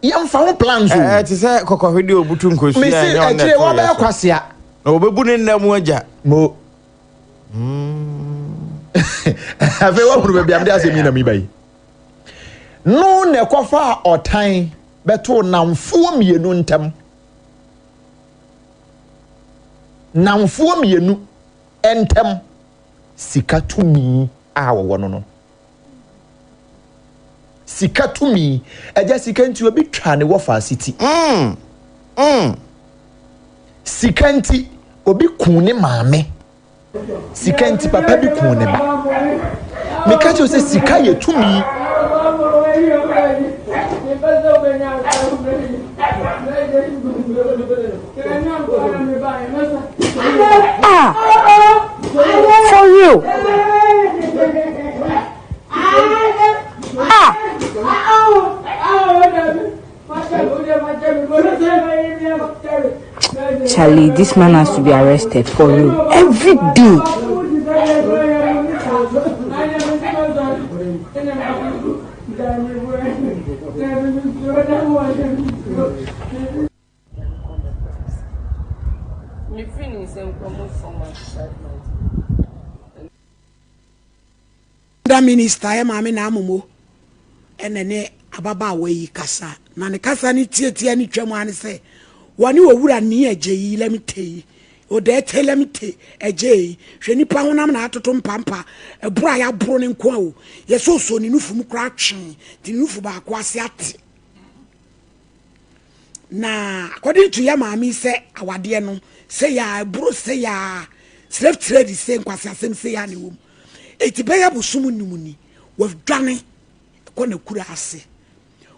Yɛmfa ho plans o. Ɛɛ te sɛ kɔkɔhwedeɛ obutu nkosua Mese ɛnyɛ ɔno na akyire ɛto yɛ wɔbɛyɛ so. kwasea. Na wɔbɛbu ne nna mu agya. Mo. Afei woahunu baabi a mede asɛm yi nam yi ba yi. No na ɛkɔfaa ɔtan bɛtoo nnamfoɔ mmienu ntam. Nnamfoɔ mmienu ntam sika tumi a wɔwɔ no no. Sika tumi. Agya sika nti obi twa ne wɔfa ase ti. Mm. Mm. Sika nti obi kun ne maame. Sika nti papa bi kun ne ba. Meka kyerɛ sɛ sika yɛ tumi. Ah, for real. Ah. Charlie, this man has to be arrested for real. Every day. Gender Minister yɛ Maame Naa Momo na ɛne ababaawa yi kasa na ne kasa no tiatia ne twam ara ne sɛ wɔne owura Nii Adjei Lemtey Odaete Lemtey Adjei hwɛ nipa honam na atoto mpampa ɛboro a yɛaboro ne nko a o yɛsɛ osoo ne nufu mu koraa twee nti ne nufu baako ase ate Na according to yɛ maame yi sɛ awadeɛ no sɛ yɛ a ɛboro sɛ yɛ a slave trade sɛ nkwaseasɛm sɛ yɛ a na ɛwɔ mu eti bɛyɛ bosom num ni wadwane kɔ n'akura ase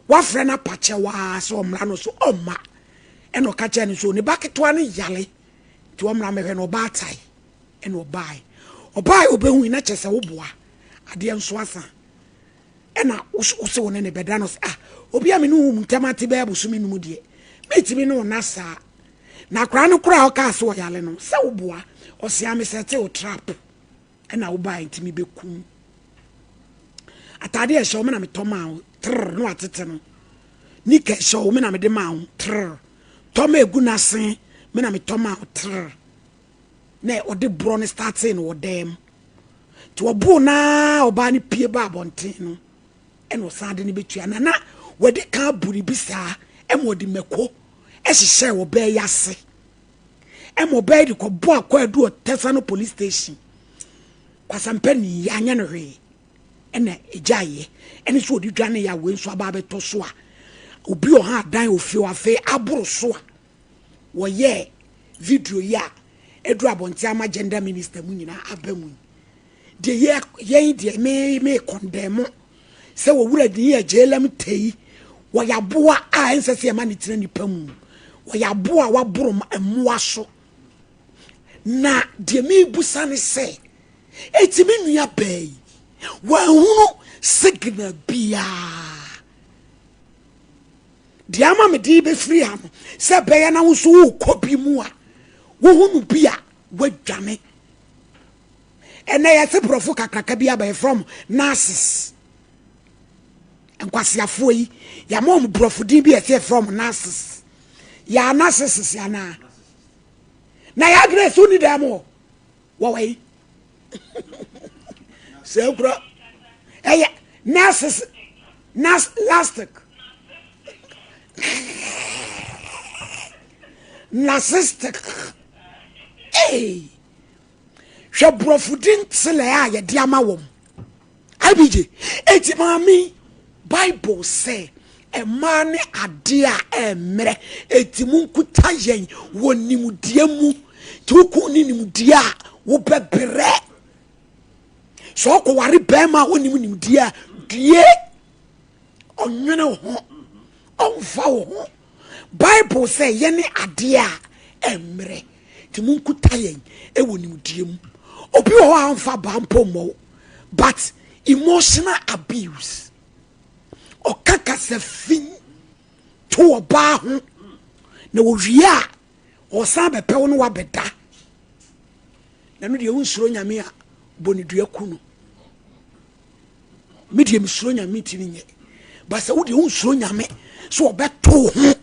wafrɛ no apakyɛ waa sɛ ɔmmra no so ɔmma ɛna ɔka kyerɛ no so ne ba ketewa no yale nti ɔmmra mɛhwɛ no ɔbaatae ɛna ɔbae ɔbae ɔbɛhui na kyɛ sɛ woboa adeɛ nso asa Ɛna wo se wo ne no bɛda no sɛ ah obi a me ne wo ntam ate bɛyɛ bosome num deɛ metumi ne wo na saa na akwaraa no koraa ɔkaa sɛ ɔyale no sɛ woboa ɔsea me sɛ te wo trap ɛna wobae nti mebɛkum ataade ɛhyɛ wo me na metɔ maa wo trr no atete no nika ɛhyɛ wo me na mede maa wo trr tɔ ma egu n'ase me na metɔ maa wo trr na ɔde borɔ no startee no wɔ dan mu nti ɔboo no ara ɔbaa no pie ba abɔnten no ɛna ɔsan de no bɛtua na na wadi kan abu ne bi saa ɛma ɔde mako ɛhyehyɛɛ ɔbaa yi ase ɛma ɔbaa yi de kɔbɔ akɔ adu ɔtɛsa no police station kwasampɛ ne yɛ anyɛ no hwee ɛna ɛgyaeɛ ɛne so ɔde dwane yɛ a wei nso aba abɛtɔ so a obi ɔha adan ofie afei aboro so a wɔyɛɛ video yi a ɛduru abɔnten ama gender minister mu nyinaa aba mu yi deɛ yɛ yɛn deɛ me me kɔndɛn mo sɛ wɔwura din yɛ JLM tei wɔyɛ aboa a ɛnsɛ sɛ yɛma ne tena nipa mu wɔyɛ aboa a waboro mmoa so na deɛ mebusa ne sɛ eti me nua bɛɛ yi wɔahunu signal biara Deɛ ama mede yi bɛfiri ha no, sɛ ɛbɛyɛ na wo nso worekɔ bi mu a, wohu no bi a, woadwane. Ɛnɛ yɛte borɔfo kakraka bi aba yɛfrɛ wɔn nurses. Nkwaseafoɔ yi, yɛama wɔn borɔfo din bi a yɛsɛ yɛfrɛ wɔn nurses. Yɛ nurses anaa? Na yɛ Grace wonni dan mu hɔ? Wɔwɔ yi. Sɛ kura ɛyɛ nurses nurse lastic narcissistic ee hwɛ borɔfo di ntelɛ a yɛde ama wɔn ibj eti maame bible sɛ mmaa ne adeɛ a ɛmmerɛ eti mu nkuta yɛn wɔ nimdeɛ mu tí wokun ne nimdeɛ a wobɛbrɛ sɛ ɔkɔware bɛrima a ɔnim nimdeɛ a due ɔnwene wo ho ɔmfa wo ho bible sɛ yɛne adeɛ a ɛmmerɛ nti monkuta yɛn ɛwɔ nimdeɛ mu obi wɔ hɔ a ɔmfa baa mpo mmɔ wo but emotional abuse ɔka kasa fi to ɔbaa ho na wɔwie a ɔsan bɛpɛ wo no wabɛda na no deɛ wonsuro nyame a bɔ ne dua ku no me deɛ mesuro nyame ntimi nyɛ. Ba sɛ wodeɛ wonsuro Nyame sɛ ɔbɛto wo ho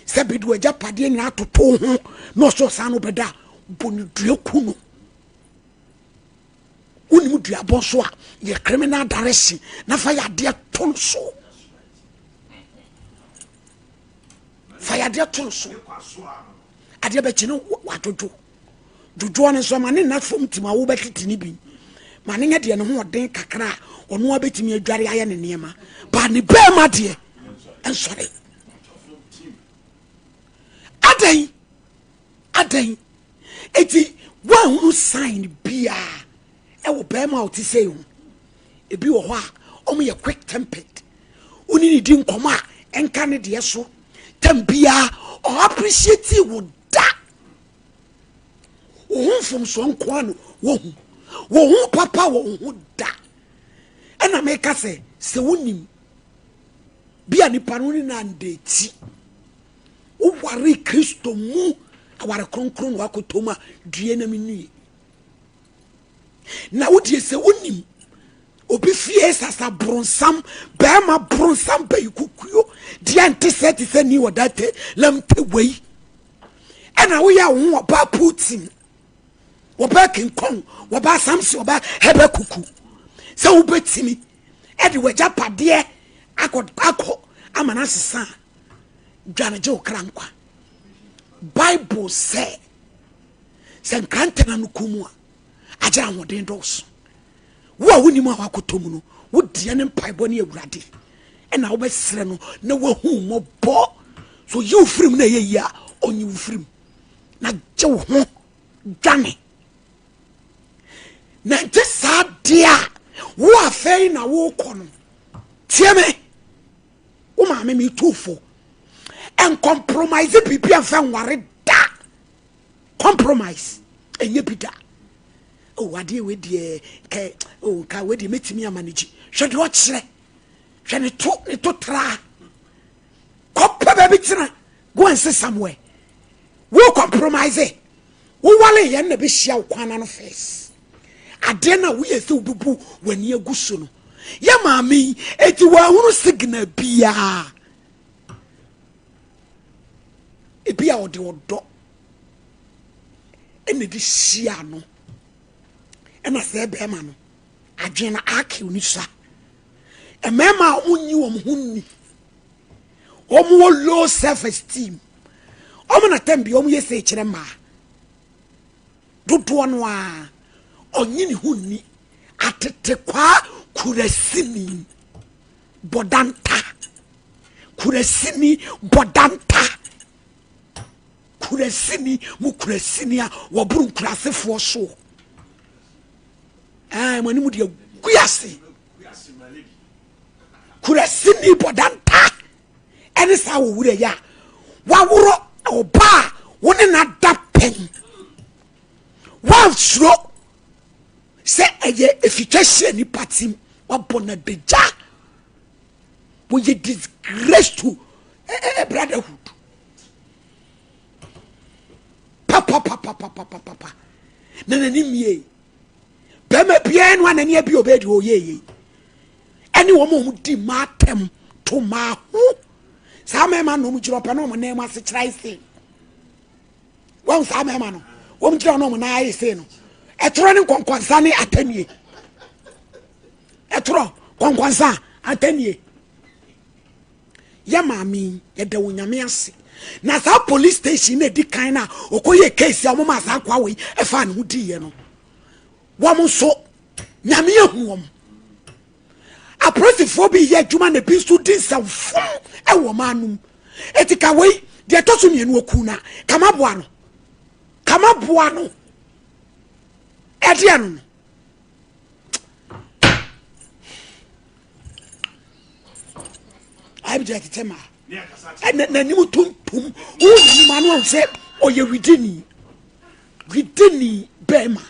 sɛ bede w'agyapadeɛ nyinaa atoto wo ho na ɔsɛ ɔsan no bɛda a, bɔ ne dua ku no. Wonim duabɔ nso a yɛ criminal direction na fa yadeɛ to no so. Fa yadeɛ to no so. Adeɛ bɛkye no wadwodwo. Dwodwoɔ no nso ma ne nna fam tim a wobɛtete ne bi. Ma ne nyɛ deɛ ne ho ɔden kakra a ɔno abɛtumi adware ayɛ ne nneɛma. Ba ne bɛɛma deɛ nsɔre. Adɛn? Adɛn? Eti woahunu sign biara ɛwɔ bɛrima a ɔte sɛ ho. Ebi wɔ hɔ a wɔn yɛ quick tempered. Wo ne ne di nkɔmɔ a ɛnka ne deɛ so. Tam biara ɔ appreciate wo da. Wo ho mfomsoɔ nko ara na wohu. Wo ho papa wɔ wo ho da. Ɛna meka sɛ sɛ wonim bi a nipa no ne no andeti. Woware Kristo mu aware kronkron na wakɔtɔ mu a due na menue. Na wodeɛ sɛ wonim obi fie sasa bronsam bɛrima bronsam bɛyi kukuo deɛ nte sɛ te sɛ ni wɔda te lam te wei ɛna woyɛ wo ho ɔbaa Putin wɔbaa King Kong wɔbaa Samson wɔbaa Hɛbɛ kuku sɛ wobɛtumi ɛde w'agyapadeɛ akɔ akɔ ama no asesa a dwane gye wo kra nkwa. Bible sɛ sɛ nkrantɛ na no kɔ mu a agye ahoɔden dɔɔso. Wo a wonim a wakɔtɔ mu no wo deɛ ne mpaebɔ ne awurade ɛna wobɛsrɛ no na wahu mmɔbɔ so yi wo firim na ɛyɛ yie a ɔnyi wo firim na gye wo ho dwane na nte saa deɛ a wo afei na wokɔ no tie me wo maame me tu fo ɛncompromise biribi amfa nware da compromise ɛnyɛ bi da oh adeɛ wei deɛ nka oh nka wei deɛ mɛtumi ama no gyi hwɛ deɛ ɔkyerɛ hwɛ ne to ne to tra kɔpɛ baabi tena go and sit somewhere wo compromise wowale yɛn na bɛhyia wo kwan ano first adeɛ no a woyɛ sɛ wobɛbu w'ani agu so no yɛ maame yi eti wɔahunu signal biara ebi a ɔde ɔdɔ ɛna de hyia no ɛna sɛ bɛrima no adwene no akew ne sua mmarima a wɔnyi wɔn ho nni wɔn wɔ low self esteem wɔn na tɛm bi wɔn yɛ sɛ kyerɛ mmaa. Dodoɔ no ara, ɔnye ne ho nni. Atetekwaa kurasini bɔdanta. Kurasini bɔdanta. Kurasini mu kurasini a wɔboro nkurasefoɔ soɔ. Ɛɛ mo anim deɛ gu ase. Kurasini bɔdanta ɛne saa wɔ wura yi a waworɔ ɔbaa a wo ne no ada pɛn wansuro sɛ ɛyɛ efitwa hyɛ nipa tim wabɔ no adagya wɔyɛ disgrace to eh, eh, eh, brotherhood papapapapapapa na n'anim yie bɛrima biara no a n'ani abi ɔbɛyɛ deɛ ɔyɛ yie ɛne wɔn a wɔn di mmaa atɛm to mmaa ho saa mmarima na wɔn gyina ɔpɛ na wɔn nan mu ase kyerɛ ayɛ sei wɔn saa mmarima no wɔn gyina na wɔn nan ayɛ sei no ɛtorɔ ne nkɔnkɔnsa ne atɛnie ɛtorɔ nkɔnkɔnsa atɛnie yɛ maame yi yɛda wɔ nyame ase na saa police station na edi kan na ɔkɔyɛ case a wɔn maa saa akɔa wɔ yi ɛfa ne ho diiɛ no wɔn nso nyame ahu wɔn apolisifoɔ bi yɛ adwuma na ebi nso di nsɛmfom ɛwɔ wɔn anum eti ka wei deɛ ɛtɔ so mmienu oku na kama boa no kama boa no ɛdeɛ no no ayɛ bi gyina tete maa ɛna n'anim tuntum wo n'anim ano ahu sɛ ɔyɛ widini widini bɛrima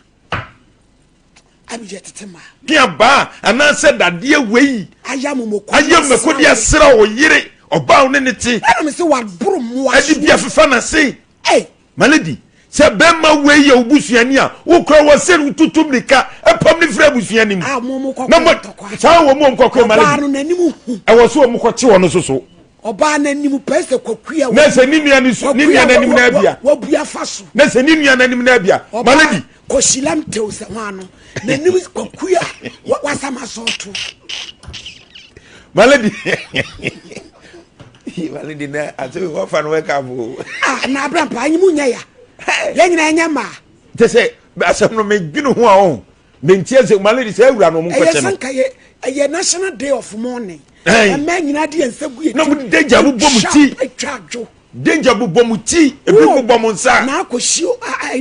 abigya tete maa. Twe abaa anaasɛ dadeɛ wei. Ayɛ amomoko. Ayɛ mmako de asra wo yere ɔbaa wo ne ne te. Ɛna me sɛ waboro mmoa so. Ɛde bi afefa n'ase. Ei. Malady. Sɛ bɛrima wei yɛ wo busuani a, wokura wɔ sɛ wotutu mmirika pam no firi abusua no mu. A Na mo saa wɔn mu nkɔkɔ ma Ɔbaa no n'anim hu. Ɛwɔ so wɔn kɔkye wɔn nso so. Ɔbaa n'anim pɛ sɛ kwakuya. Na sɛ ne nua ne su ne nua n'anim na abia. Wabua fa so. Na sɛ ne nua n'anim na abia. Malady. Ɔbaa kɔhyila ntew sɛ ho ano n'anim kwakuya wasam asɔɔto. Malady. Malady na ase wɔfa no wɛka bo. Ah na abrampa anyi mu nyɛ ya. Yɛn nyinaa nyɛ mmaa. Te sɛ asɛm no medwene ho a ɔho. Mentie sɛ malady sɛ awura no ɔmo nkɔkyɛ no. Ɛyɛ sanka yɛ ɛyɛ national day of mourning. Ɛmɛ nyinaa de yɛn nsa gu yɛ ti. Na mo de gya mo bɔ mo ti. Atwa adwo. Danger bobɔ mo ti, ebi bobɔ mo nsa. Na akɔsi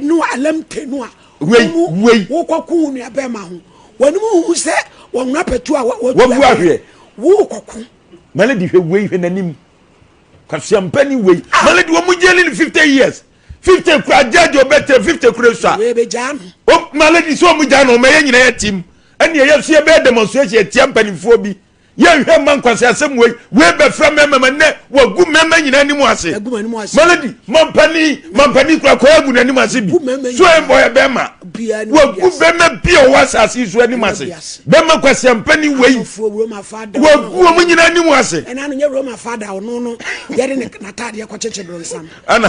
no alamte no a. Wei, wei. Wokɔko wo nua bɛrima ho. Wɔn mu hu sɛ wɔn apɛtu a wɔatu ahweɛ. Wokɔko. Malady hwɛ wei hwɛ n'anim. Kwasiampani wei. Ah. Malady wɔn mu gyeli no 50 years. 50 kura judge ɔbɛtɛ 50 kura sua. Wei bɛ gyaa no. O Malady sɛ wɔn gyaa no wɔn ɛyɛ nyinaa yɛ team. Ɛnni ɛyɛ so yɛ bɛyɛ demonstration ɛtia mpanimfoɔ bi. Yɛnhwɛ mma nkwaseasɛm wei. Wei bɛfra mmarima ma nnɛ wagu mmarima nyinaa anim ase. Melody, mampanin, mampanin kura kɔ agu n'anim ase bi. So ɔyɛ bɛrima. Wagu bɛrima bi a ɔwɔ asase yi so anim ase. Bɛrima kwaseampanin wei. Wagu wɔn nyinaa anim ase. Ɛna no nyɛ Roma fada ɔno no yɛde ne n'ataadeɛ kɔkyekyere bronsam. Ɛna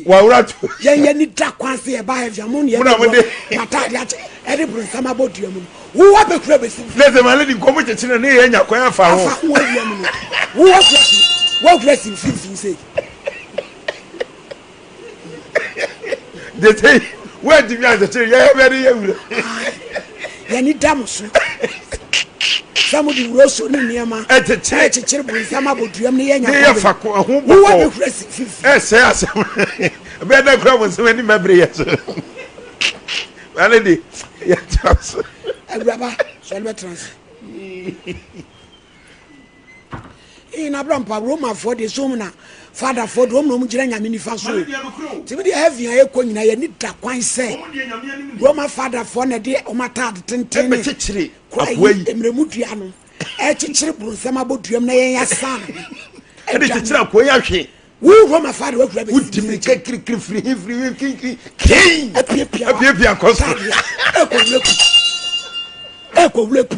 wawura to. Yɛn yɛn ni da kwan se yɛba heaven mo ne yɛde n'ataadeɛ akyɛ ɛde bronsam abɔ dua mu no. Wo wa bɛkura bɛsi mfimfini. Na sɛ maame di nkɔmɔ kyekyere ne yɛ nya kwan afa ho. Afa ho awia mu no. Wo wa kura si wa kura si mfimfini sei. Gyete wo antumi akyekyere yɛ yɛ bɛ de yɛ wura. Yɛni da mo so. Sɛ mo de wuro so ne nneɛma. Ɛkyekyere. Ɛkyekyere bonsam abɔ duam ne yɛ nya kwan. Ne yɛ fa ko ɛho bɔkɔ. Wo wa bɛkura si mfimfini. Ɛsɛ asɛm. Bɛɛ dɛ kura bonsam anim bɛbere yɛ so. Ɛne de yɛtra so. Awuraba sɔre bɛtena ase. Ee na abrampa Romafoɔ deɛ so na fadafoɔ deɛ wɔn na wɔn gyina nyame nifa so. Tìmi deɛ heaven a yɛkɔ nyinaa yɛni da kwan sɛ Roma fadafoɔ na ɛde wɔn ataade tenten ne kura yi mmerɛmu dua no ɛkyekyere bronsam abɔ duam na yɛn asan. Ɛde kyekyere akoa yi ahwe. Wo Roma fa de wakura bɛsi. Wodi mirika kirikiri firi he firi he kirikiri kei. Apiapia apiapia kɔ so. Ɛkɔ wura pu. Ɛkɔ wura pu.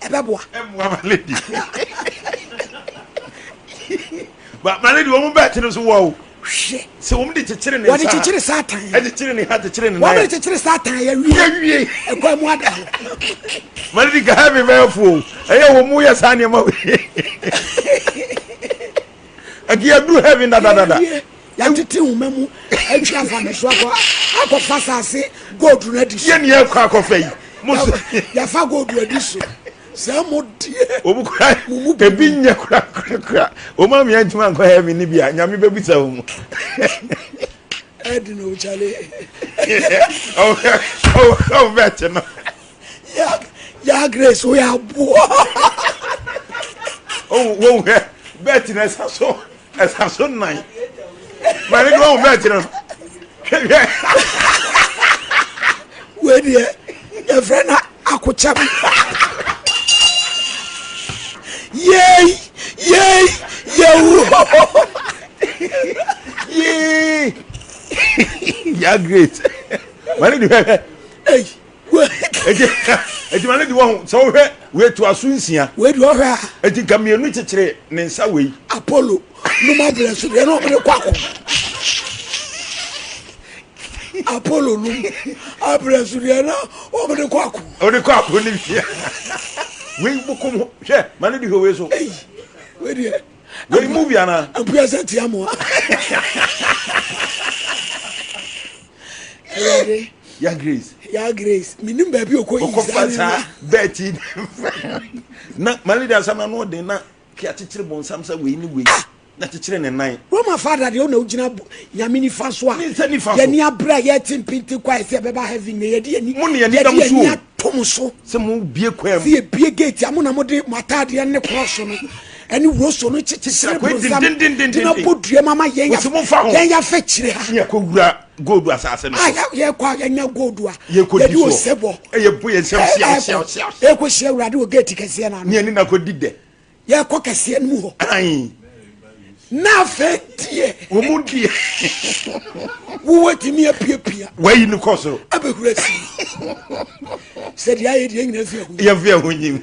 Ɛbɛboa. Ɛmmoa ma lady. Ba ma lady wɔn bɛɛ no so wɔ o. Hwɛ. Sɛ wɔn de kyekyere ne nsa. Wɔde kyekyere Satan. Ɛkyekyere ne ha kyekyere ne nan. Wɔde kyekyere Satan yɛ wie. Yɛ wie. Ɛkɔ mu ada hɔ. Ma lady ka heaven bɛyɛ fo o. Ɛyɛ wɔn mu yɛ saa nneɛma wei. Ɛnti yɛduru heaven dadadada. Yɛatete nwoma mu atwi afa ne so akɔ akɔfa saase gold no adi so. Yɛn ni yɛkɔ akɔfa yi. Yɛfa gold adi so. Sɛ mo deɛ. Wɔn kura ebi nyɛ kura kura kura. Wɔn amia ntoma nkɔ heaven ni bi a nyame bɛbisa wɔn. Ɛdi na o kyale. Ɔwɔ bɛɛ te no. Ya Grace wo yɛ aboɔ. Oh, wo hwɛ bɛɛti na ɛsa so ɛsa so nan. Maame de wɔn bɛɛti no. Hwɛ hwɛ. Wei deɛ yɛfrɛ no akokyɛm. Yei yei yɛwu. Yee. Ya Grace. Maame de hwɛ hwɛ. Ei. Eti eti ma ne di wɔn sɛ wohwɛ wei to aso nsia. Wei di ɔhwɛ a. Eti nka mmienu kyekyere ne nsa wei. Apollo num abirɛ so deɛ na ɔmo de kɔ ako. Apollo num abirɛ so deɛ na ɔmo de kɔ ako. Ɔmo de kɔ ako ne bia. Wei bokom hwɛ ma ne di hwɛ wei so. Eyi wei deɛ. Wei movie ana. Ampua sɛ tia mo a. Awurade. Ya Grace. Ya Grace. Menim baabi okɔ yi saa ne saa bɛɛti na malidi asam na no ɔden na kí akyekyere bɔnsam sɛ wei ne wei ah! na kyekyere ne nan. Roma fada deɛ ɔna ogyina nyame nifa so a. Ne nsa nifa so. Yɛni abere a yɛte mpinte kɔ a yɛsɛ yɛbɛba heaven na yɛde yɛni. Mo ne yɛni dam so o. Ato mo so. Sɛ mo bie kwan mu. Sɛ yɛbie gate a mo na mo de mo ataadeɛ ne korɔso no ɛne wuroso no kyekyere bonsam de no bɔ dua mu ama yɛn yɛn yɛafɛ kyerɛ ha. Ne yɛkɔ wura gold asase no so. A yɛkɔ a yɛnya gold a. Yɛkɔ di so. Yɛde osebɔ. Ɛyɛ bo yɛn nsam siaw siaw siaw. Yɛkɔ hyia awurade wɔ gate kɛseɛ no ano. Ne yɛne no akɔ di dɛ. Yɛkɔ kɛseɛ no mu hɔ. Ayi. Na afei deɛ. Wɔn mu deɛ. Wowɔ tumi apiapia. Wayi no kɔ soro. Abɛhura si. Sɛ deɛ ayɛ deɛ nyina fi ahu. Yɛfi ahu nyim.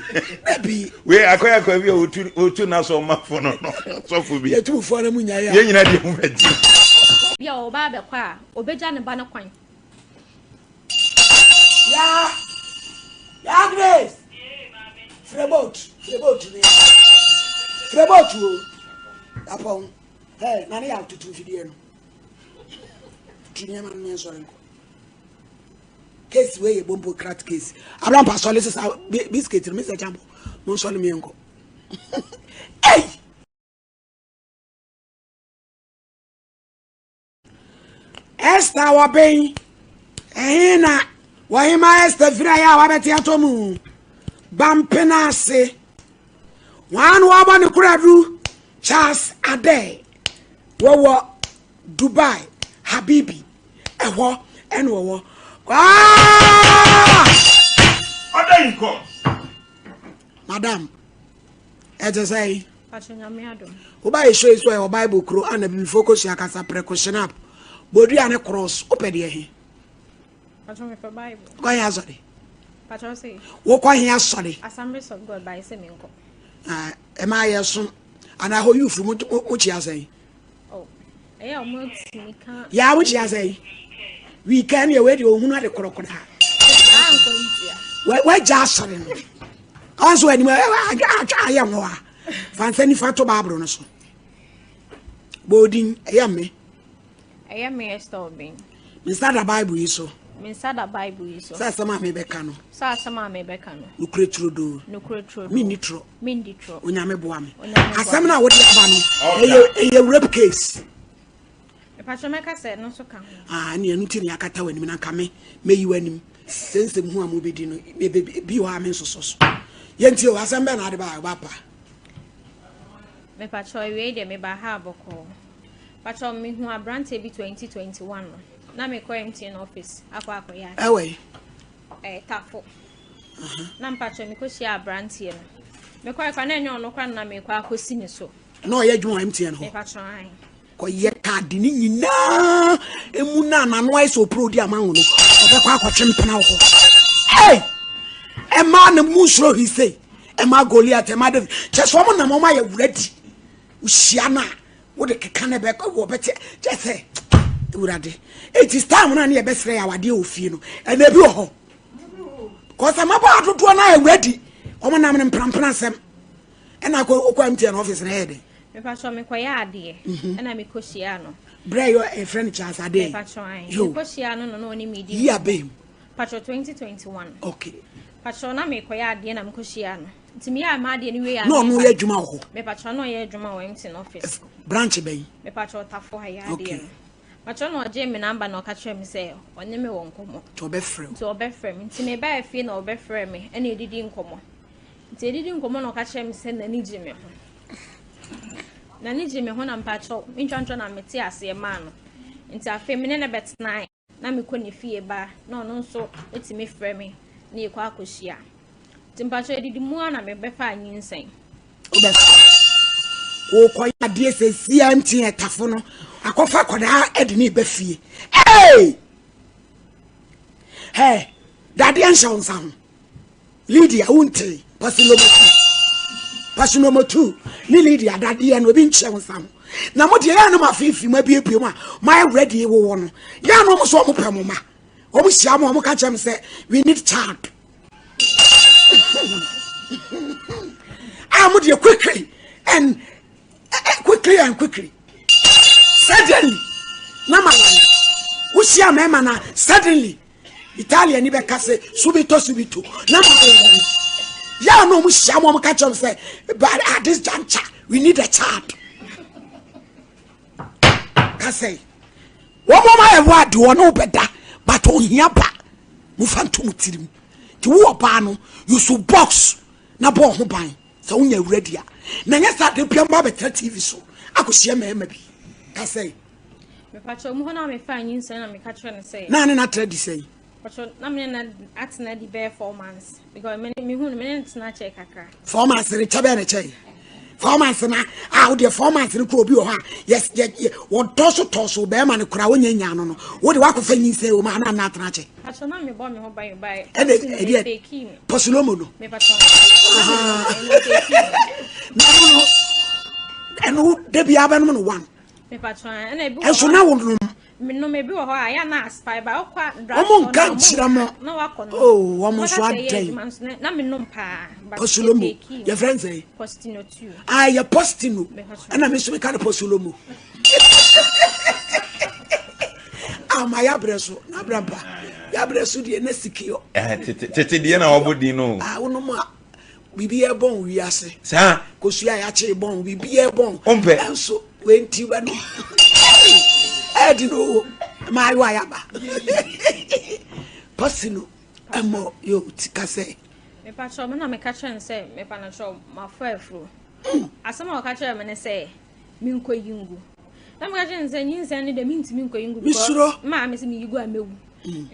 Dabi. Wei akɔyɛ akɔyɛ bi a wotu wotu n'asɔ ɔmafo no no sɔfo bi. Yɛtu fufuo na mu nya yɛ. Yɛn nyina deɛ ho bɛgye. Bi a ɔba abɛkɔ a, obegya ne ba no kwan. Ya Ya Grace. Frɛ boat, frɛ boat ni. Frɛ boat o. Apɔn. Hey, na ne ya tutu mfidie no. Tutu nneɛma no nsɔre nkɔ. Case wei yɛ bombo crat case. Abrampa sɔle sesa biscuit no Mr. Chambo. Mo nsɔle mi nkɔ. Hey! Esther wɔ bɛn? Ɛhe na wɔhema Esther firi ayɛ a wabɛte atɔ mu? Bampena ase. Wɔn a wɔabɔ ne koradu Charles Adair wɔwɔ Dubai Habibi ɛhɔ ɛna wɔwɔ. Kwaa! Ɔda yi kɔ. Madam, ɛte sɛ woba yɛ show yi so ɛwɔ bible kuro ana bibifoɔ kɔsua kasa prɛko shinap bodua ne cross wopɛ deɛ he wokɔ he asɔre wokɔ he asɔre ɛma yɛ som anaa hɔ yufiri mokyia sɛn yaa wokyia sɛn weekend yɛ wei deɛ ɔhunu ade korɔkoraa wagya asɔre no ɔnso anim ayɛ ho a fa nsa nifa to baabolo no so bɔɔdin ɛyɛ me ɛyɛ me Esther Obeng me nsa da bible yi so me nsa da bible yi so sɛ asɛm a mebɛka no sɛ asɛm a mebɛka no nokorɛ turodoo nokorɛ turodoo menni torɔ Mendi torɔ. Onyame boa me. Onyame boa Asɛm no a wode aba no, ɛyɛ ɛyɛ rape case. Mepakyɛ mɛka sɛ ɛno nso ka ho. Ah, ɛne ɛno nti na yɛakata w'anim na nka me mɛyi w'anim. Sɛ nsɛm hu a mobɛdi no, bi wɔ a me nsosɔ so. Yɛnti o, asɛm bɛn na ade ba a ɔba pa? Mepakyɛ awiei deɛ meba ha bɔkɔɔ. Pakyɛ mehu aberanteɛ bi 2021 no, na mekɔ MTN office akɔ akɔyɛ ade. Ɛwɔ yi? Ɛɛ Tafo. Na mpakyɛ mekɔhyia aberanteɛ no. Mekɔɛ kora na ɛnyɛ ɔno kora na mekɔ akɔsi ne so. Na ɔyɛ adwuma wɔ MTN hɔ? Mepakyɛ ae. Kɔyɛ kaadi ne nyinaa emu na n'ano ayɛ sɛ opuro di ama wo no, ɔbɛkɔ akɔtwe mpena wɔ hɔ. Hey! Ɛmaa na mu nsoro hwee sei. Ɛmaa Goliath, ɛmaa David. Kyɛ sɛ wɔn nam wɔn ayɛ ready. Wohyia no a, wode keka no bɛkɔ wɔbɛte kyɛ sɛ Awurade. It is time na ne yɛbɛsrɛ yɛ awadeɛ wɔ fie no. Ɛna ebi wɔ hɔ. Kɔsɛ mmabaawa dodoɔ no ayɛ ready. Wɔn nam no mprampra asɛm. Ɛna akɔ okɔ MTN office na ɛyɛ den. Mepatwɔ mekɔyɛ adeɛ mhm. ɛna mekɔhyia no. Berɛ yɛ ɛfrɛ no Charles Adeɛ. Mepatwɔ ae. Mekɔhyia no no na ɔne me di. Yi abɛn. Patwɔ 2021. Okay. Patwɔ na mekɔyɛ adeɛ na mekɔhyia no. Nti meyɛ m'adeɛ no wie a. Na ɔno yɛ adwuma wɔ hɔ. Mepatwɔ na ɔyɛ adwuma wɔ MTN office. Branch bɛn? Mepatwɔ Tafo ha yɛ adeɛ no. Patwɔ na ɔgye me namba na ɔka kyerɛ me sɛ ɔne me wɔ nkɔmmɔ. Nti ɔbɛfrɛ wo. Nti ɔbɛfrɛ me. Nti mebaa fie na ɔbɛfrɛ me ɛna edidi nkɔmmɔ. Nti edidi nkɔmmɔ na ɔka kyerɛ me sɛ n'ani gye me ho. N'ani gye me ho na mpakyɛw mentwantwa na mete aseɛ maa no. Nti afei me ne no bɛtenae. Na mekɔ ne fie ba a, na ɔno nso tumi frɛ me na yɛkɔ akɔhyia. Nti mpakyɛ adidi mu ara na mebɛfaa nyinsɛn. Wobɛfa. Wokɔyɛ adeɛ sɛ CMT ɛtafo no akɔfa akwadaa ɛde ne ba fie. Hey! Hey, dadeɛ nhyɛ wo nsa ho. Lydia wontee pasinomotu pasinomotu ne Lydia dadeɛ no ebi nkyɛ wo nsa ho na mo deɛ yɛn no mo afeefee mo abiebie mu a mo ayɛ ready wowɔ no yɛn no mo so wɔn pɛ mo ma wɔn hyia mo wɔn ka kyerɛ mo sɛ we need child a mo deɛ quickly and eh, eh, quickly and quickly suddenly na ma yɛn wohyia mmarima na suddenly. Italia ni bɛka sɛ subito subito na ma wɔn wɔn yɛ a na wɔn hyia wɔn ka kyerɛ sɛ but at this juncture we need a child kasɛ wɔn wɔn ayɛ wɔ adi wɔn no bɛda but ohia ba mo fa ntom tirim ti wo ɔbaa no you should box na bɔ ɔho ban sɛ wonya awura di a na nyɛ sɛ ade bia mo abɛtena tv so akɔhyia mmarima bi kasɛ. Mepakyɛw mu hɔ na mefaa nyinsɛn na meka kyerɛ no sɛ. Na ne na tra di sɛn? Pakyɛw na me ne na atena di bɛyɛ 4 months because me me hu no me ne no tena kyɛ kakra. 4 months ne kyɛ bɛyɛ ne kyɛ. 4 months na a wodeɛ 4 months no kora obi wɔ hɔ a yes yɛ yɛ wɔtɔ so tɔ so bɛrima no kora wonyɛ nya no no wode wakɔfa nyinsɛn wɔ mu ana ana atena kyɛ. Pacho na mebɔ me ho ban ba. Ɛna ɛdeɛ pɔsilomo no. Me pacho. Na no no ɛno da biara bɛnom no one. Me pacho ɛna ebi wɔ. Ɛnso na wo nom. Menom ebi wɔ hɔ a yɛ na aspire ba ɔkɔ a. Wɔn nka nkyerɛ mo. Na wakɔ no. Oo wɔn nso adɛn. Na menom paa. Pɔsilomo yɛfrɛ n sɛ. Postino tu. Ah yɛ postino ɛna me nso meka no pɔsilomo. Ama yɛabrɛ so na abrɛ mpa yɛabrɛ so deɛ na sikiyɔ. Tete deɛ na wɔbɔ din no. Ah wonom a biribi yɛ bɔn wiase. Saa. Kosua a yɛakye bɔn biribi yɛ bɔn. Ompɛ. Ɛnso wenti bɛ no. Ɛdi no maayewa yaba. Pɔsino ɛmɔ yɛ ti kasɛ. Mepakyɛw, me na meka kyerɛɛ no sɛ mepa no kyɛw, mafa afuro. Asɛm a ɔka kyerɛɛ me ne sɛ menkɔyi ngu. Na meka kyerɛɛ no sɛ nyinsɛn no deɛ mentumi nkɔyi ngu because Mesuro. maa me sɛ meyi gu a mɛwu.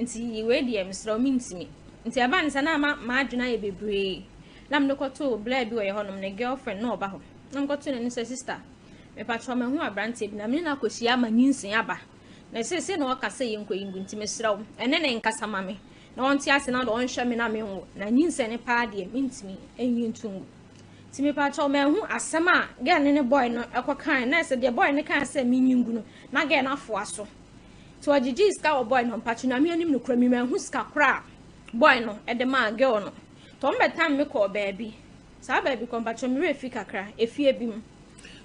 Nti wei deɛ mesrɛ wo mentumi. Nti ɛbaa no sɛ na ama m'adwene ayɛ bebree. Na mede kɔtoo bla bi wɔ yɛ hɔnom, ne girlfriend na ɔba hɔ. Na mekɔtoo n'anim sɛ sister, mepakyɛw mahu aberanteɛ bi na me ne no akɔhyia ama nyinsɛn aba. Na seesei na ɔka sɛ yɛnkɔyi ngu nti mesrɛ wo, ɛne ne nkasa ma me. Na ɔnte ase na ɔde ɔnhwɛ me na menwo na nyinsɛn no paa deɛ mentumi nyi nto ngu. Nti mepakyɛw manhu asɛm a girl no ne boy no ɛkɔ kae na ɛsɛ deɛ boy no kae sɛ menyi ngu no na girl no afoa so. Nti ɔgyegyee sika wɔ boy no hɔ mpakyɛw Nyame anim nokorɛ me manhu sika korɔ a boy no ɛde maa girl no. Nti ɔmo bɛtam me kɔɔ baabi saa baabi kɔ mpakyɛw me werɛ fi kakra efie bi mu.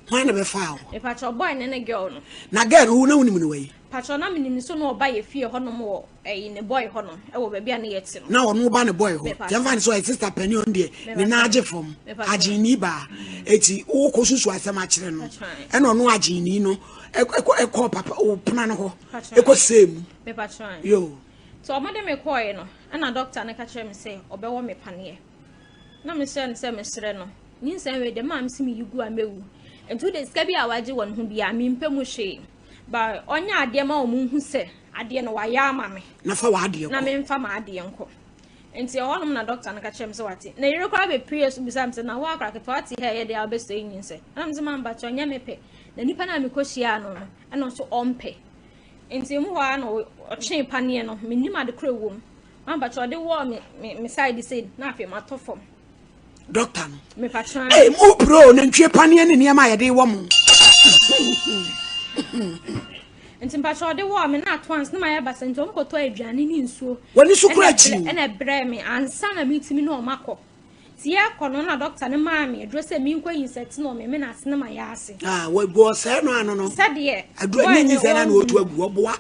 Hwan na bɛfaa wo? Mepakyɛw boy no ne girl no. Na girl no wo na wonim no wɔ yi? Pakyɛw na menim no so na ɔba yɛ fie hɔ nom wɔ ɛyi ne boy hɔ nom ɛwɔ baabi a ne yɛ te no. Na ɔno ba ne boy hɔ. Yɛn fa ne sɛ ɔyɛ sister panyin ɔno deɛ ne nan agye fam agyenni baa eti wokɔ susu asɛm akyerɛ no ɛna ɔno agyenni no ɛkɔ ɛkɔ papa ɔpena no hɔ ɛkɔ sɛ mu. Yo. Nti ɔmo de me kɔɔɛ no ɛna doctor no ka kyerɛ me sɛ ɔbɛwɔ me paneɛ na me srɛ no sɛ mesrɛ no nyinsɛn wei de maa me si me yi gu a mɛwu nti wode sika bi a wagye wɔ ne ho biara mempɛ mu hwee. But ɔnyɛ adeɛ ma wɔn nhu sɛ adeɛ no wayɛ ama me. Na fa w'adeɛ kɔ. Na memfa m'adeɛ nkɔ. Nti ɛhɔnom na dɔkta no ka kyerɛ me sɛ wate. Na yere koraa bɛpue so bisa me sɛ na wo akora ketewa ate ha ɛyɛ deɛ a wobɛsɛe nyinsɛ. Ɛna me sɛ mampakyɛ ɔnyɛ me pɛ. Na nipa no a mekɔhyiaa no no ɛna nso ɔmpɛ. Nti emu hɔ ara na ɔtwee paneɛ no mennim ade korɔ ɛwɔ mu. Mampakyɛ ɔde wɔɔ me me me side sei na afei matɔ fam. Dɔkta no. Ee mo pere o nantwie paneɛ ne nneɛma a yɛde wɔ mo. Nti mpakyɛ ɔde wɔɔ me na ato ansa na mayɛ basa nti wɔn kɔtɔ aduane ne nsuo. Wɔn so kura akyi. Ɛna ɛbrɛ me ansa na metumi ne wɔn akɔ. Ti yɛ kɔ no na dɔkta no maa me aduro sɛ menkɔ insect na ɔme me na ase na mayɛ ase. Ah wɔgu ɔsɛɛ no ano no. Sɛdeɛ. Aduro ne nyinsɛn na na ɔtu agu ɔboa.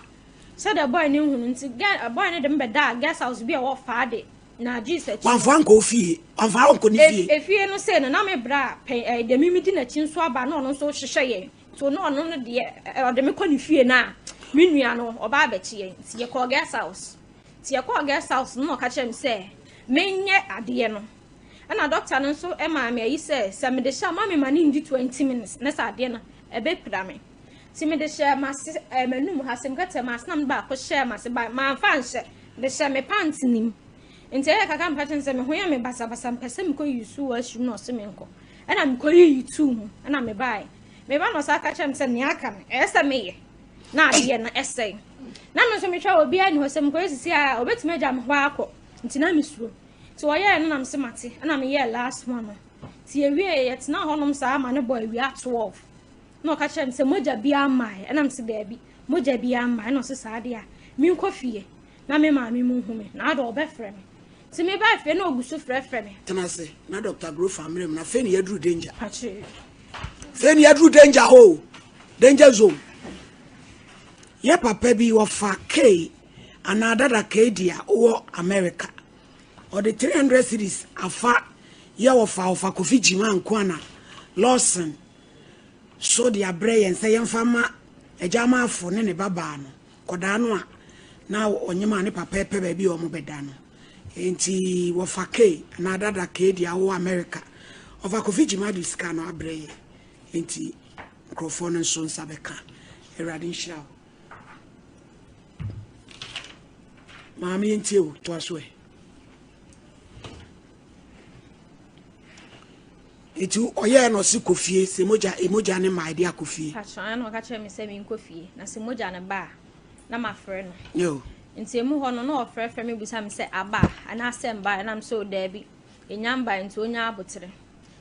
Sɛdeɛ boy no nhunu nti girl boy no de me bɛdaa guest house bi a ɛwɔ Faade na Jesus akyi. Wamfa ankɔ wo fie, wamfa ankɔ ne fie. Efie no sei no na me bra pɛn ɛɛ deɛ me di n'akyi nso aba na ɔno nso hyehyɛ yɛn nti ɔno ɔno no deɛ ɔde me kɔ ne fie na me nua no ɔba abɛkye yɛn nti yɛkɔɔ guest house nti yɛkɔɔ guest house no na ɔka kyerɛ me sɛ menyɛ adeɛ no ɛna doctor no nso maa me ayi sɛ sɛ mede hyɛ a ma me ma ne ndi 20 minutes na sɛ adeɛ no ɛbɛpira me. Nti mede hyɛɛ m'ase ɛɛ m'anum ha sɛ meka kyerɛ m'ase na mede baako hyɛɛ m'ase ba mamfa anhyɛ mede hyɛɛ me pant no mu nti ɛyɛ kakra meka kyerɛ no sɛ me ho yɛ me basabasa mepɛ sɛ mekɔ yi su washroom na ɔse menkɔ ɛna mekɔ yiyi tuu mu ɛna mebaeɛ meba na ɔsan ka kyerɛ me sɛ nea aka no ɛyɛ sɛ meyɛ na adeɛ no ɛsɛe na me nso mehwɛ obiara ni hɔ sɛ mekɔyɛ sisi a obɛtumi agya me hɔ akɔ nti na mesuro nti ɔyɛɛ no na mese mate ɛna meyɛɛ last one no nti yɛwie yɛtena hɔnom saa ma no bɔ awia 12 Na ɔka kyerɛɛ me sɛ, Mogya biara mmaeɛ. Ɛna mese, Daabi, mogya biara mmaeɛ. Ɛna ɔse, Saa deɛ a, menkɔ fie na me maame mu nhu me, na adɔ ɔbɛfrɛ me. Nti mebaa fie na ɔgu so frɛfrɛ me. Tena ase na Doctor Grofa mmerɛ mu na afei ne yɛaduru danger. Pakyee. Afei ne yɛaduru danger hɔ o, danger zone. Yɛ papa bi wɔfa K anaa Dada K di a wɔ America. Ɔde 300 cedis afa yɛ wɔfa wɔfa Kofi Gyima Nkoana Lawson so de abrɛ yɛn sɛ yɛmfa mma Agya-Amarfo ne ne babaa no, kɔdaa no a na ɔnyem a ne papa repɛ baabi a wɔbɛda no. Enti wɔfa Kay anaa Dada Kay de awɔ Amerika. Ɔfa Kofi Gyima de sika no abrɛ yɛn. Enti nkurɔfoɔ no nso nsa bɛka. Awurade nhyira wo. Maame yɛntie wo, toa so ɛ. Eti ɔyɛɛ na ɔse kɔ fie sɛ mogya mogya ne mmaa de akɔ fie. Patro ɛna ɔka kyerɛ me sɛ menkɔ fie na sɛ mogya no ba a na mafrɛ no. Yo. Nti emu hɔ no na ɔfrɛfrɛ me bisa me sɛ aba a anaasɛ mba ɛna me sɛ o daabi enya mba nti onya abotere.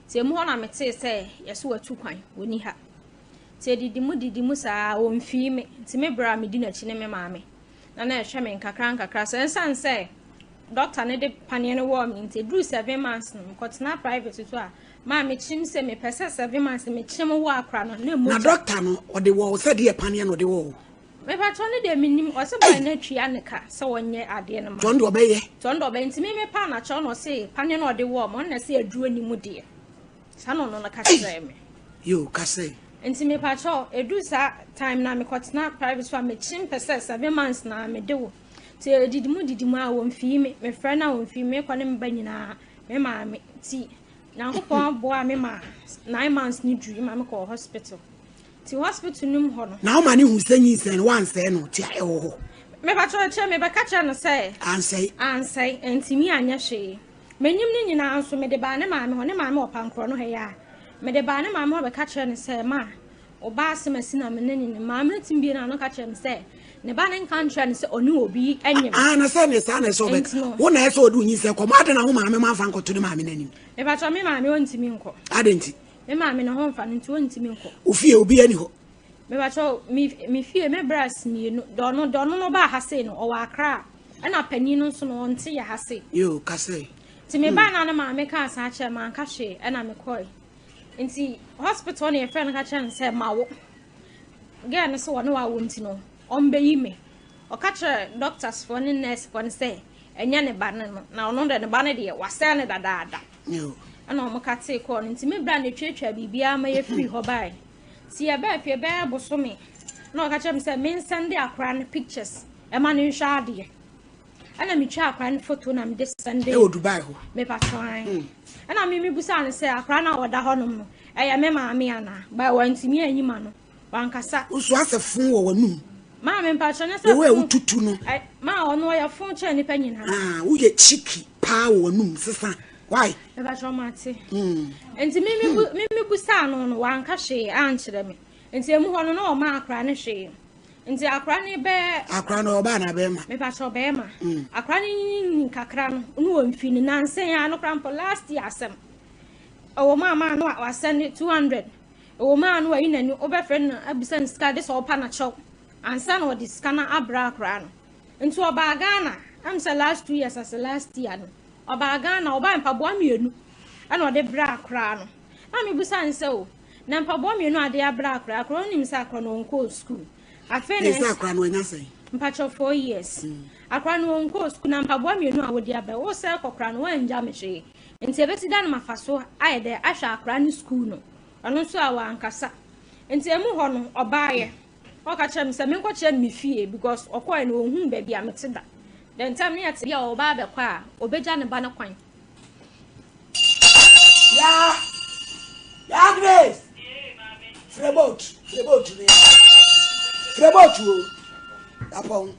Nti emu hɔ na metee sɛ yɛso watu kwan wɔni ha. Nti edidi mu didi mu saa ɔmfii me nti me bra a medi n'akyi ne me maame na na ɛhwɛ me nkakra nkakra sɛ ɛnsan sɛ Doctor no de paneɛ no wɔɔ me nti ɛduru 7 months no mekɔtena private so a maa mekyim sɛ mepɛ sɛ 7 months mekyim wɔ akora no na Na mogya. doctor no ɔde wɔ wo sɛ deɛ paneɛ na ɔde wɔ wo? Mepatɔ no deɛ menim ɔsɛ bɔɛ no atua ne ka sɛ ɔnyɛ adeɛ no ma. Tɔn deɛ ɔbɛyɛ. Tɔn deɛ ɔbɛyɛ nti me mepa anakyɛw na ɔse paneɛ no ɔde wɔɔ me ɔno na ɛsɛ aduro ni mu deɛ saa na ɔno no ka kyerɛɛ me. Yo kasɛ. Nti mepakyɛw ɛduru saa time na mekɔtena private so a mekyim pɛ sɛ 7 months na mede wo. Nti ɛdidi mu didi mu a wɔmfii me, mefrɛ no a wɔmfii me, mekɔ ne meba nyinaa me maame nti Nyankopɔn boa me ma 9 months ne duru ma mekɔɔ hospital. Nti hospital no mu hɔ no. Na woma ne hu sɛ nyinsɛn no wansɛe no nti a ɛwɔ hɔ. Mepakyɛw kyerɛ mebɛka kyerɛ no sɛ. Ansɛe. Ansɛe, antumi anyɛ hwee. M'anim no nyinaa nso mede baa ne maame hɔ, ne maame wɔ Pankorɔ no ha yi a, mede baa ne maame hɔ bɛka kyerɛ no sɛ ma ɔbaa asɛm asi na me ne ne maame no tumi bie n'ano ka kyerɛ me sɛ ne ba ne nka nkyerɛ no sɛ ɔne obi nyem. Ah, na sɛ ne saa na ɛsɛ ɔbɛka wo na ɛsɛ ɔde onyinsɛn kɔ ma ade na wo maame ma afa nkɔto ne maame n'anim. Mepakyɛw me maame ɔntumi nkɔ. Ade nti. Me maame ne ho mfa no nti ɔntumi nkɔ. Ofie obi ani hɔ. Mepakyɛw me fie me bras mmienu dɔno dɔno no baa ha sei no ɔwɔ Accra ɛna panin no nso no ɔnte yɛ ha sei. Yo kasɛ. Nti me baa na ne maame kaa saa kyerɛ manka hwee ɛna mekɔe. Nti hospital na yɛfrɛ no ka kyerɛ no sɛ ma wo girl no sɛ wɔne wawo nti no ɔmbɛyi me. Ɔka kyerɛ doctors foɔ ne nurse foɔ no sɛ ɛnyɛ ne ba no no na ɔno deɛ ne ba no deɛ wasɛe no dadaada. Ɛna wɔn ka tee kɔɔ no nti me bra na etwatwa biribiara ma yɛfiri hɔ bae. Nti yɛbaa fie bɛyɛ bosome na ɔka kyerɛ me sɛ mensɛnde akora no pictures ɛma no nhwɛ adeɛ. Ɛna metwa akora no photo na mede sɛnde. Ɛwɔ Dubai hɔ. Mepatwan. Ɛna me mebusaa no sɛ akora no a ɔda hɔnom no ɛyɛ me maame anaa? Ba wantumi anyi ma no. Wankasa. Woso asɛ fon wɔ w'anum. Maame mpatwa nyɛ sɛ. Wo a wotutu no. Maa ɔno ɔyɛ fon kyɛn nipa nyinaa. Ah, woyɛ cheeky paa wɔ w'anum sesa. Why? Mepatwa mate. Nti me me busaa no no wanka hwee ankyerɛ me. Nti emu hɔ no na ɔma akora no hwee. Nti akora no bɛɛ. Akora no ɔbaa na bɛrima. Mepatwa ɔbɛrima. Akora no nyini kakra no no wɔ mfi no nansa yi ano kora mpo last year asɛm. Ɛwɔ mu ama no wasɛne 200. Ɛwɔ mu a no wayi n'ani wobɛfrɛ no abisa no sika de sɛ ɔpa n'akyɛw ansa na ɔde sika no abrɛ akora no. Nti ɔbaa Ghana ɛm sɛ last 2 years ase last year no ɔbaa Ghana ɔbaa mpaboa mmienu ɛna ɔde brɛ akora no. Na mebusa no sɛ o na mpaboa mmienu ade abrɛ akora akora onim sɛ akora no ɔnkɔɔ school. Afei na ɛsɛ akora no anya sɛn? Mpakyɛ 4 years. Akora no ɔnkɔɔ school na mpaboa mmienu a wɔde aba wo sɛ kɔkora no wangya me hwee. Nti ebesi da no mafa so ayɛ dɛ ahwɛ akora no school no. Ɔno nso a wankasa. Nti emu hɔ no ɔbaayɛ. Ɔka kyerɛ me sɛ menkɔkyerɛ no me fie because ɔkɔɛ no ɔnhuu baabi a mete da. The time ne yɛte bi a ɔba abɛkɔ a ɔbɛgya ne ba no kwan. Ya Ya Grace. Frɛ boat, frɛ boat ne. Frɛ boat o. Apɔn.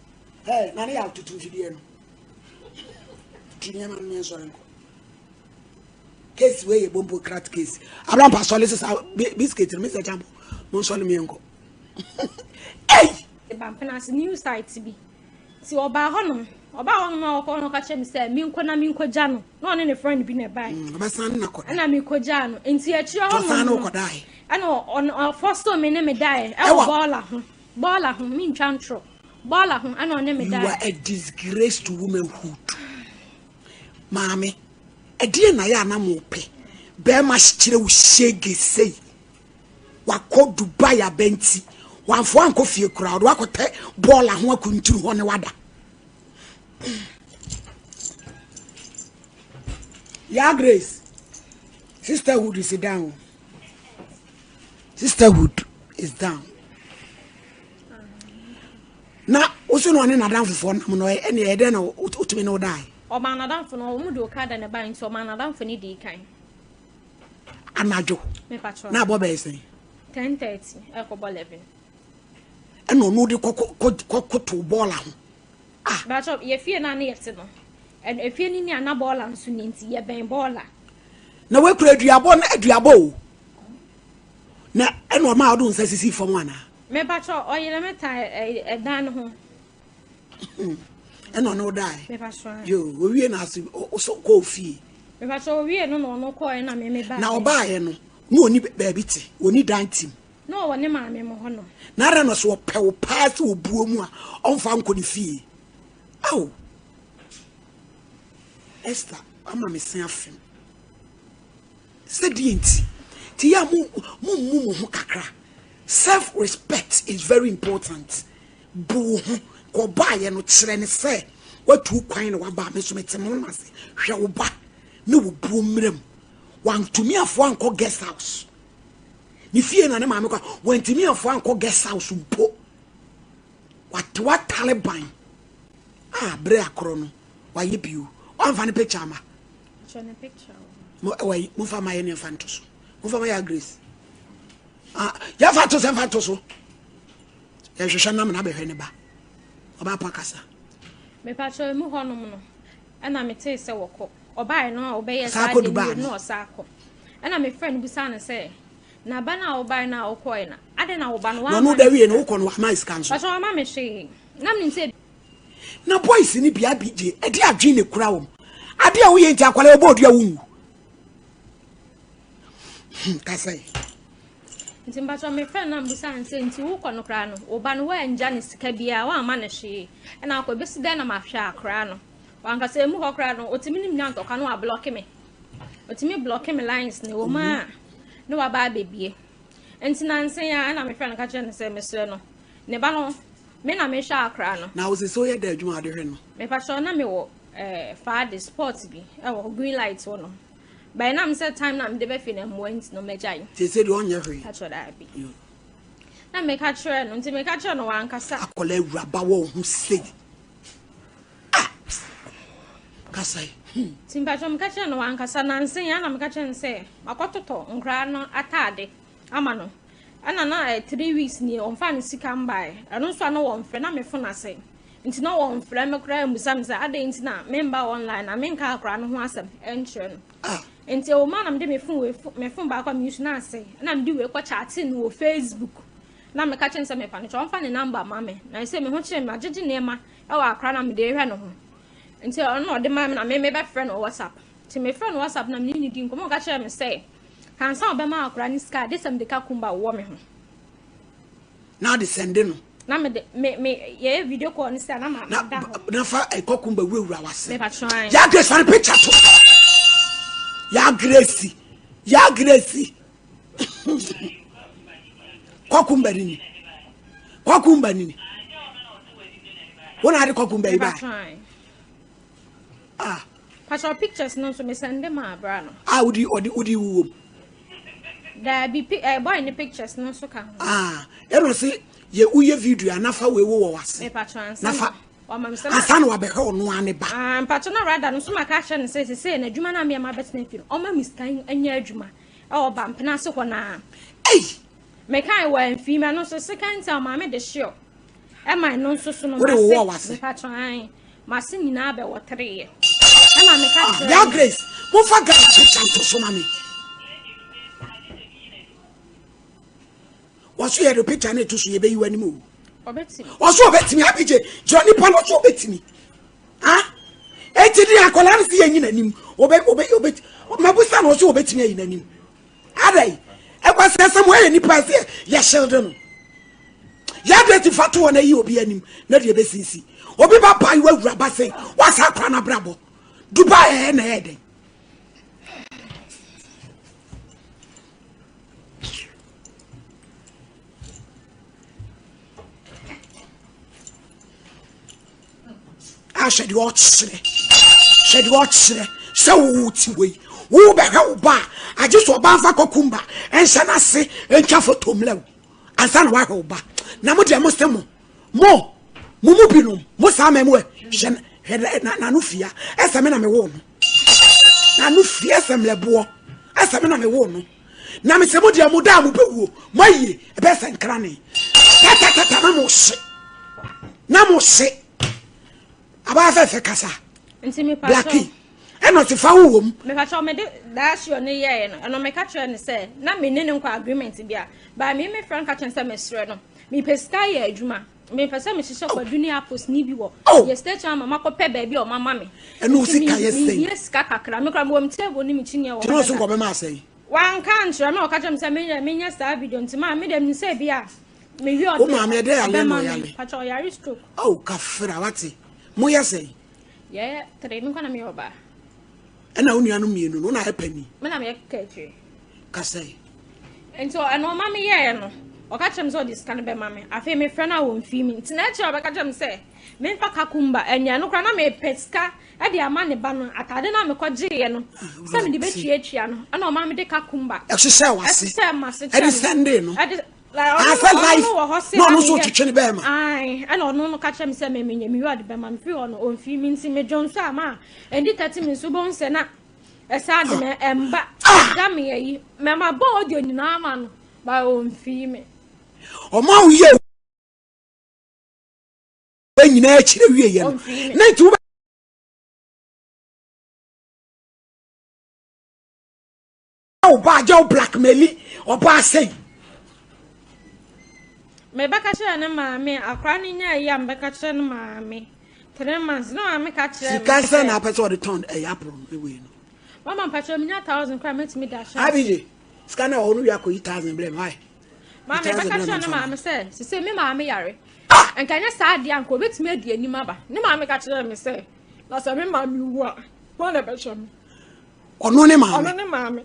Hey, na ne yɛ atutu mfidie no. Tu nneɛma no nsɔre nkɔ. Case wei yɛ bombo crat case. Abrampa sɔle sisa biscuit no Mr. Champo. Mo nsɔle mi nkɔ. Hey! Bampena ase new site bi. Nti ɔbaa hɔnom, ɔbaa hɔnom a ɔkɔ no ɔka kyerɛ me sɛ menkɔ na menkɔgya no. Na ɔne ne friend bi na ɛbae. Ɔbɛsan ne na kɔda. Ɛna mekɔgyaa no. Nti akyire hɔnom Ɔsan ne wokɔdae. Ɛna ɔno ɔfɔso me ne me dae ɛwɔ bɔɔla ho. Bɔɔla ho, mentwa ntorɔ. Bɔɔla ho ɛna ɔne me dae. You are a disgrace to womanhood. Maame, ɛdeɛ na yɛ ana mo pɛ. Bɛrima kyerɛ wo shege sei. Wakɔ Dubai abɛnti. Wamfo ankɔ fie koraa. Ɔde wakɔtɛ bɔɔla ho akunturu hɔ ne wada. Ya Grace, sisterhood is down. Sisterhood is down. Na woso na ɔne n'adamfofoɔ nam no ɛne ɛyɛ dɛn na wotumi ne wo dae? Ɔmaa n'adamfo no wɔn de okada na ɛbae nti ɔmaa n'adamfo no dii kan. Anadwo. Mepakyɛw. Na abɔ bɛyɛ sɛn? 10:30 ɛkɔbɔ 11. Ɛna ɔno de kɔkɔto bɔɔla ho. Ah. Mepakyɛw yɛ fie na ne yɛte no. Ɛno efie no ni a na bɔɔla nso ni nti yɛbɛn bɔɔla. Na woakura aduabɔ na aduabɔ o. Na ɛna ɔma a wode wo nsa sisi fam anaa? Mepakyɛ ɔyere me ta ɛdan no ho. Ɛna ɔne wo dae? Mepakyɛ. Yo, owie na ase ɔsɔ kɔɔ fie. Mepakyɛ owie no na ɔno kɔɛ na me me baeɛ. Na ɔbaeɛ no na ɔni baabi te, ɔni dan tim. Na ɔwɔ ne maame mo hɔ nom. Na adɛn na sɛ ɔpɛ wo paa sɛ ɔbuo mu a ɔmfa nkɔ ne fie? Ao! Esther ama me se afem. Sɛ deɛ nti? Nti yɛ a mo mmu mo ho kakra. Self respect is very important. Bu wo ho. Ka ɔbaayɛ no kyerɛ ne sɛ watu kwan na waba me nso mete mo ase. Hwɛ wo ba ne wo buo mmerɛ mu. Wantumi afoa ankɔ guest house. Ne fie na ne maame kɔ. Wantumi afoa ankɔ guest house mpo. Wate watale ban. Ah, bere akorɔ no wayɛ bio. Wamfa ne picture ama. Mo ɛwɔ momfa ma yɛ ne mfa nto so. Momfa ma yɛ Grace. Ah, yɛfa to sɛ mfa nto so. Yɛhwehwɛ nam na abɛhwɛ ne ba. Ɔba pa kasa. Mepakyɛ emu hɔnom no ɛna metee sɛ wɔkɔ. Ɔbaeɛ no a ɔbɛyɛ saa deɛ no ɔsa akɔ. Ɛna mefrɛ no bisaa no sɛ na ba no a wobaeɛ no a wokɔɛ no adɛn na wo ba no wamma no da wie no wokɔ no wama sika nso. Pakyɛ wama me hwee. Na menim sɛ Na boys ni bia BJ ɛde adwene na ekura wɔn. Ade a woyɛ nti akwala ɔbɔ odua wonwu. Hmm, kasa yi. Nti mpakyɛ me friend na mbusa no sɛ nti wokɔ no koraa no wo ba no woangya ne sika biara woamma no hwee ɛna akɔ ebesi dɛn na mahwɛ akoraa no wankasa emu hɔ koraa no otumi ne nya ntɔkwa no wablɔke me otumi blɔke me lines na ɛwɔ mu a na waba abɛbie nti nansa yi a ɛna me friend ka kyerɛ no sɛ mesrɛ no ne ba no Me na mehwɛ akora no. Na wo sese woyɛ dɛ adwuma ade hwɛ no. Mepakyɛw na mewɔ eh, faade sport bi ɛwɔ hɔ green light hɔ no. But ɛnam sɛ time na mede bɛfi na mmoa nti no magyae. Sese deɛ ɔnyɛ hwee. Pakyɛw daabi. Na meka kyerɛ no nti meka kyerɛ no wankasa. Akɔla awuraba wɔ ho sei. Ah! Kasa yi. Hmm. Nti mpakyɛw meka kyerɛ no wankasa nansa yi ana meka kyerɛ no sɛ makɔtotɔ nkoraa no ataade ama no. Ɛna na ɛyɛ 3 weeks nie ɔmfaa ne sika mbaeɛ. Ɛno nso a na wɔmfrɛ na me phone asɛe. Nti na wɔmfrɛ me koraa mmisa me sɛ adɛn nti na memba online na menka akwaraa no ho asɛm ɛnkyerɛ no. Ah. Nti ɛwɔ mu a na mede me phone wei me phone baako a me use no asɛe. Ɛna mede wei kɔ chatting no wɔ Facebook. Na meka kyerɛ no sɛ mepa no kyɛ ɔmfa ne number ma me. Na ɛsɛ me ho kyerɛ me magyegye nneɛma ɛwɔ akwaraa na mede rehwɛ ne ho. Nti ɔno na ɔde maa me na me mebɛfrɛ no wɔ WhatsApp. Nti mefrɛ no WhatsApp na me ne no di nkɔmmɔ ɔka kyerɛ me sɛ Ansa ɔbɛma akora ne sika a, gye sɛ mede kakumba wowɔ me ho. Na ade sɛnde no. Na mede me me yɛyɛ video call ne sika na ma na da hɔ. Na fa eh, kakumba wurawura wase. Mepa try. Ya Grace fa ne picture to. Ya Grace. Ya Grace. Kakumba ni ni. Kakumba ni ni. Wona ade kakumba yi ba. Mepa try. Ah. Pastor pictures no nso me send ma abra no. Ah, odi odi odi wuwo mu. Daabi pi eh, boy ne pictures no nso ka ho. Ah, ɛna ɔse yɛ woyɛ video a nafa wei wo wɔ wase. Me patro ansa. Nafa. Wama me sɛ. Ansa na wabɛhwɛ ɔno ane ba. Ah, mpatro na rada no nso maka akyerɛ no sɛ sese na adwuma na me ama bɛtena fi no. Ɔma me sika nyɛ adwuma. Ɛwɔ ba mpena ase hɔ naa. Ei. Mekae wɔ amfi ma no nso sika nti a ɔmaame de hyeɔ. Ɛma ɛno nso so no Wode wowɔ wase. Mepatro an. Mase nyinaa bɛ wɔtereeɛ. Ɛna meka Ah, kyerɛ ya no. Grace, momfa Ghana picture nto so ma me. Wɔso yɛde picture no to so yɛbɛyi w'anim o. Ɔbɛtumi. Ɔso ɔbɛtumi abigye gyina nipa no ɔso ɔbɛtumi. Ah, eti de akwadaa no si yɛnyi n'anim. Ɔbɛ ɔbɛ ɔbɛ mabusa no ɔso ɔbɛtumi ayi n'anim. Adai, ɛkwasi asɛm wɔyɛ nipa sɛ yɛhyɛlde no. Yɛade ti fa to wɔn ayi obi anim na deɛ ɛbɛsisi. Obi ba ba yi wawura ba sɛ wasa akora no abrabɔ. Dubai ɛyɛ na ɛyɛ dɛn. Ahwɛ deɛ ɔkyerɛ hwɛ deɛ ɔkyerɛ sɛ wo ti wei wobɛhwɛ wo ba a agye sɛ ɔba mfa kɔkumba ɛnhyɛ no ase ntwa foto mmerɛ wo ansa na wahwɛ wo ba na mo deɛ mo se mo mo mo mu binom mo saa mɛ mo ɛ hwɛ hwɛ na n'ano fia ɛsɛ me na me wo no n'ano fia ɛsɛ mlɛboɔ ɛsɛ me na me wo no na me sɛ mo deɛ mo da a mo bɛwuo mo ayie ɛbɛyɛ sɛ nkrane tatatata na mo hye na mo hye abaa fɛfɛ kasa Nti me blackie patro. Ɛna ɔse fa wo wɔ mu. Mepakyɛw mede daahyeɔ no yɛeɛ no ɛno meka kyerɛɛ no sɛ na me ne no nkɔ agreement bia but me me frɛ no ka kyerɛ no sɛ mesrɛ no mepɛ sika ayɛ adwuma mepɛ sɛ mehyehyɛ kwadu ne apples ne bi wɔ Oh! yɛ station ama makɔpɛ baabi a ɔmama me Ɛna wo nti sika yɛ sɛn? mehia sika kakra me koraa mewɔ me table ne me kyiniiɛ wɔ Nti na hɔ ɔse dada nkɔ bɛma asɛn? Wanka ankyerɛ me ɔka kyerɛ me sɛ menyɛ menyɛ saa video nti maa me deɛ menim sɛ bi a mewie Wo ɔde maame ɛdɛ yale na ɔbɛma me ɔyale? pakyɛ ɔyare stroke. Oh kafra wate moyɛ sɛn? Yɛyɛ tere, me nko na meyɛ ɔbaa. Ɛna wo nuanom mmienu no, wo na ayɛ panin? Me na meyɛ kaakyire. Kasɛe. Nti ɛno ɔma me yɛɛ no, ɔka kyerɛ me sɛ ɔde sika no bɛma me. Afei mefrɛ no a ɔmfii me. Nti na akyire ɔbɛka kyerɛ me sɛ memfa kakumba ɛnyɛ no koraa na mepɛ sika de ama ne ba no atade no a mekɔgyeeɛ no sɛ mede bɛtuatua no ɛna ɔma mede kakumba ɛhyehyɛ wase ɛhyehyɛ m'ase ɛde sɛndee no. ɛde Asɛ life na ɔno nso twetwe ne bɛrima. Ae, ɛna ɔno no ka kyerɛ me sɛ me menyɛ me wura de bɛma me firi hɔ no ɔmfiri me nti medwo nso a ma ɛndi 30 minutes wobɛhu sɛ na ɛsaa de me ɛmba da me ayi mɛma bɔ audio nyinaa ma no ba ɔmfiri me. Ɔma wo yɛ nyinaa akyerɛ wie yɛ no na nti wobɛ ɔbaa gya wo blackmaili ɔbaa sɛi. Mebɛka kyerɛ ne maame akora no nya ayi a mebɛka kyerɛ ne maame 3 months ne maame ka kyerɛ me sika sɛ na apɛ sɛ ɔde tɔn ɛyɛ aporo no wei no. Mama mpakyɛ menya 1,000 koraa mɛtumi da ahyɛ. Abigye sika na ɔwɔ no wi akɔyi 1,000 brɛ me wae. Maame bɛka kyerɛ ne maame sɛ sese me maame yare nka nyɛ saa adeɛ anka obɛtumi adi anim aba ne maame ka kyerɛ me sɛ na sɛ me maame wu a wɔn na ɛbɛhwɛ me. Ɔno ne maame. Ɔno ne maame.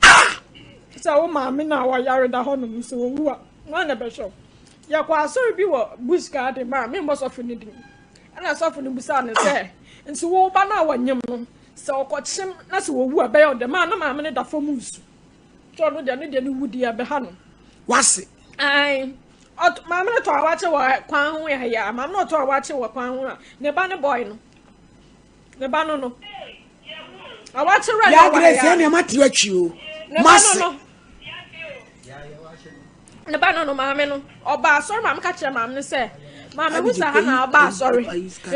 Ah! Sɛ wo maame na ɔyare da hɔ nom sɛ owu a, wɔn na ɛbɛhwɛ wo. Yɛkɔ asɔre bi wɔ Bush Garden ma me mmɔ sɔfo no din. Ɛna sɔfo no bisaa no sɛ, nti wo ba no a wɔnyem no, sɛ ɔkɔkyem na sɛ owu a ɛbɛyɛ wo dɛ? Maa na maame no da fam nsu. Sɛ ɔno deɛ ne deɛ no wu deɛ ɛbɛha no. Wase. Ae. Ɔt maame no tɔ awakye wɔ kwan ho yɛ ya. Maame no ɔtɔ awakye wɔ kwan ho a, ne ba ne boy no. Ne ba no no. Awakye wura Ya Grace yɛ nneɛma tiri akyi o. Mase. Ne ba no no maame no ɔba asɔre maame ka kyerɛ maame no sɛ maame ho sa ha na ɔba asɔre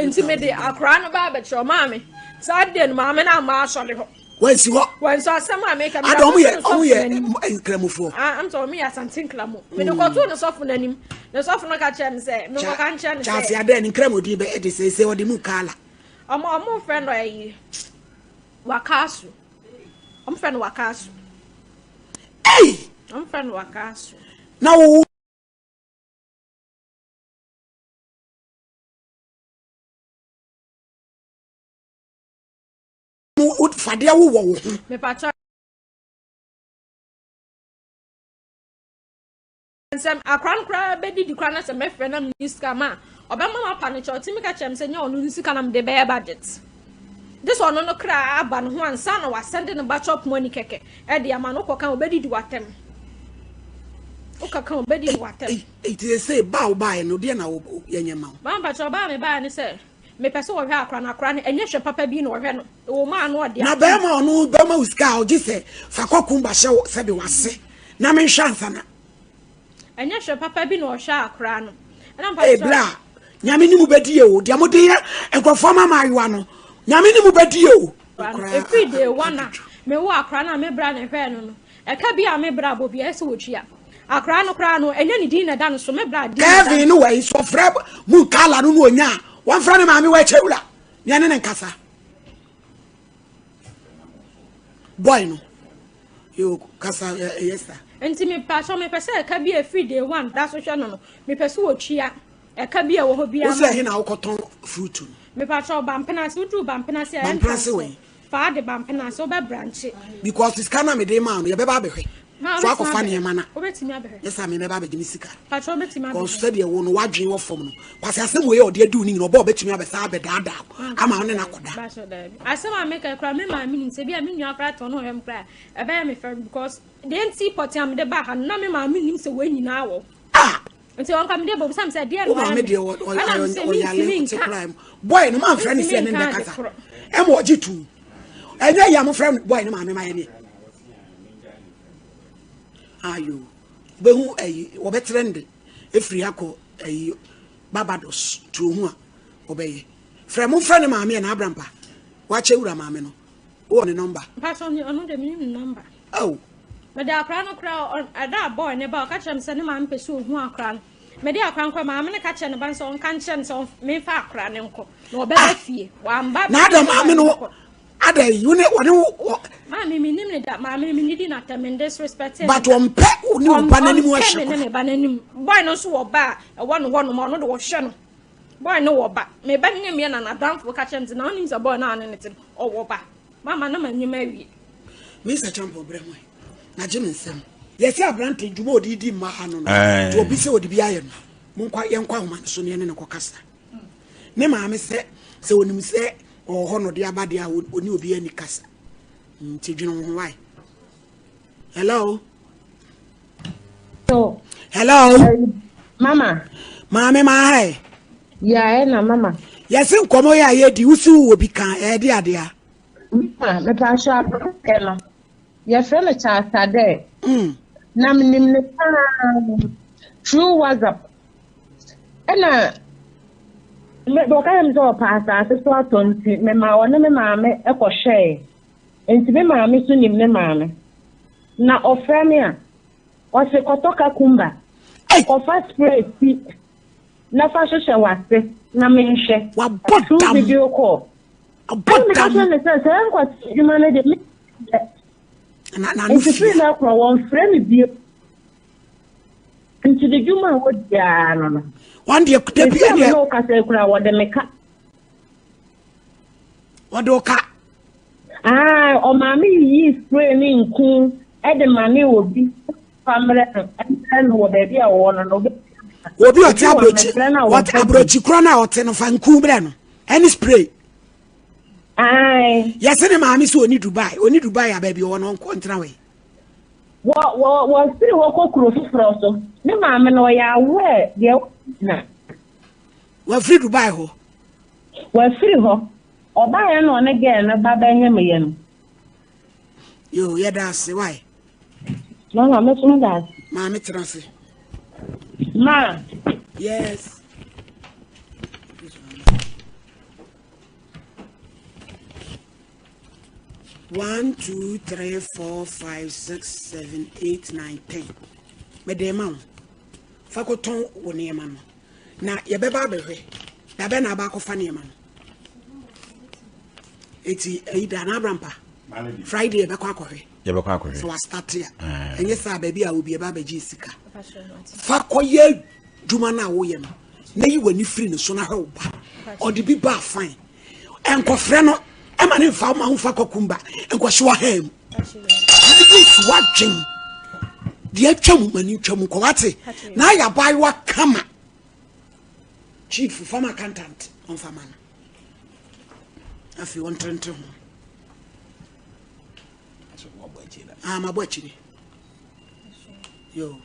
nti me de akora no ba abɛkyerɛ maame saa deɛ no maame no amma asɔre hɔ. Wansi hɔ. Wansi asɛm a meka. Ada ɔmo yɛ ɔmo yɛ nkramofoɔ. Ah, I'm sorry, ɔmo yɛ asante nkramo. Mede kɔtoo ne sɔfo n'anim. Ne sɔfo no ka kyerɛ me sɛ menkɔka nkyerɛ no sɛ. Kyase adɛ ne nkramodin bɛ ɛde sɛ sɛ ɔde mu kaala. Ɔmo ɔmo frɛ no ɛyi Wakaso. Ɔmo frɛ no Wakaso. Ei! Ɔmo frɛ no Wakaso. Na wo wo fadeɛ wowɔ wo ho. Mepakyɛ nsɛm akora no koraa bɛdidi koraa na sɛ mɛfrɛ na menni sika ma a ɔbɛma mapa no kyɛ ɔtumi ka kyerɛ me sɛ nyɛ ɔno ne sika na mede bɛyɛ budget gye sɛ ɔno no kra aba ne ho ansa na wasɛnde ne ba chop money kɛkɛ ɛde ama no wokɔka ɔbɛdidi watɛm wokɔka ɔbɛdidi watɛm. Nti sɛ ba a wobaeɛ no deɛ na yɛnyɛ ma wo. Mama mpakyɛ ɔbaa me baeɛ ne sɛ mepɛ sɛ wɔhwɛ akora no akora no ɛnyɛ hwɛ papa bi na ɔhwɛ no ɛwɔ mu a na ɔde Na bɛrima ɔno bɛma wo sika a ɔgye sɛ fa kɔ kumba hyɛ wo sɛbe wase na menhwɛ ansa na. Ɛnyɛ hwɛ papa bi na ɔhwɛ akora no. Ɛna Ee mpakyɛ. bra nyame ne mu bɛdi o deɛ mode yɛ nkurɔfoɔ ma maayewa no nyame ne mu bɛdi o. Ɛfiri day one a mewɔ akora no a me bra na ɛhwɛɛ no no ɛka bi a me bra bɔ bi ɛsɛ wɔtua akora no koraa no ɛnyɛ ne din na ɛda no so me bra din na ɛda Kevin no wɔ yi so ɔfrɛ mu nkala no no onya a wɔmfrɛ ne maame wɔ akyɛ wura ne ɛne ne nkasa boy no yo kasa ɛyɛ sa. Nti mepakyɛw mepɛ sɛ ɛka bi a ɛfiri day one da so hwɛ no no mepɛ sɛ wɔtua ɛka bi a ɛwɔ hɔ biara Wo sɛ ɛhe na wokɔtɔn fruit no? Mepakyɛw Bampenase woduru Bampenase a Bampenase entrance wɔ hɔ he? Faa de Bampenase wobɛ branche. Because sika no a mede maa no yɛbɛba abɛhwɛ. Ma So wobɛtumi akɔfa abɛhwɛ nneɛma no a wobɛtumi abɛhwɛ. nyɛ saa me mɛba abɛgye me sika. Pakyɛw wobɛtumi Because abɛhwɛ. sɛdeɛ wo no w'adwene wɔ fam no kwasi asɛm wei a ɔde adi wo no nyina ɔba a ɔbɛtumi abɛsan abɛdaadaa wo ama wo ne no akɔda. Pakyɛw daabi asɛm a meka yi koraa me maame nim sɛ bi a me nua koraa tɔn na ɔhwɛ me koraa a ɛbɛyɛ me fɛ because deɛ nti pɔtee a mede baa ha no na me maame nim sɛ wei nyinaa wɔ Ah! Nti ɔnka me deɛ bɔ bisa me sɛ deɛ Wo na wayɛ maame me deɛ ɛna me sɛ ɔyale mentumi ɔte nka koraa mu. Boy no mamfrɛ no sɛ mentumi ɛne no nka ade bɛkasa. korɔ. Ɛma ɔgye tum. Ɛnyɛ yɛ a mofrɛ no boy no maame ma yɛ deɛ. Ayo. Wobɛhu ayi wɔbɛtrɛ no de ɛfiri akɔ ayi Barbados nti ohu a wɔbɛyɛ. Frɛ momfrɛ ne maame ɛ na Abrampa wakyɛ wura maame no. Wowɔ ne nɔmba? Mpatsɔ ne ɔno de menim ne nɔmba. Oh. Mede akora no kora ɛda a boy ne ba ɔka kyerɛ me sɛ ne maame pɛ sɛ ohu akora no. Mede akora no kɔ maame no ka kyerɛ ne ba no sɛ ɔnka nkyerɛ no sɛ memfa akora no nkɔ na ɔbɛba ah. fie. Wamba. Na ada maame no ada yi wo ne wɔne wo. Maame mi nim ne da maame mi nidi na tɛm disrespect. But wɔmpɛ wo ne wo ba n'anim ahyɛ. Ɔmpɛ me ne me ba n'anim. Boy no nso wɔ ba a ɛwɔ no hɔ nom ɔno de wɔhwɛ no. Boy no wɔ ba. Me ba no nyɛ na n'adamfo ka kyerɛ me sɛ na wonim sɛ boy no a ɔne ne te no ɔwɔ ba. Mama na m'anim awie. Mr. Champon brɛ ho na gye me nsɛm. Yɛsɛ aberante dwuma ɔde di mma ano no nti obi sɛ ɔde bi ayɛ no monkɔ yɛnkɔ ahoma no so ne ɛne no kɔkasa. Ne maame sɛ sɛ onim sɛ ɔwɔ hɔ na ɔde aba deɛ a ɔne obi ani kasa nti dwene wo ho wae. Hello. So, Hello. Mama. Maame ma ha ɛ. Ya ɛ na mama. Yɛse nkɔmɔ yɛ a yɛdi wosi wo wɔ bi kan ɛɛde adeɛ a. Mama mepa ahyɛ aberanteɛ no yɛfrɛ no Charles Adɛ. Na menim ne paa through WhatsApp. Ɛna me wɔka kyerɛ me sɛ ɔpɛ asase so atɔ nti mema ɔne me maame kɔhwɛe. Nti me maame so nim ne maame. Na ɔfrɛ me a, ɔse kɔtɔ kakumba, kɔfa spray si na fa hyehyɛ w'ase na menhwɛ. Wabɔ Through dam. video call. Abɔ Ɛna meka dam. kyerɛ no sɛ saa nkwasi adwuma no deɛ menyɛ. Na na no Nti firi fia. no korɔ wɔmfrɛ me bio. Nti ne dwuma a wɔdi ara no no. Wɔn deɛ da bi Seesei a me deɛ ne wo kasa yi koraa wɔde me ka. Wɔde wo ka. Ae, ɔmaa me yiyii spray ne nku de manee obi fa mmerɛ no, mmerɛ no wɔ baabi a ɔwɔ no na ɔbɛtua me ka. Obi ɔte Obi wɔ aburokyi, mefrɛ no a ɔte wɔmfa bi. aburokyi korɔ no a ɔte no fa nku brɛ no ɛne spray. Ae. Yɛse ne maame sɛ ɔni Dubai, ɔni Dubai a baabi ɔwɔ no ɔnkɔ ntena hɔ yi. Wɔ wɔ wɔfiri hɔ kɔ kuro foforɔ so. Ne maame no ɔyɛ aware deɛ ɛwɔ na. Wafiri Dubai hɔ. Wafiri hɔ. Ɔbaeɛ na ɔne girl no ba bɛnyemeeɛ no. Yoo yɛda ase why. Mama me so meda ase. Maame tena ase. Ma. Yes. One, two, three, four, five, six, seven, eight, nine, ten. Mede ma wo. Fa kɔtɔn wo nneɛma no. Na yɛbɛba abɛhwɛ. Da bɛn na aba akɔfa nneɛma no? Eti ɛyi da na abrampa. Friday yɛbɛkɔ akɔhwɛ. Yɛbɛkɔ akɔhwɛ. Sɛ wastate a. Ɛnyɛ saa baabi a obi ɛba abɛgye sika. Fa kɔyɛ adwuma no a woyɛ no na yi w'ani firi ne so na hwɛ wo ba. Ɔde bi ba fine. Ɛnkɔfrɛ no ɛma ne mfa ma wo mfa kɔkumba nkɔhye w'ahan mu. Yesu wadwen deɛ atwa mu ma ne ntwa mu kɔ wate na ayɛ abaayewa kama chief fam accountant ɔmfa ma no afei ɔntrɛntrɛ ho ah mabɔ akyire yo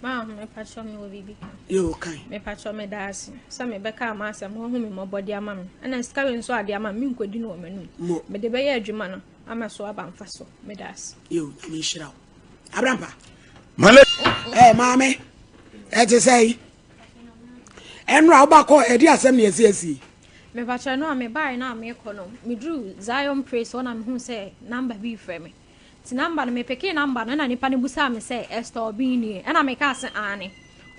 maa mepakyɛ me wɔ biribi ka yo kan mepakyɛ me da ase sɛ mebɛka ama asɛm ho me mmɔbɔ de ama me ɛna sika wei nso ade ama me menkɔdi no wɔ m'anum mede bɛyɛ adwuma no ama so aba mfa so meda ase. Yo, nyame nhyira wo. Abrampa. Male. Eh, maame. Ɛte sɛ yi. Ɛnora woba kɔ ɛde asɛm ne ɛsi asi. Mepakyɛ no a mebaeɛ no a mekɔ no meduru Zion Praise hɔ na mehu sɛ namba bi refrɛ me nti namba no mepekee namba no ɛna nipa no busaa me sɛ Esther Obeng nie ɛna mekaa sɛ aane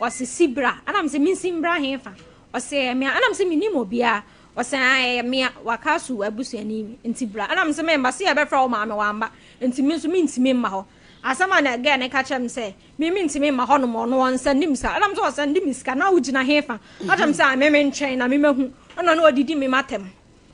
ɔse si bra ɛna mese mensi mbra hefa ɔse ɛyɛ mea ɛna mese menim obiara Ɔse aah ɛyɛ mea, w'Akasu abusuani nti bra. Ɛna mese memba, se yɛbɛfrɛ wo maame wamba nti me nso mentumi mma hɔ. Asɛm a na girl no ka kyerɛ me sɛ me mentumi mma hɔ nom ɔno ɔnsɛnde me sika. Ɛna mese ɔsɛnde me sika na wogyina hefa? Ɔka kyerɛ me sɛ me mentwɛn na me mahu. Ɛna na ɔdidi me matɛm.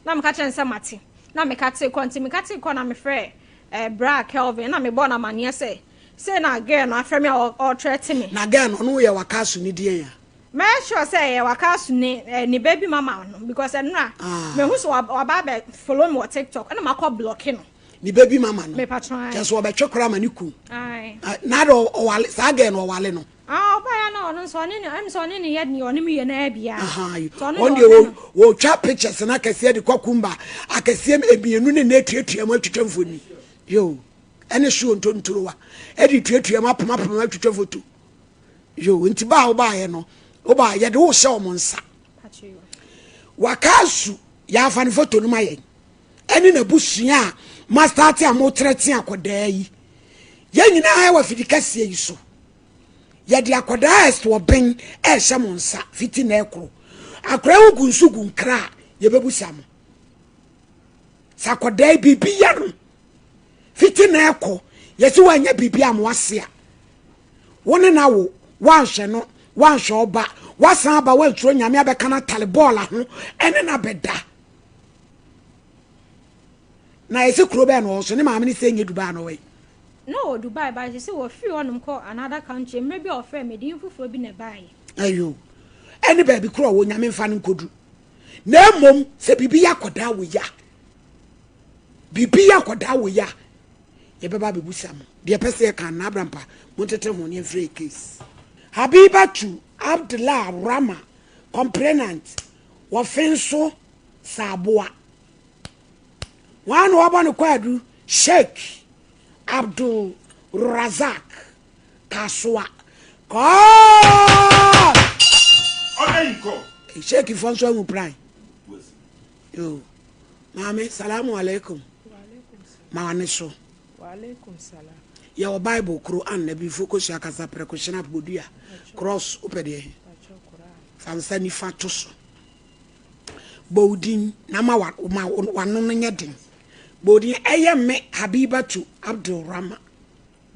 Na meka kyerɛ no sɛ mate. Na meka tee kɔ nti meka tee kɔ na mefrɛɛ eh, bra Kelvin na mebɔɔ no amaneɛ sɛ sei na girl no afrɛ me a ɔretrɛte me. Na girl no ɔno yɛ w'Akasu ne deɛn a? Mɛyɛ sure sɛ ɛyɛ wakaso ne eh, ne baby mama no because ɛnora ah. mehu sɛ waba abɛ follow me wɔ TikTok ɛna makɔ block no. Ne baby mama no. Mepa try. Kyɛ sɛ ɔbɛtwe koraa ma ne kun. Aye. Na de ɔwale saa girl no ɔwale no. Ah ɔba ya na ɔno nso ɔne ne ɛm sɛ ɔne ne yɛ ne ɔne me yɛ na abia. Ɔno deɛ wɔtwa pictures na akɛseɛ de kɔ kumba akɛseɛ mmienu ne na atuatua mu atwitwa mfoni. Yo ɛne so ntontorowa ɛde tuatua mu apomapoma atwitwa foto. Yo, nti ba a wobaeɛ no, woba yɛde wo hyɛ wɔn nsa. Waka asu, yɛafa ne foto no ma yɛn. Ɛne n'abusua a Mastarte a motrɛte akɔdaa yi. Yɛn nyinaa wɔ afidi kɛseɛ yi so. Yɛde akɔdaa ɛsoɔben ɛrehyɛ mo nsa fiti na ɛkoro. Akora ho gu nsu gu nkra a yɛbɛbusa mo. Sɛ akɔdaa yi biribi yɛ no fiti na ɛkɔ yɛsi wanyɛ biribi a mo ase a wo ne na wo wanhwɛ no wanhwɛ ɔba wasan aba wansuro nyame abɛka no atale bɔɔla ho ɛne na bɛda na yɛsɛ kuro bɛɛ na ɔwɔ so ne maame ne sɛ nyɛ Dubai na ɔwɔ yi. Na ɔwɔ Dubai but sɛ wɔfiri hɔnom kɔ another country mmerɛ bi a ɔfrɛ me din foforɔ bi na ɛbaeɛ. Ayo ɛne baabi koro ɔwɔ nyame mfa no nkɔdu na mmom sɛ biribi yɛ akɔdaa wɔ ya biribi yɛ akɔdaa wɔ ya yɛbɛba abɛbusa mo deɛ ɛpɛ sɛ yɛka na abrampa montete ho ne ɛmfrɛ case Habibatu Abdullah Rama complainant wɔfe nso sɛ aboa Wɔn na wɔabɔ no kwaadu Sheikh Abdul Razak Kasoa. Kɔɔ! Sheikh fo nso ahu pran. Yo. Maame, salamu alaikum. Ma w'ani so. Yɛwɔ Bible koro anna bi fo kosua kasa prɛko hyena bodua cross wopɛ deɛ he fa nsa nifa to so. Bɔ wo din na ma w'ano no nyɛ den. Bɔ wo din, ɛyɛ me Habibatu Abdul Rahman.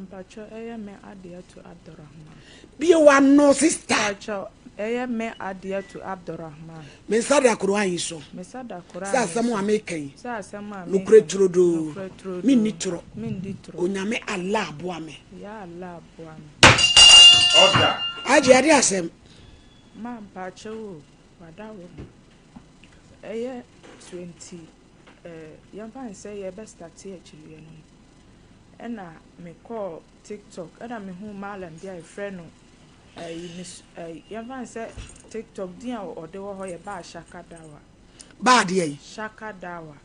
Mpakyɛw ɛyɛ me Adiatu Abdul Rahman. Bue w'ano sista. Mpakyɛw ɛyɛ me Adiatu Abdul Rahman. Me nsa da Qur'aan yi so. Me nsa da Qur'aan yi so. Sɛ asɛm a meka yi. Sɛ asɛm a meka yi. Nokorɛ turodoo. Nokorɛ turodoo. Menni torɔ. Menni torɔ. Onyame Allah boa me. Ya Allah boa me. Order. Agye ade asɛm. Ma mpakyɛw o. Wadaworo. Ɛyɛ 20 eh, yɛmfa no sɛ yɛbɛ starte akyiriwia no mu. Ɛna mekɔɔ TikTok, ɛna mehuu mallam bi a yɛfrɛ no ɛyi mes ɛyi yɛmfa no sɛ TikTok din a ɔde wɔ hɔ yɛ Baa Shaka Dawa. Baa deɛ yi? Shaka Dawa.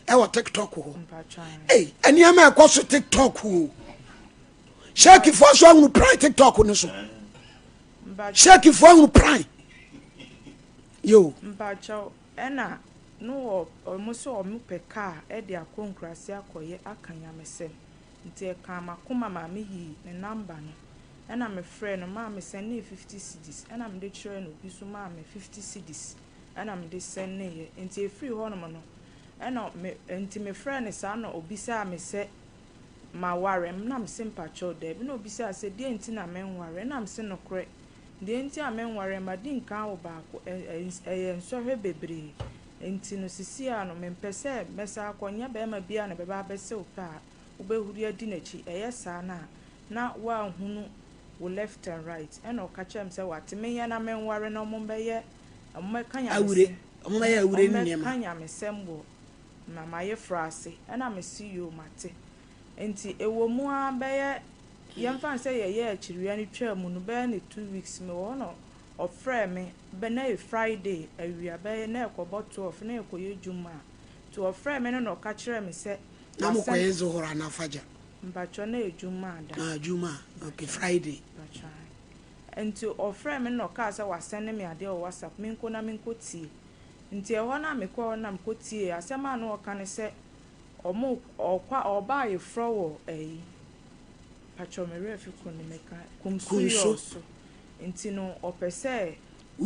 Ɛwɔ TikTok hɔ. Mpatwa. Ei, nneɛma ɛkɔ so TikTok o. Shekifoɔ so ahunu pran TikTok no so. Shekifoɔ ahunu pran. Yo. Mpakyɛw, ɛna no wɔ ɔmo sɛ ɔmo pɛ car ɛde akɔ nkurase akɔyɛ aka nyamesɛm nti ɛkaa makoma maa me yii ne number no ɛna me frɛɛ no maa me sɛnee 50 cedis ɛna mede kyerɛɛ no obi nso maa me 50 cedis ɛna mede sɛneeɛ nti ɛfiri hɔ nom no ɛna me nti me frɛɛ no saa na obisaa me sɛ maware na mese mpakyɛw daabi na obisaa sɛ deɛn nti na menware na mese nokorɛ Deɛ nti a menwareɛ, madi nkan awo baako, ɛyɛ nsɔhwɛ bebree nti no, seesei ara no, mempɛ sɛ mɛsan akɔ. Nyɛ barima biara na ɛbɛba abɛse wo pɛ a wobɛhuri adi n'akyi. Ɛyɛ saa no a, na woanhunu wo left and right. Ɛnna ɔka kyerɛɛ me sɛ, Wate, menyɛ na menware na wɔmmɛyɛ, wɔmmɛka Awure, wɔmmɛyɛ awure ne nneɛma. wɔmmɛka nyamesɛm wɔ m'ayeforɔ ase. Ɛnna mese, Yoo, mate. Enti ɛwɔ mu ara bɛyɛ Yɛmfa no sɛ yɛyɛɛ akyiriwia no twaa mu no bɛyɛ ne 2 weeks mewɔ hɔ na ɔfrɛɛ me bɛ na ɛyɛ Friday awia bɛyɛ na ɛkɔbɔ 12 na yɛkɔyɛ dwuma a nti ɔfrɛɛ me no na ɔka kyerɛɛ me sɛ Na wasan mokɔyɛ Zuhur anaa Fajr? Mpakyɛw na ɛyɛ dwuma da. Ah, dwuma, okay, Friday. Mpakyɛw ae. Nti ɔfrɛɛ me no na ɔkaa sɛ wasɛne me adeɛ wɔ WhatsApp menkɔ na menkɔ tie. Nti ɛhɔ no a mekɔɔ hɔ no na mekɔ tiee asɛm a na ɔka ne sɛ ɔmo ɔkɔ ɔba ayeforɔ wɔ ɛyi Pakyɛw me werɛ fi koro no meka Kumsu Kumsu. yɔɔ so nti no ɔpɛ sɛ me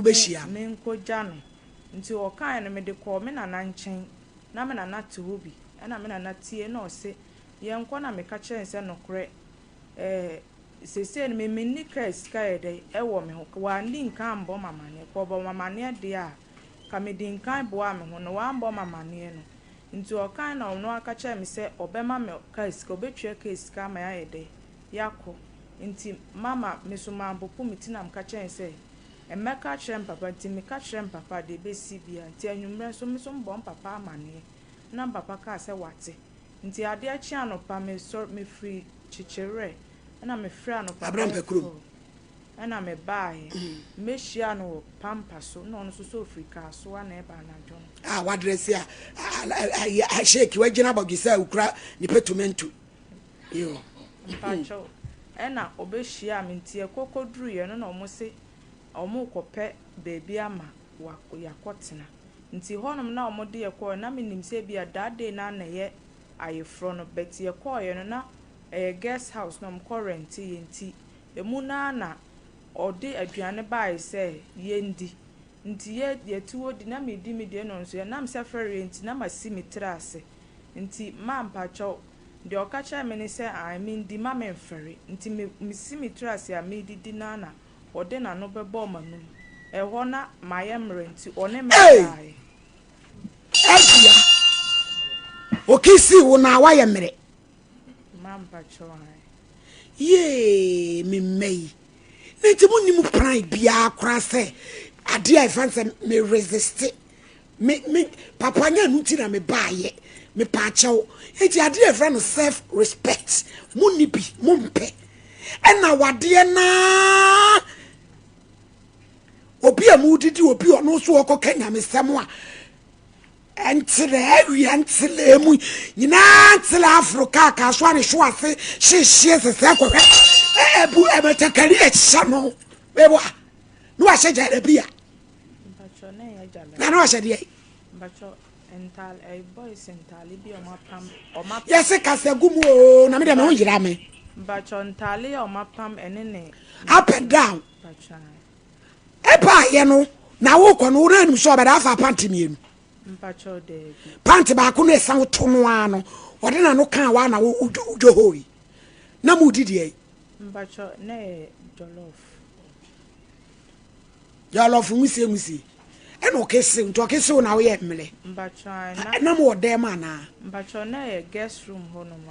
Wobɛhyia no. me nkɔgya no nti ɔkaeɛ no mede kɔɔ me nana nkyɛn na me nana te hɔ bi ɛna me nana tie na ɔse yɛnkɔ na meka kyerɛɛ no sɛ nokorɛ ɛɛ seesei no me menni kaa sika yɛ dɛn ɛwɔ me ho wanni nkan ambɔ me amaneɛ kɔ ɔbɔ me amaneɛ deɛ a ka medi nkan boaa me ho no wambɔ me amaneɛ no Nti ɔkae na ɔno ara ka kyerɛɛ me sɛ ɔbɛma me kaa sika, ɔbɛtua kaa sika ama yɛayɛ dɛ? Yɛakɔ. Nti mama me nso mampopo me ti na meka kyerɛɛ no sɛ mmɛka akyerɛ me papa. Nti meka kyerɛɛ me papa deɛ ɛbɛsi biara. Nti anwummerɛ nso me nso mebɔɔ me papa amaneɛ na me papa kaa sɛ wate. Nti adeɛ kyee anɔpa mesɔre, mefiri Kyekyewerɛ ɛna mefiri anɔpa Abrɛ bɛyɛ mpɛ kurom. 4. Ɛna me baeɛ, me hyiaa no wɔ pampa so, na ɔno nso sɛ ɔfiri Kasoa na ɛreba anadwo no. A wadrɛse a a shake wagyina abɔdwe sɛ okura ne petomento. Yo. Mpakyɛw, ɛna ɔbɛhyiaa me nti yɛkɔ kɔduruiɛ no na ɔmo se ɔmo rekɔpɛ baabi ama wa yɛakɔtena. Nti hɔnom na ɔmo de yɛ kɔɔɛ na menim sɛ ebia that day no ara na ɛyɛ. ayeforɔ no but yɛkɔeɛ no na ɛyɛ guest house na wɔkɔ rɛnteeɛ nti ɛmu no ara na ɔde aduane baeɛ sɛ yɛndi nti yɛ yɛte hɔ di na medi me deɛ na ɔno nso ɛnam sɛ fɛreɛ nti na masi me tiri ase nti ma mpakyɛw deɛ ɔka kyerɛɛ me ne sɛ ae mendi ma memfɛre nti me mesi me tiri ase a medidi no ara na ɔde n'ano bɛbɔɔ m'anum ɛhɔ na mayɛ mmerɛ nti ɔne me Ei! daeɛ. Afia, okisii wo na wayɛ mmerɛ. Ma mpakyɛw ae. Yee me mma yi. Na nti mo nnim plan biara koraa sɛ adeɛ a ɛfa sɛ me resiste me me papa nyɛ no nti na me baayɛ me paakyɛw nti adeɛ a ɛfrɛ no self respect mo nni bi mo mpɛ ɛna wadeɛ naa obi a mo didi obi ɔno nso ɔkɔka nyamesɛm a Ntelɛ awia ntelɛ mu nyinaa ntelɛ aforo kaa kaa so ane so ase hyehyeɛ sɛsɛ kɔhwɛ ɛbu ɛbɛtakari ɛhyɛ no bɛbɔ a na wahyɛ gyarabia na na wahyɛ deɛ yɛse kasa gu mu oo na medeɛ me ho yera me up and down Ɛbaeɛ no na wokɔ no wona anim sɛ ɔbɛda afa pante mmienu. Pante baako no ɛsan woto no ara no ɔde na no kaa wa na wodwo hɔ yi na mo di deɛ. Mpakyɛw na ɛyɛ jollof. Jollof nwusie nwusie ɛna ɔkesew nti ɔkesew na woyɛ mmerɛ. Mpakyɛw na. Ɛna mo wɔ dɛm anaa. Mpakyɛw na ɛyɛ guest room hɔ nom a.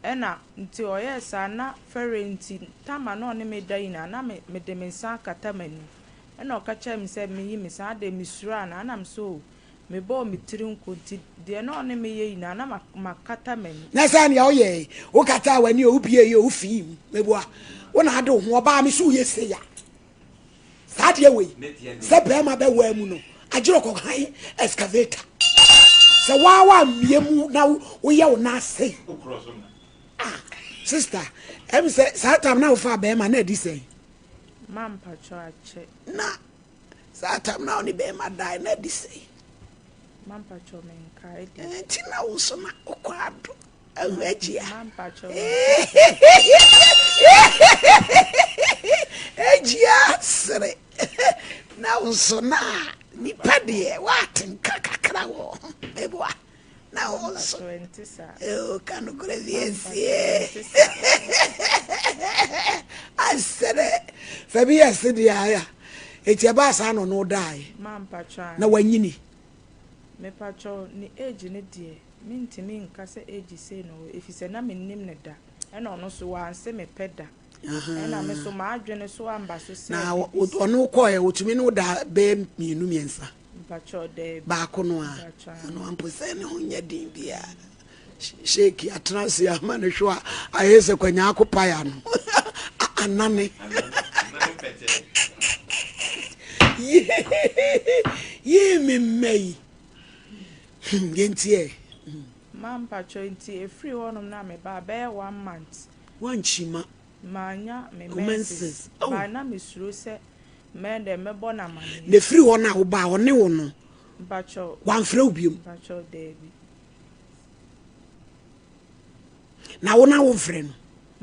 Ɛna nti ɔyɛɛ saa na fɛreɛ nti tam a na ɔne me da nyinaa na me mede me nsa akata m'anim. Ɛna ɔka kyerɛɛ me sɛ menyi me nsa adɛn mesuro anaa? Ɛna me sɛ oo mebɔɔ me tiri nko nti deɛ na ɔne me yɛ nyinaa na ma makata m'ani. Na sɛ nea woyɛe, wokataa w'ani o, wobuei o, wofii mu. Meboa, wo na ade wo ho, ɔbaa me so woyɛ sei a. Saa adeɛ wei, sɛ bɛrima bɛwaa mu no, agyerɛ ɔkɔ han excavator. Sɛ waa waa mmie mu na woyɛ wo nan sei. Ah, sister, ɛm sɛ saa tam na wofa bɛrima na adi sɛn? Ma mpakyɛ akyɛ. Na saa tam na wo ne bɛrima dae na adi sɛn? Ma mpakyɛ menkae deɛ. Nti na wo nso na wokɔ ado. Agyia. Agyia sere. Na wo nso na nipa deɛ woate nka kakra wɔ ho. Meboa. Na wo nso. Eo ka nokorɛ bi asie. Asere. Fa bi yɛ se deɛ aya. Eti ɛbaa saa na ɔno dae. Na wanyini. Mepakyɛw ne age no deɛ mentumi nka sɛ age sei na ɔwɔ efisɛ na mennim no da ɛna ɔno nso wanse me pɛ da ɛna me nso m'adwene so amba so sɛ Na biribi sa. ɔno kɔɛ otumi ne wo da bɛyɛ mmienu mmiɛnsa? Mpakyɛw daabi. Baako no a Mpakyɛw aane. ɔno ampo sɛ ne ho nyɛ den biara Sheik atena ase ama ne hwɛ a ayɛ sɛ kwanyaako pae ano anane yee me mma yi hmm, yɛntiɛ hmm. Ma mpakyɛ nti ɛfiri hɔnom na mebaa bɛyɛ one month wankyima manya me menses oh. Ba na mesuro sɛ mɛyɛ dɛ mɛbɔ no amaneɛ. Na ɛfiri hɔ no a wobaa ɔne wo no mpakyɛ wamfrɛ wo biom? Mpakyɛ daabi. Na wo na womfrɛ no?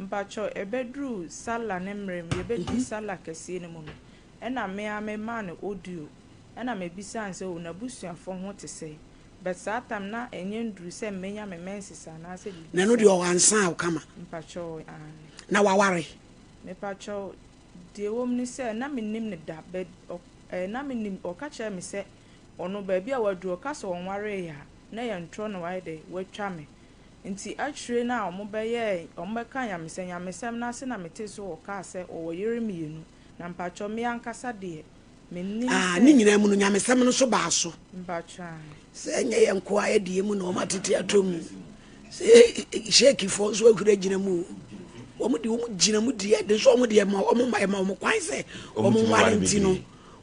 Mpakyɛw, ɛbɛduruu Sallah ne mmerɛ mu, yɛbɛdii Sallah kɛseɛ no mu no, ɛna me ara me maa no audio, ɛna me bisaa no sɛ oh n'abusuafoɔ ho te sɛn, but saa time no na ɛnyɛ nduru sɛ mɛnya me menses anaasɛ biribi Na ɛno saa. deɛ ɔansaa wo kama? Mpakyɛw, aane. Na waware? Mepakyɛw, deɛ ɛwɔ mu ne sɛ na mennim no da, but ɔ ɛɛ na menim, ɔka kyerɛɛ me sɛ ɔno baabi a waduru ɔka sɛ ɔnwareeɛ a, na ɛyɛ ntorɔ na wayɛ dɛ, watwa me. Nti akyire no a wɔbɛyɛɛ, wɔbɛkaa nyamesɛm, nyamesɛm no ase na metee sɛ wɔkaa sɛ ɔwɔ yere mmienu. Na mpakyɛw me ankasa deɛ, mennim Ah, sɛ. ne nyinaa mu no, nyamesɛm no nso baa so. Mpakyɛw aane. Sɛ ɛnyɛ yɛn nkoa yɛ deɛ mu na wɔn atete atɔ mu. Sɛ shekifoɔ nso ahuri agyina mu o. Wɔn deɛ wɔn gyina mu deɛ, de nso wɔn deɛ ma wɔn ma ɛma wɔn kwan sɛ wɔn nware nti no,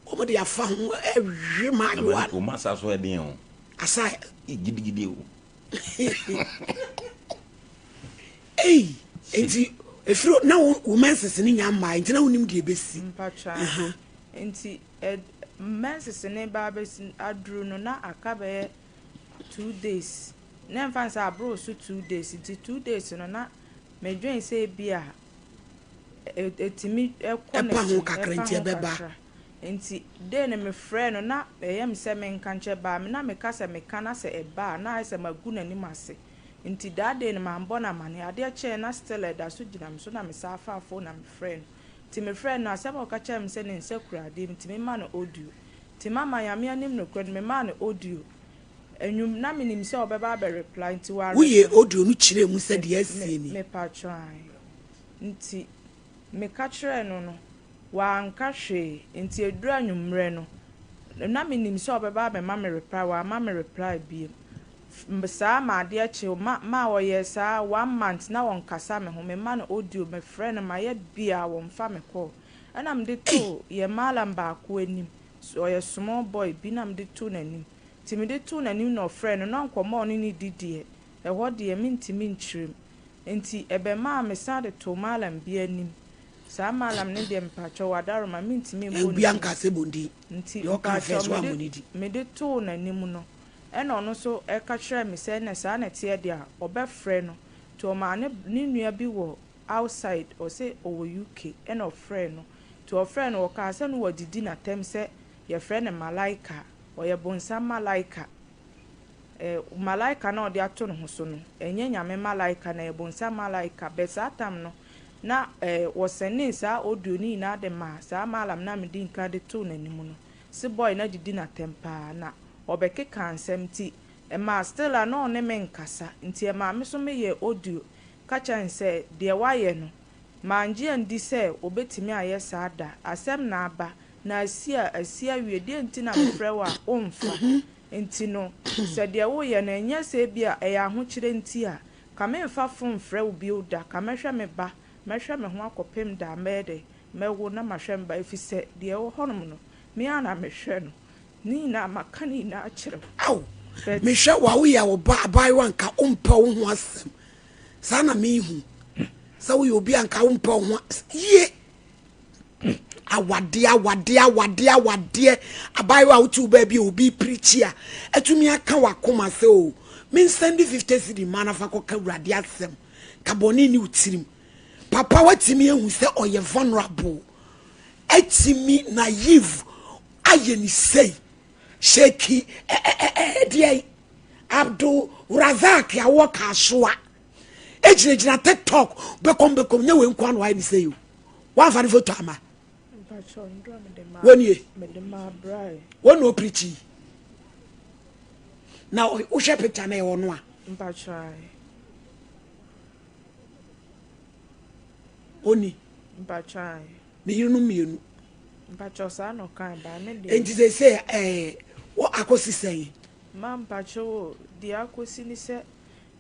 wɔn de afa ho ɛwe maayewa. Wɔn asa so ɛden o. Asa. Gidigidi o. Ei, nti efiri na wo wo menses ne nya mmaa nti na wonim deɛ ebesi. Mpakyɛw nti ɛ menses ne ba abesi aduru no na aka bɛyɛ 2 days. Na ɛmfa no sɛ aboro so 2 days, nti 2 days no na medwen sɛ ebi a ɛtumi ɛkɔ Ɛpa ho n'akyi, kakra ɛpa nti ho ɛbɛba. kakra. Nti day no mefrɛ no na ɛyɛ me sɛ menka nkyɛ baa me na meka sɛ meka na sɛ ɛba a na ayɛ sɛ magu n'anim ase. Nti that day no mambɔ no amane. Adeɛ kyɛɛ na still ɛda so gyina me so na mesan faa phone na mefrɛ no. Nti mefrɛ no, asɛm a ɔka kyerɛ me sɛ ne nsa kura adeɛ mu nti mema no audio. Nti mama Nyame anim nokorɛ no, memaa no audio. Enwum na menim sɛ ɔbɛba abɛ reply nti wa Woyɛ audio no kyerɛ mu sɛ deɛ asie ni. Mepatwo ae. Nti meka kyerɛɛ no, wanka hwee. Nti eduru anwummerɛ no na menim sɛ ɔbɛba abɛma me reply, wamma me reply bio. Saa ma adeɛ kye ma ma ɔyɛ saa one month na wɔnkasa me ho. Mema no audio, mefrɛ no, mayɛ bia wɔmfa me call. Ɛna mede too yɛ malam baako anim. Ɔyɛ small boy bi na mede too n'anim. Nti mede too n'anim na ɔfrɛ no na nkɔmmɔ a ɔne ne di deɛ, ɛhɔ deɛ mentumi nkyerɛ mu. Nti ɛbɛmaa me san de too malam bi anim. Saa malam no deɛ, mpakyɛw wadaroma, mentumi mbɔ ne Obi din. anka sɛ bɔ Nti deɛ ɔka first mpakyɛw woammɔ ne mede di. Mede too n'anim no, ɛna ɔno nso ɛka kyerɛɛ me sɛ ɛnɛ saa na ɛteɛ deɛ a, ɔbɛfrɛ no. Nti ɔmaa ne nua bi wɔ outside, ɔsɛ ɔwɔ UK, ɛna ɔfrɛ no. Nti ɔfrɛ no, ɔkaa sɛ no wɔdidi n'atɛm sɛ yɛfrɛ no Malaika, ɔyɛ bonsam malaika. Malaika na ɔde ato ne ho so no, ɛnyɛ Nyame malaika na ɛyɛ bonsam malaika. But saa time no na wɔsɛnee saa audio no nyinaa de maa saa malam na mede nka de too n'anim no. Se boy na didi n'atɛm paa na ɔbɛkeka nsɛm, nti ɛmaa still a na ɔne me nkasa. Nti ɛmaa me so meyɛ audio ka kyerɛ no sɛ deɛ wayɛ no, mangye andi sɛ obetumi ayɛ saa da. Asɛm na aba na asi a asi awie deɛ, nti na mefrɛ wo a womfa. Nti no sɛ deɛ woyɛ no ɛnyɛ sɛ bi a ɛyɛ ahokyerɛ nti a, ka memfa phone frɛ wo bio da. Ka mɛhwɛ me ba, mɛhwɛ me ho akɔpem da a mɛyɛ dɛ mɛwo na mahwɛ me ba, ɛfiri sɛ deɛ ɛwɔ hɔnom no, me ara na mehwɛ no. Ne nyinaa maka ne nyinaa kyerɛ wo. Aw. But Mehwɛ wo a, woyɛ wo ba abaayewa nka wompɛ wo ho asɛm saa na mehu sɛ woyɛ obi a nka wompɛ wo ho yie. Awadeɛ, awadeɛ, awadeɛ, awadeɛ. Abaayewa a wote wo baabi a obi pirikyi a atumi aka w'akoma sɛ o mensɛnde 50 cedi ma nafa kɔka Awurade asɛm, ka bɔne ne wo tirim. Papa, watumi ahu sɛ ɔyɛ vulnerable, atumi naive ayɛ ne sei. Sheikh ɛdeɛ Abdul Razak awɔ Kasoa egyinagyina TikTok bɛkɔm bɛkɔm nyɛ wei nko ano ayɛ ne sei o. Wamfa ne photo ama wɔnie wɔn na ɔpirikyi na wohwɛ picture na ɛwɔ no a oni ne yerenom mmienu. Nti sɛ ɛɛ wɔ akɔsi sɛn? Ma mpakyɛw, deɛ akɔsi ni sɛ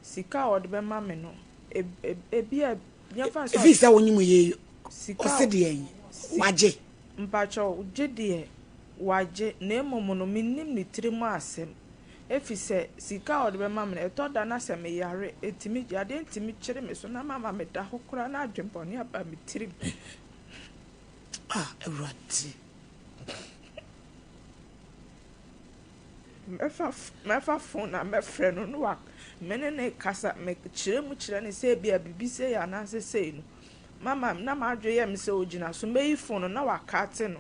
sika a ɔde bɛma me no, ebi a yɛmfa sɛ efi sɛ wonyim yie, ɔse deɛ wagye. Mpakyɛw, gye deɛ wagye, na mmom no mennim ne tiri mu asɛm, efi sɛ sika a ɔde bɛma me no, ɛtɔ da na sɛ meyare, etumi yadeɛ ntumi kyere me so na mama meda hɔ koraa na adwembɔne aba me tirim. Ah, Awurade. Mɛfa phone na mɛfrɛ no no wa me ne ne kasa, mekyerɛ mu kyerɛ ne sɛ ebi a biribi sei anaasɛ sei no, mama na m'adwe yɛ me sɛ ogyina so mɛyi phone no na wakate no.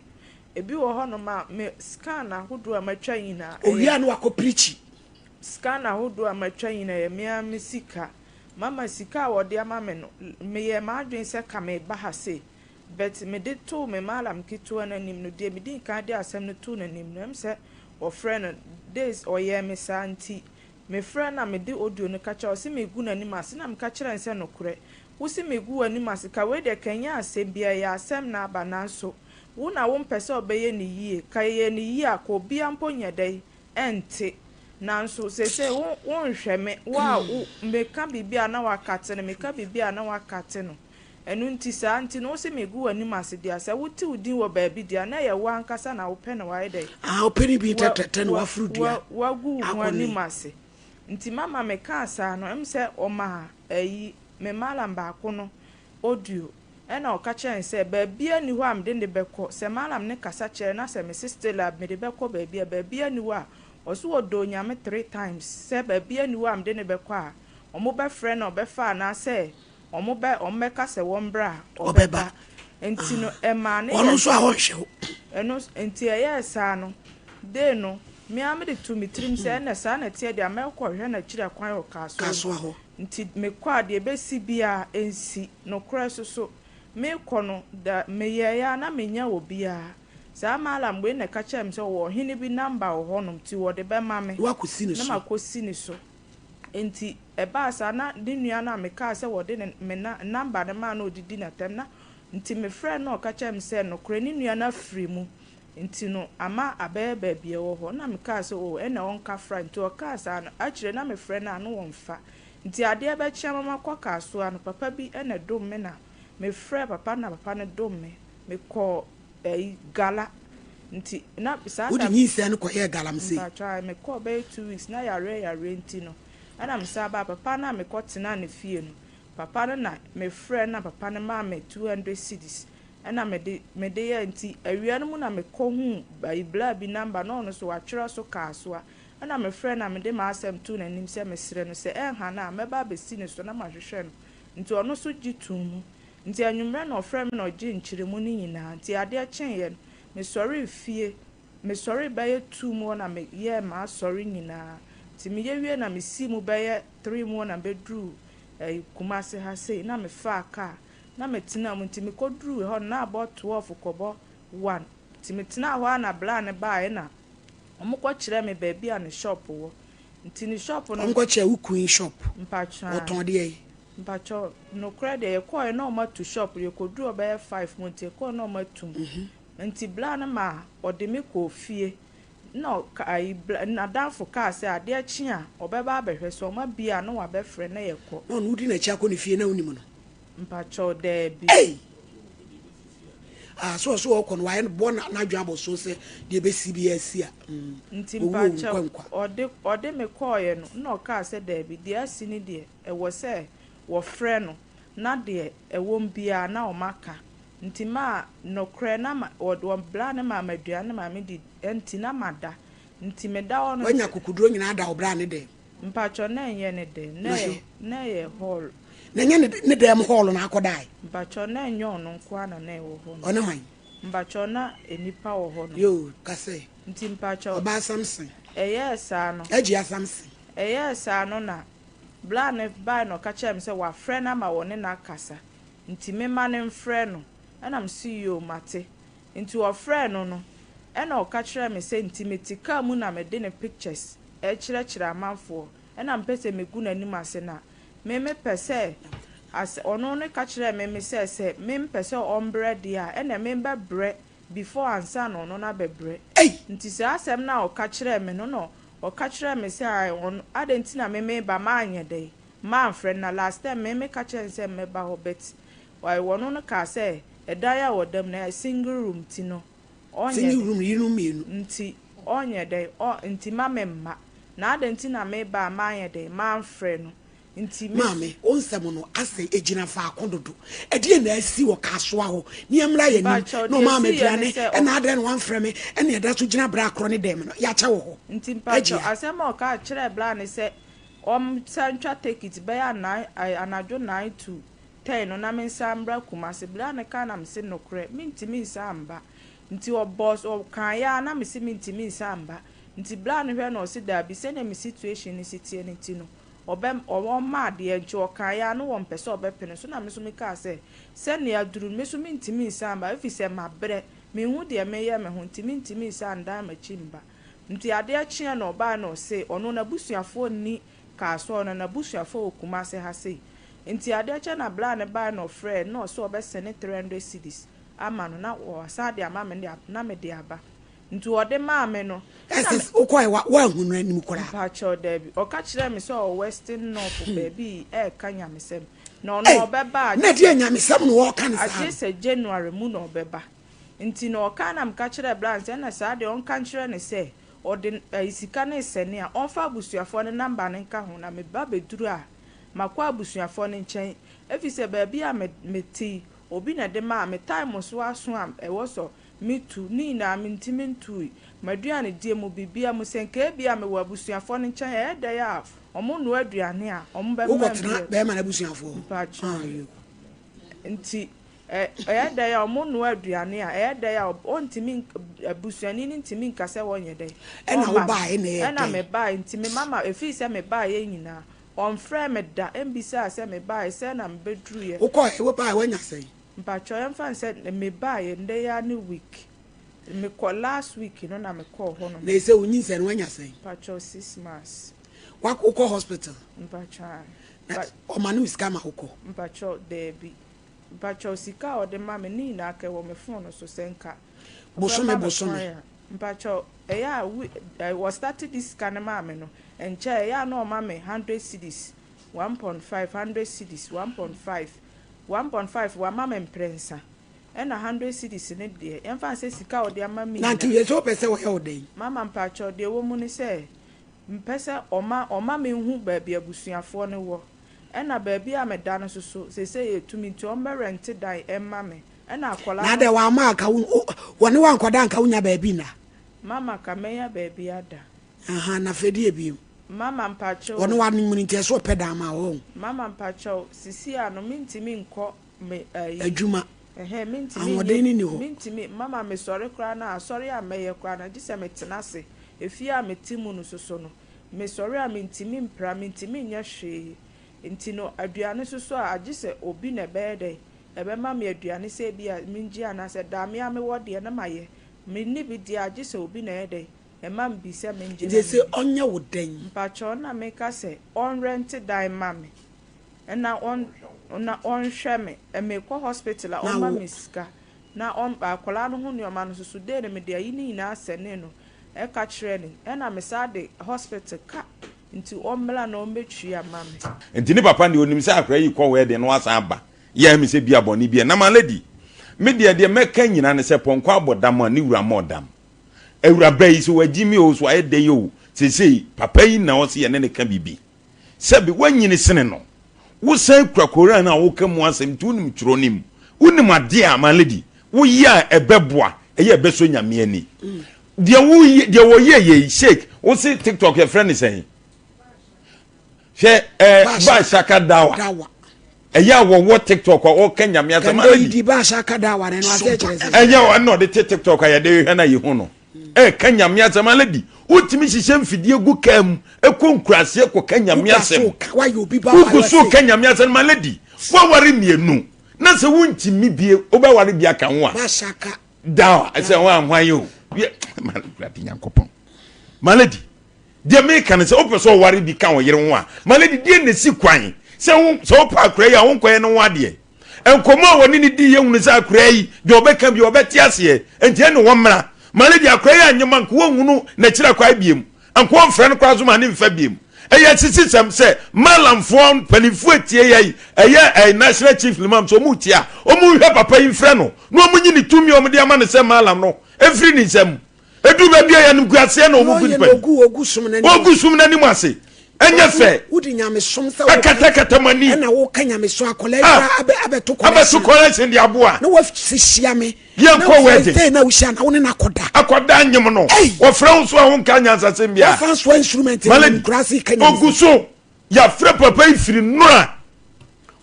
Ebi wɔ hɔnom a me scan ahodoɔ a matwa nyinaa owia no wakɔ pirikyi. Scan ahodoɔ a matwa nyinaa yɛ mea me sika. Mama, sika a wɔde ama me no, meyɛ m'adwene sɛ ka meba ha sei, but mede too me malam ketewa no anim no, deɛ medi nkan de asɛm no too n'anim no, sɛ wɔfrɛ no days ɔyɛɛ me saa. Nti mefrɛ na mede audio no ka kyerɛ, ɔse megu n'anim ase, na meka kyerɛ no sɛ nokorɛ wo se megu w'anim ase, ka wei deɛ kanyɛ asɛm bia, ɛyɛ asɛm na aba, nanso wo na wompɛ sɛ ɔbɛyɛ ne yie. Ka yɛyɛ ne yie a, ka obia mpo nyɛ dɛn ɛnte, nanso seesei wo wonhwɛ me, wo a wo meka biribi a na wakate no, meka biribi a na wakate no. Ɛno nti saa nti no wo se megu w'anim ase deɛ a, sɛ wote wo din wɔ baabi deɛ a, na ɛyɛ wo ankasa na wopɛ na wayɛ dɛn. Ah, wopɛ ne bi tɛtɛtɛ na waforo dua. Wagu wo ho akɔ anim ase. Nti mama mekaa saa no, sɛ ɔmaa ayi me malam baako no audio, ɛna ɔka kyerɛ no sɛ baabia ni hɔ a mede ne bɛkɔ. Sɛ malam ne kasa kyerɛ na sɛ mese still a mede bɛkɔ baabi a, baabia ni hɔ a. Ɔse ɔdɔ Onyame 3 times sɛ baabi ani hɔ a mede ne bɛkɔ a, ɔmo bɛfrɛ na ɔbɛfa anaasɛ ɔmo bɛka sɛ wɔn brɛ a Ɔbɛba. ɔbɛba. Nti no ɛmaa ne Ɔno yɛ nso a ɔnhwɛ wo. Ɛno nti ɛyɛɛ saa no day no, mea mede to me tirim sɛ ɛnɛ saa na ɛteɛ deɛ a, mɛkɔ hwɛ n'akyiri akwan wɔ Kasoa. Kasoa hɔ. Nti mekɔ a, deɛ ɛbɛsi biara ɛnsi. Nokorɛ so so mekɔ no da, meyɛeɛ a na menya wɔ biara. Saa malam wei na ɛka kyerɛ me sɛ ɔwɔ ɔhene bi number wɔ hɔnom, nti wɔde bɛma me Na wakɔsi ne na so. Makɔsi ne so. Nti ɛbaa saa na ne nua no a mekaa sɛ wɔde ne me na number no maa na ɔdidi n'atɛm na nti mefrɛ no na ɔka kyerɛ me sɛ nokorɛ ne nua no afiri mu, nti no ama abɛyɛ baabi a ɛwɔ hɔ. Na mekaa sɛ o, ɛna ɔnka fra. Nti ɔkaa saa no akyire na mefrɛ no a no wɔmfa. Nti adeɛ bɛkye ama makɔ Kaasoa no, papa bi ɛna dom me na mefrɛ papa na papa no dom me, mekɔɔ ɛyi gala. Nti na saa Wode time nyinsɛn no kɔyɛɛ galamsey? Mpatwa, mekɔɔ bɛyɛ 2 weeks na yareɛ yareɛ nti no, ɛna mesan baa. Papa no a mekɔ tena ne fie no, papa no na mefrɛ na papa no maa me 200 cedis ɛna mede yɛ. Nti awia no mu na mekɔ hu ayi bla bi number na ɔno so watwerɛ so Kaasoa, ɛna mefrɛ na mede m'asɛm too n'anim sɛ mesrɛ no sɛ ɛnha no a, mɛba abɛsi ne so na mahwehwɛ no. Nti ɔno nso gye too mu. Nti anwummerɛ na ɔfrɛ me na ɔgye nkyerɛmu no nyinaa. Nti adeɛ kyeeɛ no, mesɔre fie, mesɔre bɛyɛ 2 mu hɔ na meyɛɛ m'asɔre nyinaa. Nti meyɛ wie na mesii mu bɛyɛ 3 mu hɔ na bɛduru ɛyi Kumase ha sei na mefaa kaa na metena mu. Nti mekɔduru hɔ no na abɔ 12 kɔbɔ 1. Nti metena hɔ a na bla ne baeɛ na ɔmo kɔkyerɛ me baabi a ne shop wɔ. Nti ne shop no Ɔnkɔkyerɛ wo queen shop? Mpatwa. Ɔtɔn deɛ yi? Mpatwɔ, nokorɛ deɛ yɛkɔɔ na ɔmo atu shop. Yɛkɔduru ɔbɛyɛ 5 mu, nti yɛkɔɔ na ɔmo atu mu. Nti bla no ma ɔde me kɔɔ fie na ɔka ayi bla n'adamfo kaa sɛ adeɛ kye a ɔbɛba abɛhwɛ sɛ ɔmo abie a na wabɛfrɛ na yɛkɔ. Na ɔno wodi n'akyi akɔ ne fie na wonim no? Mpatwɔ, daabi. Ei! Ah, so ɔso ɔkɔ no wayɛ no bɔ na n'adwene abɔ so sɛ deɛ ɛbɛsi bi asi a Nti owuo owu mpakyɛw nkwa nkwa. Ɔde me kɔɔeɛ no na ɔkaa sɛ daabi, deɛ asi ne deɛ ɛwɔ sɛ wɔfrɛ no na deɛ ɛwɔ mu biara na ɔmo aka. Nti maa nokorɛ na ma wɔ bla ne maa ma aduane ne maa me di, nti na ma da. Nti meda hɔ no. Wanya kokoduro nyinaa da wo bra ne dɛm? Mpakyɛw, na ɛnyɛ ne dɛm, na Na ɛyɛ he? Na ɛyɛ hall. Na ɛnyɛ ne dɛm hall na akɔdae? Mpakyɛw, na ɛnyɛ ɔno nko ara na na ɛwɔ hɔ no. Ɔne hwan? Mpakyɛw, na nipa wɔ hɔ no. Yo, kasɛ. Nti mpakyɛw, Ɔbaa Samson. ɛyɛɛ saa no, Agyia Samson. ɛyɛɛ saa no na bla ne bae na ɔka kyerɛɛ me sɛ wafrɛ no ama wɔne no akasa, nti mema no mfrɛ no. Ɛna mese yo, mate. Nti ɔfrɛɛ no, ɛna ɔka kyerɛɛ me sɛ nti mete kaa mu na mede ne pictures ɛkyerɛkyerɛ amanfoɔ, ɛna mpɛ sɛ megu n'anim ase na me mepɛ sɛ as ɔno ne ka kyerɛɛ me sɛ mempɛ sɛ ɔmbrɛ deɛ a, ɛna membɛbrɛ before ansa na ɔno no abɛbrɛ. Ei! Nti saa asɛm no a ɔka kyerɛɛ me no, na ɔka kyerɛɛ me sɛ ai, ɔno adɛn nti na me meba maanyɛ dɛn mamfrɛ no? Na last time me meka kyerɛ no sɛ mmɛba hɔ, but wɔno no kaa sɛ ɛdan a wɔda mu no ɛyɛ single room, ti no ɔnyɛ Single dɛ room yinom mmienu. Nti ɔnyɛ dɛn ɔ nti ma me mma na adɛn nti na meba a maanyɛ dɛn mamfrɛ no? Nti me Maame, wo nsɛm no asɛ ɛgyina faako dodo. Ɛdeɛ na asi wɔ Kasoa hɔ ne ɛmmra yɛ nim Mpakyɛw, na deɛ ɔmaa me ɛsiiɛ ne aduane sɛ ɛna adɛn na wamfrɛ me, ɛne ɛda so gyina berɛ akorɔ ne dɛm no yɛakyɛ wɔ hɔ? Nti mpakyɛw, Agyia. Asɛm a ɔka kyerɛɛ bla ne sɛ ɔmsa ntwa ticket bɛyɛ 9 anadwo 9 to 10 no na mensa mbra Kumase. Bla ne ka na mese nokorɛ mentimi nsa mba. Nti ɔbɔ ɔkaeɛ a na mese mentimi nsa mba. Nti bla no hwɛ na ɔse daabi, sɛnea me situation no si teɛ no nti no ɔbɛ ɔma adeɛ. Nti ɔkaeɛ a no wɔmpɛ sɛ ɔbɛpene so, na me nso mekaa sɛ sɛnea duru no me so mentimi nsa mba, ɛfiri sɛ mabrɛ, menhu deɛ meyɛ me ho, nti mentimi nsa ndan m'akyi mba. Nti adeɛ kyeɛ na ɔbaa na ɔse ɔno n'abusuafoɔ nni Kasoa, ɔno n'abusuafoɔ wɔ Kumase ha sei. Nti adeɛ kyɛ na bla ne baa na ɔfrɛ na ɔsɛ ɔbɛsɛne 300 cedis ama no na ɔsan de ama me na mede aba. Nti ɔde maa me no Ɛsɛ wokɔɛ wa woahu no anim koraa? Mpakyɛw, daabi. Ɔka kyerɛ me sɛ ɔwɔ Western North baabi ɛɛka nyamesɛm na ɔno Ei, ɔbɛba a na deɛ nyamesɛm na wɔɔka no saa agye no? Sɛ January mu na ɔbɛba. Nti na ɔka na meka kyerɛ bla sɛ ɛna saa deɛ ɔnka nkyerɛ ne sɛ ɔde ɛyi sika no esɛne a, ɔmfa abusuafoɔ no number no nka ho na meba bɛduru a makɔ abusuafoɔ no nkyɛn, efi sɛ baabi a me mete yi, obi na ɛde maa me time so aso a ɛwɔ sɔ. metu, ne nyinaa mentumi ntui. M'aduanedie mu, biribiara mu, sɛ nka ebia mewɔ abusuafoɔ no nkyɛn a, ɛyɛ dɛn a wɔnoa aduane a, wɔbɛma me Wokɔtena bɛrima no abusuafoɔ hɔ? Mpakyɛw. Ah, yo. Nti, ɛ, ɛyɛ dɛn a wɔnoa aduane a, ɛyɛ dɛn a ɔntumi, abusuani no ntumi nka sɛ wɔnyɛ dɛn, Ɛna wɔmma me. wobaeɛ na ɛyɛ Ɛna dɛn? mebaeɛ, nti me mama, ɛfiri sɛ mebaeɛ nyinaa, ɔmfrɛɛ me da mbisaa sɛ mebaeɛ, sɛn na mebɛduruiɛ. Wokɔɛ, wobaeɛ, woanya sɛn? Mpakyɛw, yɛmfa no sɛ mebaeɛ, ndɛ yi ara ne week, mekɔ, last week no na mekɔɔ hɔ nom. Na ɛsɛ wo nyinsɛn no, woanya sɛn? Mpakyɛw, 6 months. Wokɔ hospital? Mpakyɛw, ae. Na ɔma no sika ma wokɔ? Mpakyɛw, daabi. Mpakyɛw, sika a ɔde ma me ne nyinaa ka ɛwɔ me phone no so sɛ nka Bosome ɔbɛma me bosome. kwan a. Mpakyɛw, ɛyɛ a we ɛ wɔ start de sika no maa me no, ɛnkyɛ ɛyɛ a na ɔma me 100 cedis, 1.5, 100 cedis, 1.5, 1.5 wama me mprɛnsa. Ɛna 100 cedis no deɛ, yɛmfa no sɛ sika a ɔde ama me Na nti nyinaa. yɛ sɛ wopɛ sɛ wɔyɛ wo dɛn? Mama mpakyɛw, deɛ ɛwɔ mu ne sɛ, mpɛ sɛ ɔma me hu baabi abusuafoɔ no wɔ. Ɛna baabi a meda no nso so, seesei yɛtumi nti ɔmmɛ rent dan ɛmma me. Ɛna akwadaa Na no. adɛn wamma anka wo wɔne wo ankɔda anka wonya baabi nna? Mama ka mɛnya baabi ada. Aha, na afei deɛ bio? Mama mpakyɛw. Wɔne w'anom no nti ɛsɛ ɔpɛ dan ma wo. Mama mpakyɛw, sisi a no mentumi nkɔ me ayi. Adwuma. Ɛhɛn, mentumi Ahoɔden nyɛ, no nni hɔ. mentumi, mama mesɔre koraa no a, asɔre a mɛyɛ koraa no, gye sɛ metena ase. Efie a mete mu no soso no, mesɔre a mentumi mpra, mentumi nyɛ hwee. Nti no, aduane soso a, agye sɛ obi na ɛbɛyɛ dɛn, ɛbɛma me aduane sɛ ebi a mengye anaasɛ daa me ara mewɔ deɛ na mayɛ. Menni bi deɛ a, gye sɛ obi na ɛyɛ dɛn, ɛma me bi sɛ mengye Nti na sɛ menni. ɔnyɛ wo dɛn? Mpakyɛw, na meka sɛ ɔnrɛnte dan ma me na ɔn na ɔnhwɛ me. Mekɔ hospital a, Na ɔmma wo. me sika. Na ɔn akwadaa no ho nneɛma no nso so, dei no mede ayi ne nyinaa sɛnee no ɛka kyerɛɛ no. Ɛna mesan de hospital ka nti ɔmmra na ɔmmɛtua ma me. Nti ne papa deɛ onim sɛ akwadaa yi kɔ wedding na wasan aba yɛ me sɛ bia bɔne bi na ma lady me deɛ deɛ mɛka nyina ne sɛ pɔnkɔ abɔ dam a ne wura mmɔ dam awuraba yi sɛ wagyi mi o so ayɛ dɛ yi o seesei papa yi na ɔse yɛne ne ka biribi sɛbi wanyini sene no wosan kura koran a woka mu asɛm nti wonim twerɛ nim wonim adeɛ a ma lady woyɛ a ɛbɛboa ɛyɛ ɛbɛsɔ nyame ani deɛ woyɛ deɛ wɔyɛ yɛ sheik wo se tiktok yɛfrɛ ne sɛn hwɛ ɛɛ baashaka dawa ɛyɛ a wɔwɔ tiktok a ɔka nyame asɛm already baashaka dawa no asɛ kyerɛ sɛ ɛnyɛ ɔno ɔde te tiktok a yɛde hwɛ na yɛhu no ɛka nyame asɛm already wotumi hyehyɛ mfidie gu kaa mu ɛkɔ nkuraseɛ kɔka nyame asɛm wogu so ka nyame asɛm ma lady woaware mmienu na sɛ wontumi bie wobɛware bi aka ho a dawa ɛsɛ ho ahwan yi o awurade nyankopɔn ma lady deɛ meka no sɛ wopɛ sɛ ɔware bi ka wo yere ho a ma lady deɛ na si kwan sɛ wo sɛ wopɛ akora yi a wonkɔyɛ no ho adeɛ nkɔmmɔ a wɔne ne di yɛ hunu sɛ akora yi deɛ ɔbɛka bi ɔbɛte aseɛ nti ɛne wɔ mmra ma lady akora yi anyɛ ma nka wɔnhunu n'akyiri akwae biem nka wɔmfrɛ no koraa so ma ne mfa biem ɛyɛ sisisɛm sɛ malamfoɔ mpanimfoɔ etie yɛ yi ɛyɛ ɛyɛ national chief imam sɛ ɔmo tie a ɔmo nhwɛ papa yi mfrɛ no na ɔmo nyi ne tumi a ɔmo de ama no sɛ malam no efiri ne nsam edu baabi a yɛn guaseɛ na ɔmo gu nipa yi ogu sum n'anim ogu sum n'anim ase ɛnyɛ fɛ wodi nyamesom sɛ ɛkatakata mo ani ɛna woka nyamesom akɔla yi ah. abɛ abɛto kɔlɛsin abɛto kɔlɛsin de aboa na wɔsi me yɛn kɔ wɛdi na na wohyia na wo ne na akɔda akɔda nyim no wɔfrɛ wo so a wonka nyansasɛm bia wɔfa nsoa instrument na nkurase ka nyansasɛm ogu so yɛafrɛ papa yi firi nnora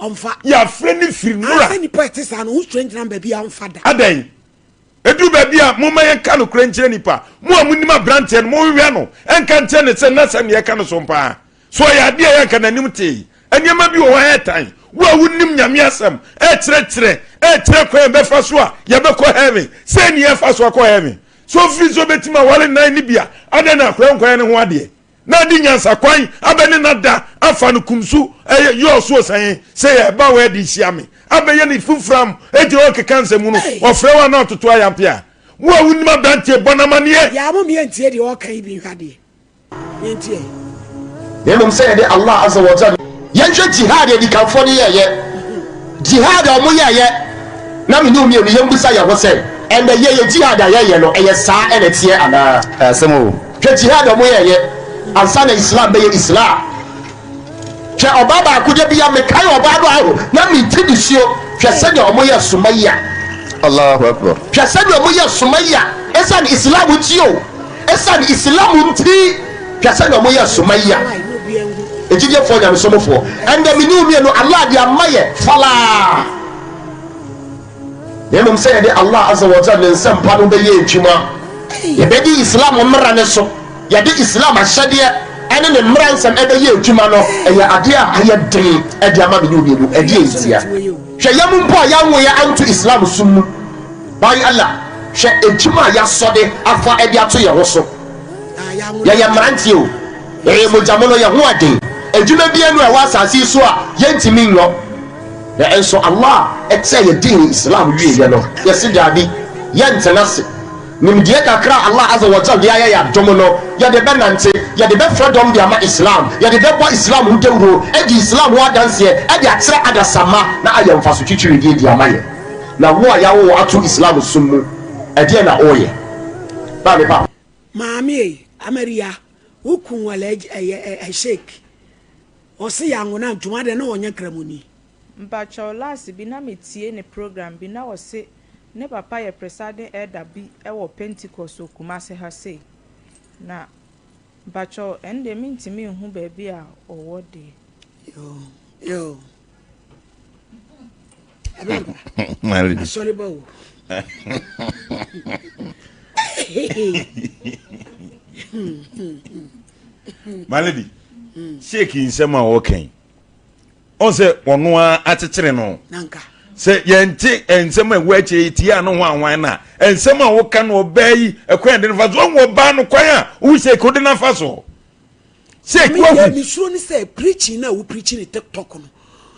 ɔmfa yɛafrɛ ne firi nnora asɛ nipa ɛte saa no wo strange number bi a ɔmfa da adɛn Ɛduru baabi a, momma yɛnka nokorɛ nkyerɛ nnipa. Mo a monim aberanteɛ no, monhwehwɛ no nka nkyerɛ no sɛ n'asɛm na yɛka no so paa. So ɔyɛ adeɛ a ɛyɛ anka n'anim tee? Nneɛma bi wɔ hɔ a ɛyɛ tan. Wo a wonim Nyame asɛm, ɛrekyerɛkyerɛ, ɛrekyerɛ kwan a yɛbɛfa so a yɛbɛkɔ heaven. Sei ne yɛfa so akɔ heaven. So ofiri sɛ obɛtumi aware nan no bi a, adɛn na akora nkɔyɛ ne ho adeɛ? Na adi nyansa kwan abɛ ne na da afa no kumsu ɛyɛ yɔɔ so ɔsan sɛ yɛ ɛba wɔ ɛde hyia me abɛyɛ ne fufram egyina hɔ keka nsɛm no ɔfrɛ wo ana ɔtoto ayampe a wo a wonim aberanteɛ bɔ no amaneɛ. Yaa mo meyɛ ntie deɛ ɔka yi bi nhwɛ adeɛ yɛ ntie. Na mmom sɛ yɛde Allah Azza wa Jalla. Yɛnhwɛ Jihad a adikanfoɔ no yɛɛyɛ, Jihad a wɔn yɛɛyɛ, na me ne wo mmienu yɛmmisa yɛn ho sɛ, ɛnnɛ yɛ yɛ Jihad a yɛyɛ no ɛyɛ saa ɛna ɛteɛ anaa? Ɛyɛ asɛm o. Hwɛ Jihad a wɔn yɛɛyɛ ansa na Islam bɛyɛ Islam. Hwɛ ɔbaa baako da bi a mekae ɔbaa no aho na mete nisuo, hwɛ sɛdeɛ wɔn yɛ Sumayya. Allahu Akbar. Hwɛ sɛdeɛ ɔmo yɛ Sumayya ɛsiane Islam nti o, ɛsiane Islam nti, hwɛ sɛdeɛ ɔmo yɛ Sumayya. Agyidiefoɔ Nyamesomfoɔ, ɛndɛ me ne wo mmienu Allah de ama yɛ falaa. Na mmom sɛ yɛde Allah Azza wa Jal ne nsɛmpa no bɛyɛ adwuma, yɛbɛdi Islam mmara no so, yɛde Islam ahyɛdeɛ ɛne ne mmara nsɛm ɛbɛyɛ adwuma no, ɛyɛ adeɛ a ayɛ den ɛde ama me ne wo mmienu. Ɛdeɛn ntia? Hwɛ yɛn mpo a yɛanwo yɛn anto Islam som mu, by Allah, hwɛ adwuma a yɛasɔ de afa de ato yɛn ho so. Yɛyɛ mmeranteɛ o, yɛyɛ mogyamono, yɛn ho aden, adwuma biara nni hɔ a ɛwɔ asase yi so a yɛntumi nyɔ. Na nso Allah kyerɛɛ yɛn deen Islam wieɛ no, yɛse daabi, yɛntena ase. Nimdeɛ kakra a Allah Azza wa Jal de ayɛ yɛn adom no, yɛde bɛnante, yɛde bɛfrɛ dɔm de ama Islam, yɛde bɛbɔ Islam ho dawuro, adi Islam ho adanseɛ de akyerɛ adasamma na ayɛ mfaso twitwiridie de ama yɛn. Na wo a yɛawo wo ato Islam som mu, ɛdeɛn na woreyɛ? Maame pa. Maame ei, Amaria, wo kun Alhaji ɛyɛ ɛ Sheik, ɔse yɛanwo no antom adɛn na ɔnyɛ Kramoni? Mpakyɛw last bi na me tie ne program bi na ɔse ne papa yɛ presiding elder bi wɔ Pentecost wɔ Kumasi ha sei na mpakyɛw ɛno deɛ mentumi nhu baabi a ɔwɔ deɛ. Yoo yoo. Abrampa. Asɔre ba o. My lady, shake nsɛm a wɔka yi. Ɔn sɛ ɔno ara akyekyere no. Sɛ yɛnte nsɛm a ɛwɔ akyire yi tie ano ho ahwan no a, nsɛm a woka no ɔbaa yi ɛkwan yɛde no fa so, ɔhu ɔbaa no kwan a wohu sɛ wode no afa so. Sɛ wahu. Mesuro ne sɛ preaching na wo preaching ne TikTok no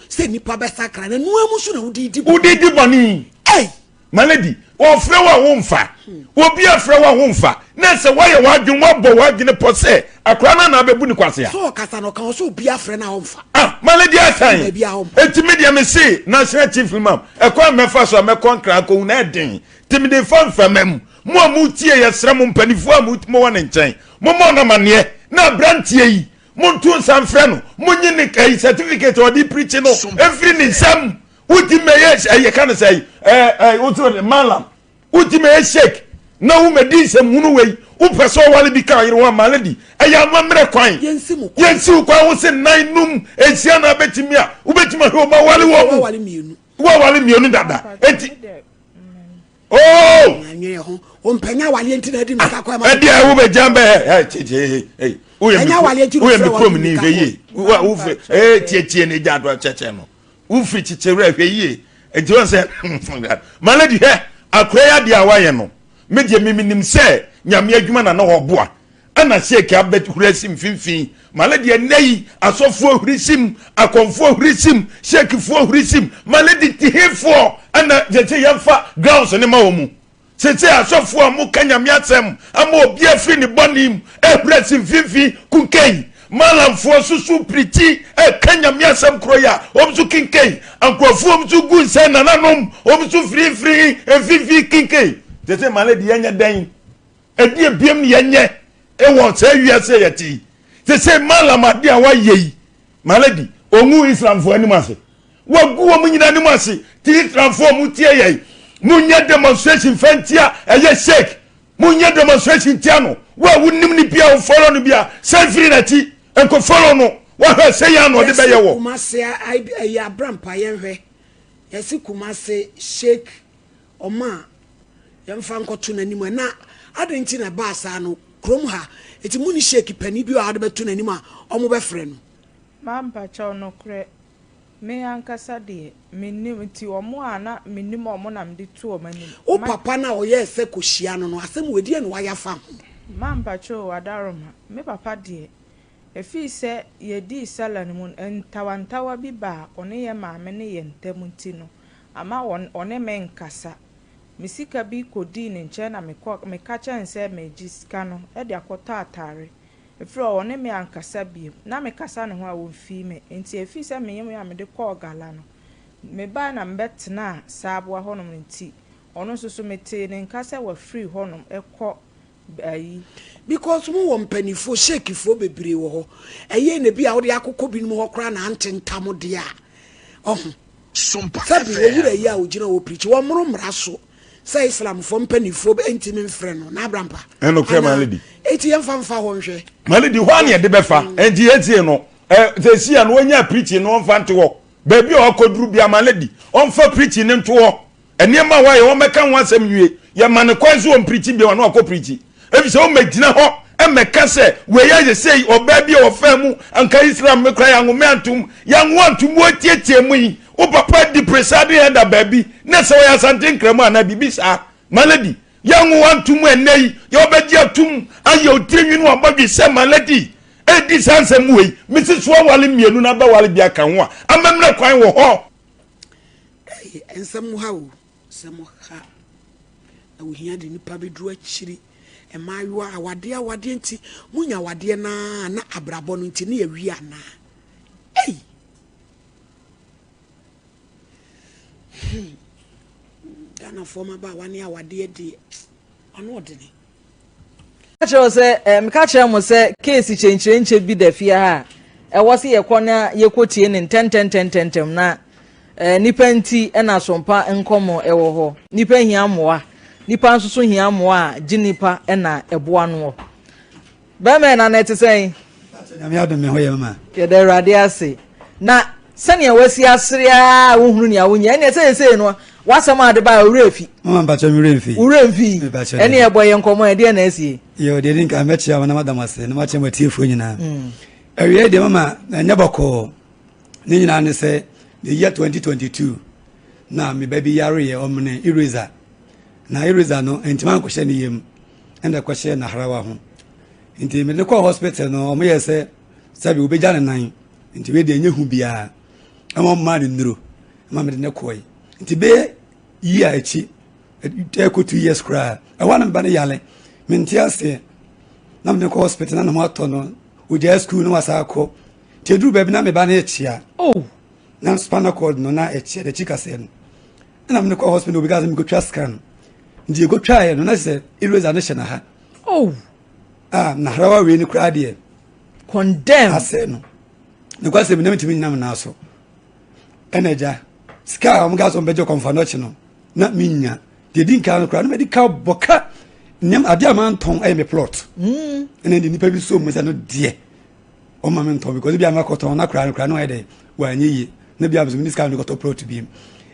sɛ nipa bɛsakra na noa mu so na wode di bɔne. Wode di bɔne. Ei! My lady, wɔfrɛ wo a womfa. Obi afrɛ wo a womfa. Na sɛ woayɛ w'adwene, woabɔ w'adwene pɔ sɛ akwadaa no anaa bɛbu ne kwasea. So ɔkasa no ɔka wɔ sɛ obi afrɛ no a ɔmfa. Ah, my lady asan. Enti me deɛ me se National Chief Imam, ɛkwan a mɛfa so a mɛkɔ Nkran akɔhu no ɛden. Nti mede fa mframa mu. Mo a motie yɛsrɛ mo mpanimfoɔ a mowɔ ne nkyɛn, mommɔ no amanneɛ na aberanteɛ yi monto nsa mfrɛ no, monye ne ɛyi certificate a ɔde pirikyi no mfiri ne nsam. Woti mɛyɛ ɛyɛ ka no sɛ ɛɛ ɛɛ wotu malam woti mɛyɛ sheik na wo mɛdi nsɛm hunu wei wopɛ sɛ ɔwale bi ka ɔyere ho ama lady ɛyɛ amammerɛ kwan yɛnsi wo kwan wo se nan num nsia na abɛtumi a wobɛtumi ahwɛ ɔma wale wɔ mu wawale mmienu dada enti Oh! Ɔmpɛnya awaleɛ nti na adi mmirika kɔ ɛma. Ɛdi a wo bɛ gyan bɛ ɛ ɛ tie ɛ woyɛ mi woyɛ mi kurom ni hwɛ yie wo wo fɛ ɛ tie tie ne gya do kyɛkyɛ no wo firi kyekyɛ wura hwɛ yie nti wɔn sɛ ma lady hwɛ akora yi adeɛ a wayɛ no me deɛ mi mi nim sɛ nyame adwuma na na ɔboa Ɛna Sheik abɛ huri asi mfimfini. Male deɛ nnɛ yi asɔfoɔ huri sim, akɔmfoɔ huri sim, Sheikfoɔ huri sim. Male de tihefoɔ ɛna sese yɛmfa grounds ne ma wɔn mu. Sese asɔfoɔ a moka nyame asɛm ama obi afiri ne bɔne mu ɛhuri asi mfimfini kunkɛn. Malamfoɔ susu pirikyi ɛka nyame asɛm korɔ yi a wɔn nso kinkɛn. Nkurɔfoɔ wɔn nso gu nsɛn nananom wɔn nso firifiri mfimfini kinkɛn. Sese male deɛ yɛnyɛ dɛn? Ɛdeɛ biam ne yɛnyɛ wɔ saa wiase a yɛte yi. Te sɛ Malam adeɛ a wayɛ yi, Maladi, ɔngu Islamfoɔ anim ase. Wagu wɔn nyinaa anim ase. Ti Islamfoɔ a motie yɛn, monyɛ demonstration fa ntia ɛyɛ Sheikh. Monyɛ demonstration ntia no. Wo a wonim no bia, wo follow no bia, san firi n'akyi, nkɔ follow no. Wahwɛ sɛ yɛn na ɔde bɛyɛ wɔ. Yɛse Kumase ɛyɛ abrampa yɛnhwɛ. Yɛse Kumase Sheikh Ɔma yɛmfa nkɔto n'anim ɛ. Na adɛn nti na ɛbaa saa no? Kurom ha, enti monni sheik panin bi a wɔde bɛto n'anim a wɔbɛfrɛ no? Mampakyɛw, nokorɛ, me ankasa deɛ, mennim, nti wɔn a na menim wɔn na mede to wɔn anim. Wo papa no a ɔyɛɛ sɛ kɔhyia no no, asɛm wei, deɛn na wayɛ afa ho? Mampakyɛw, Adaroma, me papa deɛ, ɛfiri sɛ yɛdii Sala no mu no, ntawantawa bi baa ɔne yɛn maame ne yɛn ntam nti no, Amma ɔne me nkasa. Me sika bi kɔdii ne nkyɛn na mekɔ meka kyerɛɛ no sɛ meregye sika no de akɔtɔ atare. Ɛfiri hɔ ɔne me ankasa bio. Na mekasa ne ho a ɔmfii me. Enti ɛfiri sɛ meyem a mede kɔɔ gala no, mebaeɛ na mebɛtenaa Saaboa hɔnom no nti, ɔno nso so metee ne nka sɛ wafiri hɔnom kɔ ayi. Because mo wɔ mpanifoɔ, sheikfoɔ bebree wɔ hɔ. Ɛyɛ na bi a wode akokɔ binom hɔ koraa na ante ntam deɛ a, ɔho. Sɛbi owura yi a ogyina hɔ preach, wɔmmoro mmara so. Sɛ Islamfoɔ mpanimfoɔ ntumi mfrɛ no na abrampa. Ɛnokorɛ my lady. Eti yɛmfa mfa hɔ nhwɛ. My lady hɔ a na yɛde bɛfa. Ɛnti yɛtie no. Ɛ sɛsi a no wɔnya preaching no ɔmfa nto hɔ. Baabi a ɔkɔduru bia my lady ɔmfa preaching no nto hɔ. Nneɛma a wayɛ wɔmmɛka ho asɛm nwie. Yɛma no kwan sɛ ɔmpreachi bio a na wakɔ preachi. Efisɛ ɔmmɛgyina hɔ mmɛka sɛ wei ayɛ sei, ɔbaa bi a ɔfaa mu, anka Islam me koraa yɛanwo me antom, yɛanwo antom, woatietie mu yi, wo papa di presiding elder baabi, na sɛ ɔyɛ Asante Nkramu anaa biribi saa. My lady, yɛanwo wo antom ɛnnɛ yi, yɛ wobɛgye atom ayɛ wo tiri nwi ne w'abɔdwe sɛ my lady ɛredi saa nsɛm wei, mese so awale mmienu na abɛwale bi aka ho a, amammerɛ kwan wɔ hɔ. Ei, nsɛm ha o, nsɛm ha. Na ohia de nipa bɛduru akyiri. Mmaayewa, awadeɛ awadeɛ nti, monya awadeɛ no ara na abrabɔ no nti ne yɛwie anaa? Ei! Hmm. Ghanafoɔ mmabaawa ne awadeɛ deɛ, ano ɔdene. Meka kyerɛ wo sɛ, eh, meka kyerɛ mo sɛ keesi kyenkyerenkyɛ bi da fie ha a ɛwɔ sɛ yɛkɔ na yɛkɔtie no ntɛntɛntɛntɛntɛm na eh, nipa nti na sompa nkɔmmɔ ɛwɔ hɔ. Nipa hia mmoa. Nipa nso so hia mmoa a gye nipa na ɛboa noɔ. Bɛrima ɛna na ɛte sɛn? Nyame adom me ho yɛ mama. Yɛda Awurade ase. Na sɛnea wasi asere ara a wohunu nea wonyɛ ɛnneɛ seesei no w'asɛm a ade baeɛ wo werɛ afi. Mama mpakyɛ me werɛ mfi. Wo werɛ mfi. Ɛnneɛ bɔ yɛn nkɔmmɔ ɛdeɛ na asie. Yɛ deɛ di nka mɛkyea wo na mada mo ase na makyɛ mo atiefoɔ nyinaa. Mm. Awiei deɛ mama ɛnyɛ bɔkɔɔ ne nyinaa ne sɛ the year 2022 na me ba bi yareɛ ɔmene eraser na eraser no ntoma ankɔhyɛ ne yam ɛna ɛkɔhyɛ n'ahrawa ho nti mede kɔɔ hospital no wɔn yɛ sɛ sɛbi obegya ne nan nti wei deɛ ɛnyɛ hu biara ɛma wɔn maa ne nnuro ɛma mede ne kɔɛ nti bɛyɛ yi a akyi ɛkɔ two years koraa ɛwɔ na meba ne yale mente aseɛ na mede kɔ hospital na ne ho atɔ no ogyaa school na wasa akɔ nti eduru baabi na meba ne ɛkyia oh na spinal cord no na ɛkyia n'akyi kaseɛ no ɛna mede kɔ hospital obi ka sɛ mekɔtwa scan nti yɛkɔtwaeɛ no na sɛ eraser no hyɛ na ha oh ah na harawa wei no koraa deɛ condemn asɛ no nokwasɛm na metumi nyinam naa so ɛna agya sika a wɔn ka so wɔn bɛgye kɔnfa no akyi no na menya deɛ di nkan no koraa na mɛdi ka bɔ ka nneɛma adeɛ a mantɔn ɛyɛ me plot mm. ɛna de nipa bi so mu sɛ no deɛ ɔma me ntɔn because bi a makɔtɔn na koraa no koraa no ayɛ dɛ wanyɛ yie na bi a mesɛ mene sika mede kɔtɔ plot bi mu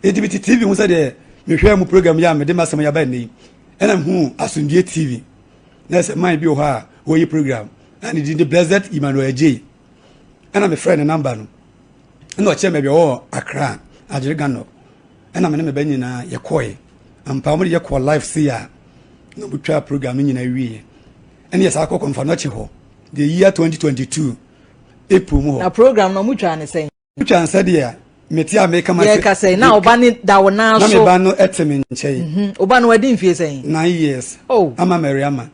ɛnti mete tv ho sɛ deɛ mehwɛ mu program yi a mede masɛm yɛaba nnɛ yi ɛna mehu asomdue tv na sɛ man bi wɔ hɔ a wɔyɛ program na ne din de Blessed Emmanuel Adjei ɛna mefrɛ ne namba no ɛna ɔkyerɛ me baabi ɔwɔ Accra Agyere Gano ɛna me ne me ba nyinaa yɛkɔe ampa wɔn de yɛkɔɔ live sei a na wɔtwa program no nyinaa wieɛ ɛne yɛ saa kɔ kɔmfa no akyi hɔ the year 2022 April mu hɔ na program no wɔtwaa ne sɛn Wotwa nsa deɛ mete a meka ma Yɛka sɛn na ɔba ne da wo nan so. Na me ba no te me nkyɛn. Mhm. Ɔba no wadi mfie sɛn? Nine years. Oh. Ama Mariama.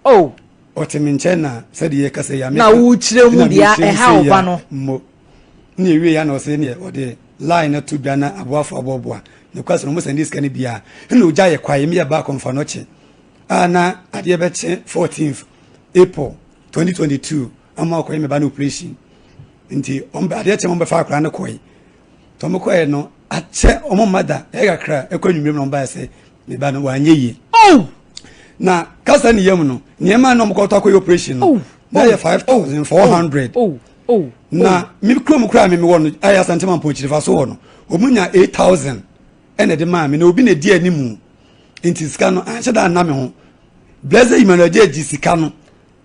Oh. Ɔte me nkyɛn na sɛdeɛ yɛka sɛ ya meka. Na wokyerɛ mu deɛ ɛha ɔba no. Mo. Ne ewie ya na ɔsɛ neɛ ɔde line no to dwa na aboafo aboaboa. Ne kwa sɛ no mo sɛn de sika no bia. Ɛna ogya yɛ kwae me yɛ ba akɔmfa no kye. A na adeɛ bɛkye 14th April 2022 ama ɔkɔyɛ me ba no operation. Nti wɔn adeɛ kyɛ wɔn bɛfa akwadaa no kɔe nti wɔn kɔɛ no akyɛ wɔn mma da ɛyɛ kakra ɛkɔ anwummerɛ mu na wɔn baeɛ sɛ ne ba no wanyɛ yie. Oh! Na kasa ne yam no nneɛma na wɔn kɔtɔ akɔyɛ operation no oh! na yɛ oh! 5400. Oh! Oh! Na me kurom koraa me mewɔ no ayɛ Asante Mampɔn Kyirifa so hɔ no wɔn nya 8000 ɛna ɛde maa me na obi na ɛdi anim nti sika no anhyɛ da anna me ho. Blessed Emmanuel gye sika no.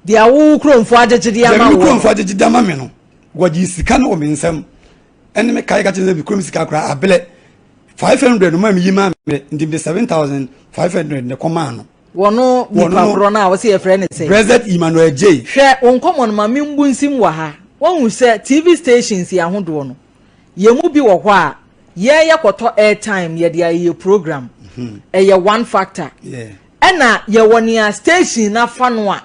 Deɛ wo kuromfoɔ agyegye de ama wo. Deɛ me kuromfoɔ agyegye de ama me no, wɔgye sika no wɔ me nsam. Ɛne me kae ka kyerɛ sɛ me kurom sika koraa abelɛ. 500 no maa me yi maa me nti mede 7500 ne kɔmaa no. Wɔno nipa korɔ no a wɔsɛ yɛfrɛ ne sɛ. President Emmanuel Jay. Hwɛ wo nkɔmmɔ no ma membu nsim wɔ ha. Woahu sɛ TV stations yi ahodoɔ no, yɛn mu bi wɔ hɔ a, yɛn yɛkɔtɔ airtime yɛde ayɛ program. Ɛyɛ one factor. Yeah. Ɛna yɛwɔ nea station no afa no a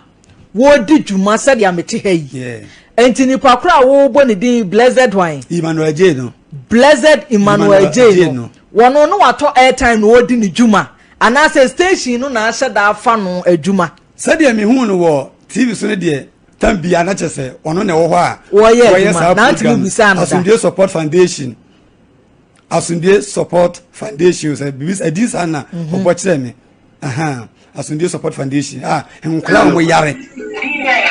wɔredi dwuma sɛdeɛ mete ha yi. Nti nipa koro a wɔrebɔ ne din Blessed hwan? Emmanuel Adjei no. Blessed Emmanuel Adjei no. Wɔno no watɔ airtime na ɔredi ne dwuma anaasɛ station no na ahyɛ da afa no adwuma. Sɛdeɛ mehuu no wɔ TV so no deɛ tam biara na kyerɛ sɛ ɔno na ɛwɔ hɔ a wɔyɛ saa program Asomdwoe Support Foundation. Asomdue Support Foundation sɛ biribi ɛdin saa na ɔbɔ kyerɛ me. Asomdue Support Foundation a nkwadaa a wɔn yare.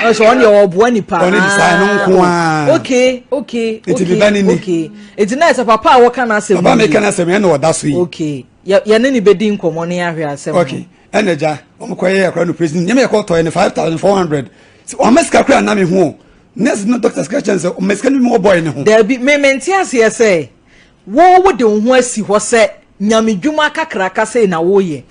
Ɔsɛ ɔno deɛ ɔboa nipa. Ɔno de saa ɛno nko ara. Okay. Nti mi ba ne ni. Okay. Nti na ɛsɛ papa a wɔka n'asɛm. Papa mi ka n'asɛm ɛna ɔda so yi. Okay. Yɛ yɛne ne bɛdi nkɔmɔ ne ahwɛ asɛm. Okay. Ɛna gya wɔn kɔ yɛ akora no prison nneɛma yɛ kɔ tɔ yɛ no 5,400. Wɔn sika kora na mi ho nurse no doctor sika kyɛn sɛ wɔn sika no mi wɔ bɔyɛ ne ho. Dabi mi mi nte aseɛ sɛ wo wo de wo ho asi hɔ sɛ nyame dwuma kakraka sei na woyɛ.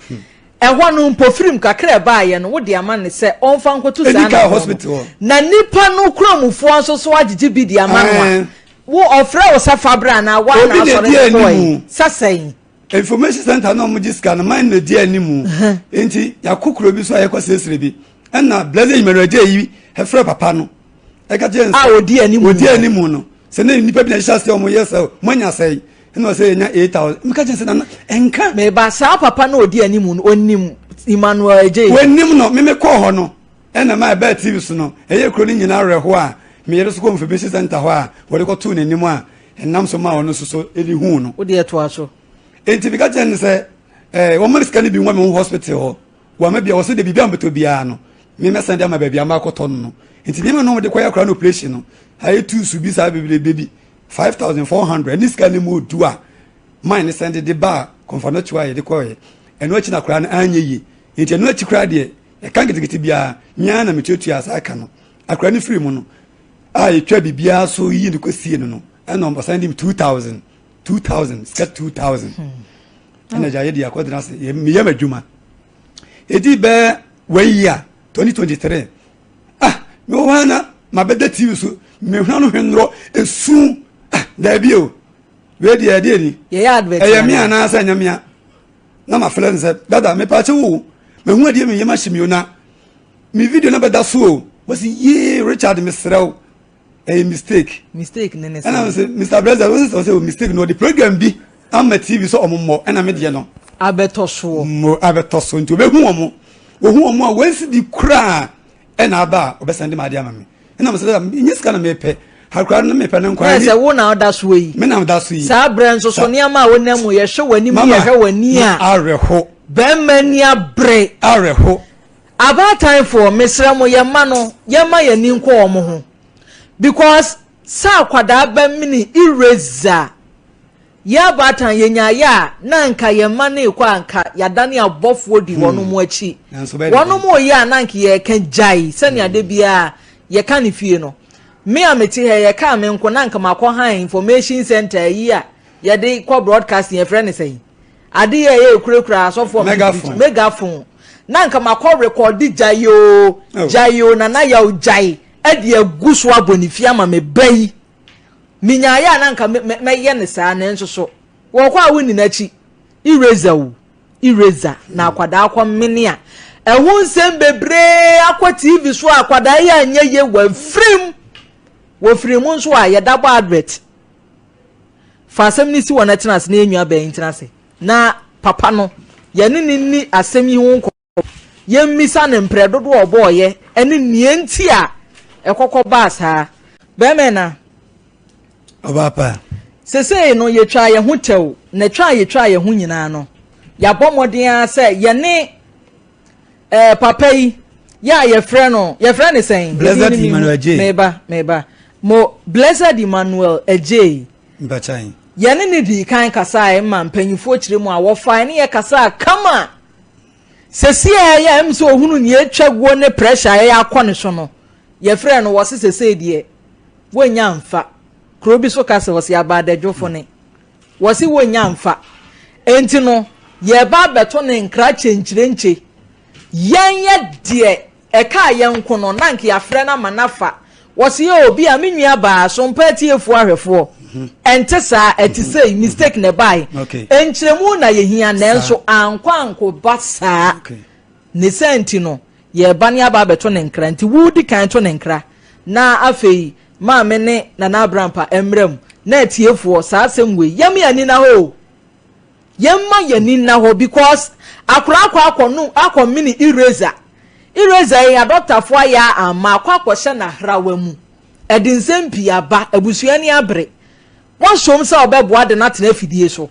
Ɛhɔ no mpofirim kakra a ɛbaeɛ no wode ama no sɛ ɔmfa nkɔto saa anammɔn no. Na nipa no kuramufoɔ nso so agyegye bi de ama no a, wo ɔfrɛ wo sɛ fa bra anaa woa na asɔre no kɔe sɛ sɛn? Information center na wɔgye sika no man na di anim. Nti yɛakɔ kuro bi so a yɛkɔ srɛsrɛ bi. Ɛna Blessed Emmanuel Adjei yi frɛ papa no. Ɛka kyerɛ no sɛ a ɔdi anim ɔdi anim no sɛ ne nnipa bi na ɛhyɛ aseɛ wɔn yɛ sɛ moanya sɛe ɛna ɔsɛ yɛnya 8000 meka kyerɛ sɛ nana ɛnka meba saa papa no ɔdi anim no ɔnim Emmanuel Adjei wɔnim no meme kɔɔ hɔ no ɛna ma ɛbaa TV so no ɛyɛ kuro no nyinaa awerɛhoɔ a meyere so kɔ information center hɔ a wɔde kɔtoo n'anim a ɛnam so ma ɔno nso so ɛde huu no wodeɛ ɛtoa so enti meka kyerɛ no sɛ eh, wɔma sika no bi nwa me ho hospital hɔ Wama bia wɔsɛ de biribi a mebɛtɔ biara no me mɛsan de ama baabi a makɔtɔ no no nti nneɛma no wɔde kɔyɛ akora no operation no ayɛ tuusu bi saa bebrebe bi 5400 ne sika no mu odu a man ne sɛn de de ba kɔnfa no akyi a yɛde kɔɛ ɛno akyi na akora no anyɛ yie nti ɛno akyi koraa deɛ ɛka nketenkete biara nyaa na metuatua saa ka no akora no firi mu no a yɛtwa biribiara so yi no kɔsie no no ɛna ɔsan de 2000 2000 sika 2000 ɛna gya yɛde akɔtena ase meyɛ m'adwuma ɛdi bɛɛ one year 2023 ah mewɔ hɔ na mabɛda tv so mehwɛ no hwɛ ɛsu ah daabi o wei deɛ ɛdeɛ ni ɛyɛ me anaasɛ ɛnyɛ mea na mafrɛ no sɛ dada mepaakyɛ wo mahu adeɛ meyɛ mahye mi o na me video no bɛda so o wɔsi yee Richard mesrɛ wo ɛyɛ mistake. Mistake ne ne sɛ. Ɛna sɛ Mr President wɔn sɛ sɛ mistake na ɔde program bi ama TV sɛ ɔmo mmɔ ɛna me deɛ no. Abɛtɔ soɔ. Mo abɛtɔ so nti obehu wɔn ohu wɔn a wɔn si di koraa ɛna aba a ɔbɛsan de ma adeɛ ama mi ɛna mo sɛ dɛ nye sika na mepɛ hakora no mepɛ no nkwa. Ɛna sɛ wo na ɔda soɔ yi. Me na ɔda so yi. Saa brɛ nso so nneɛma a wɔnam mu yɛhwɛ w'anim yɛhwɛ w'ani a. Awerɛho. Bɛrima ni abere. Awerɛho. Abaatan foɔ mesrɛ mo yɛn mma no yɛn ma yɛn ani nkɔ wɔn ho because sɛ akwadaa bɛ mene eraser yɛ abaatan yɛ nya yɛ a na nka yɛn mma no rekɔ a nka yɛadane abɔfoɔ di wɔn mo akyi wɔn mo yɛ a na nka yɛka gyae sɛnea de biara yɛka ne fie no me a mete ha yɛka me nko na nka makɔ han information center yi a yɛde kɔ broadcasting yɛfrɛ ne sɛn Ade yɛ yɛ kurakura asɔfoɔ megaphone megaphone na nka makɔ rekɔde gyae o oh. gyae o nana yaw gyae ɛde agu so abɔ ne fi ama me ba yi menyaeɛ a na nka mɛyɛ ne saa nanso so wɔkɔ a wonni n'akyi eraser o eraser na akwadaa akɔ mene a ɛho nsɛm bebree akɔ tv so a akwadaa yi anyɛ yie wɔafirim wɔfiri mu nso a yɛda bɔ advert Fa asɛm no si hɔ na tena ase na yɛn nuabaa yi ntena ase. Na papa no, yɛne no nni asɛm yi ho nkɔmmɔ. Yɛmmisa no mprɛ dodoɔ a ɔbɔeɛ ne nea nti a ɛkɔkɔ baa saa. Bɛrima ɛna. Ɔbaa pa. Sesei no, yɛtwaa yɛn ho tɛw, na twa a yɛtwaa yɛn ho nyinaa no, yɛabɔ mmɔden ara sɛ yɛne eh, papa yi yɛ a yɛfrɛ no yɛfrɛ ne sɛn Blessed Emmanuel Adjei meba meba mo Blessed Emmanuel Adjei mpakyan yɛne ne dii kan kasaeɛ ma mpanyinfoɔ kyerɛ mu a wɔfae ne yɛ kasaa kama sɛsi a ɛyɛ ɛm sɛ ohunu nea atwa guo ne pressure a ɛyɛ akɔ ne so no yɛfrɛ no wɔse sɛsei deɛ wɔnya mfa kuro bi so ka sɛ wɔse abaadadwofo ne Wɔse wonnya mfa. Enti no, yɛreba abɛto ne nkra kyenkyerenkye. Yɛn yɛ deɛ ɛkaa yɛn nko no, na anka yɛafrɛ no ama no afa. Wɔse oo, bia me nua baa, sompa atiefoɔ ahwɛfoɔ. Ɛnte saa, ɛte sei, mistake na ɛbaeɛ. Nkyerɛmu na yɛhia, nanso ankɔ ankoba saa. Ne saa nti no, yɛreba ne aba abɛto ne nkra. Nti wo di kan to ne nkra, na afei Maame ne Nana Abrampa mmra mu. Na atiefoɔ, saa asɛm wei, yɛma yɛn ani nna hɔ o. Yɛmma yɛn ani nna hɔ because akwadaa akɔ akɔ no akɔ mene eraser. Eraser yi adɔktafoɔ ayɛ a amma akɔ akɔhyɛ n'ahrawa mu. Ɛde nsɛm pii aba, abusua ani abere. Woasom sɛ wobɛboa de no atena afidie so.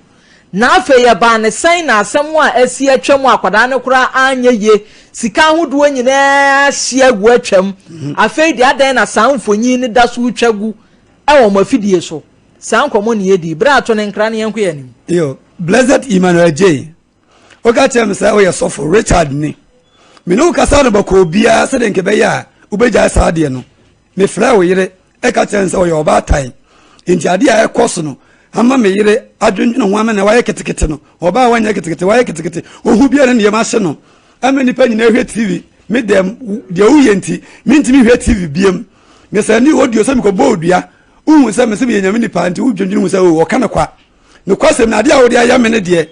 Na afei ɛbaa no sɛn na asɛm a asi atwam a akwadaa no koraa anyɛ yie, sika ahodoɔ nyinaa ahye agu atwam, afei deɛ adɛn na saa mfonyin no da so retwa gu wɔ mo afidie so? Saa nkɔmmɔ na yɛdii. Berɛ ato ne nkra no yɛnkɔ yɛn anim. Yo, Blessed Emmanuel Jay, woka kyerɛ me sɛ woyɛ sɔfo Richard ni. Me ne wo kasa no bɔkɔɔ biara sɛdeɛ nka ɛbɛyɛ a wobɛgyae saa adeɛ no. Mefrɛɛ wo yere ka kyerɛɛ no sɛ ɔyɛ ɔbaatan. Enti adeɛ a ɛkɔ so no ama me yere adwendwene ho ama na wayɛ ketekete no. Ɔbaa a wanyɛ ketekete, wayɛ ketekete. Ohu biara ne yam ahye no. Ama nnipa nyinaa hwɛ TV. Me dɛm, deɛ woyɛ nti, mentumi hwɛ TV biam. Mesɛnde audio sɛ mekɔbɔ odua. Wohu sɛ mese meyɛ nyame nipa nti wodwendwene ho sɛ o ɔka no kwa. Nokwasɛm no, adeɛ a wode ayɛ me no deɛ,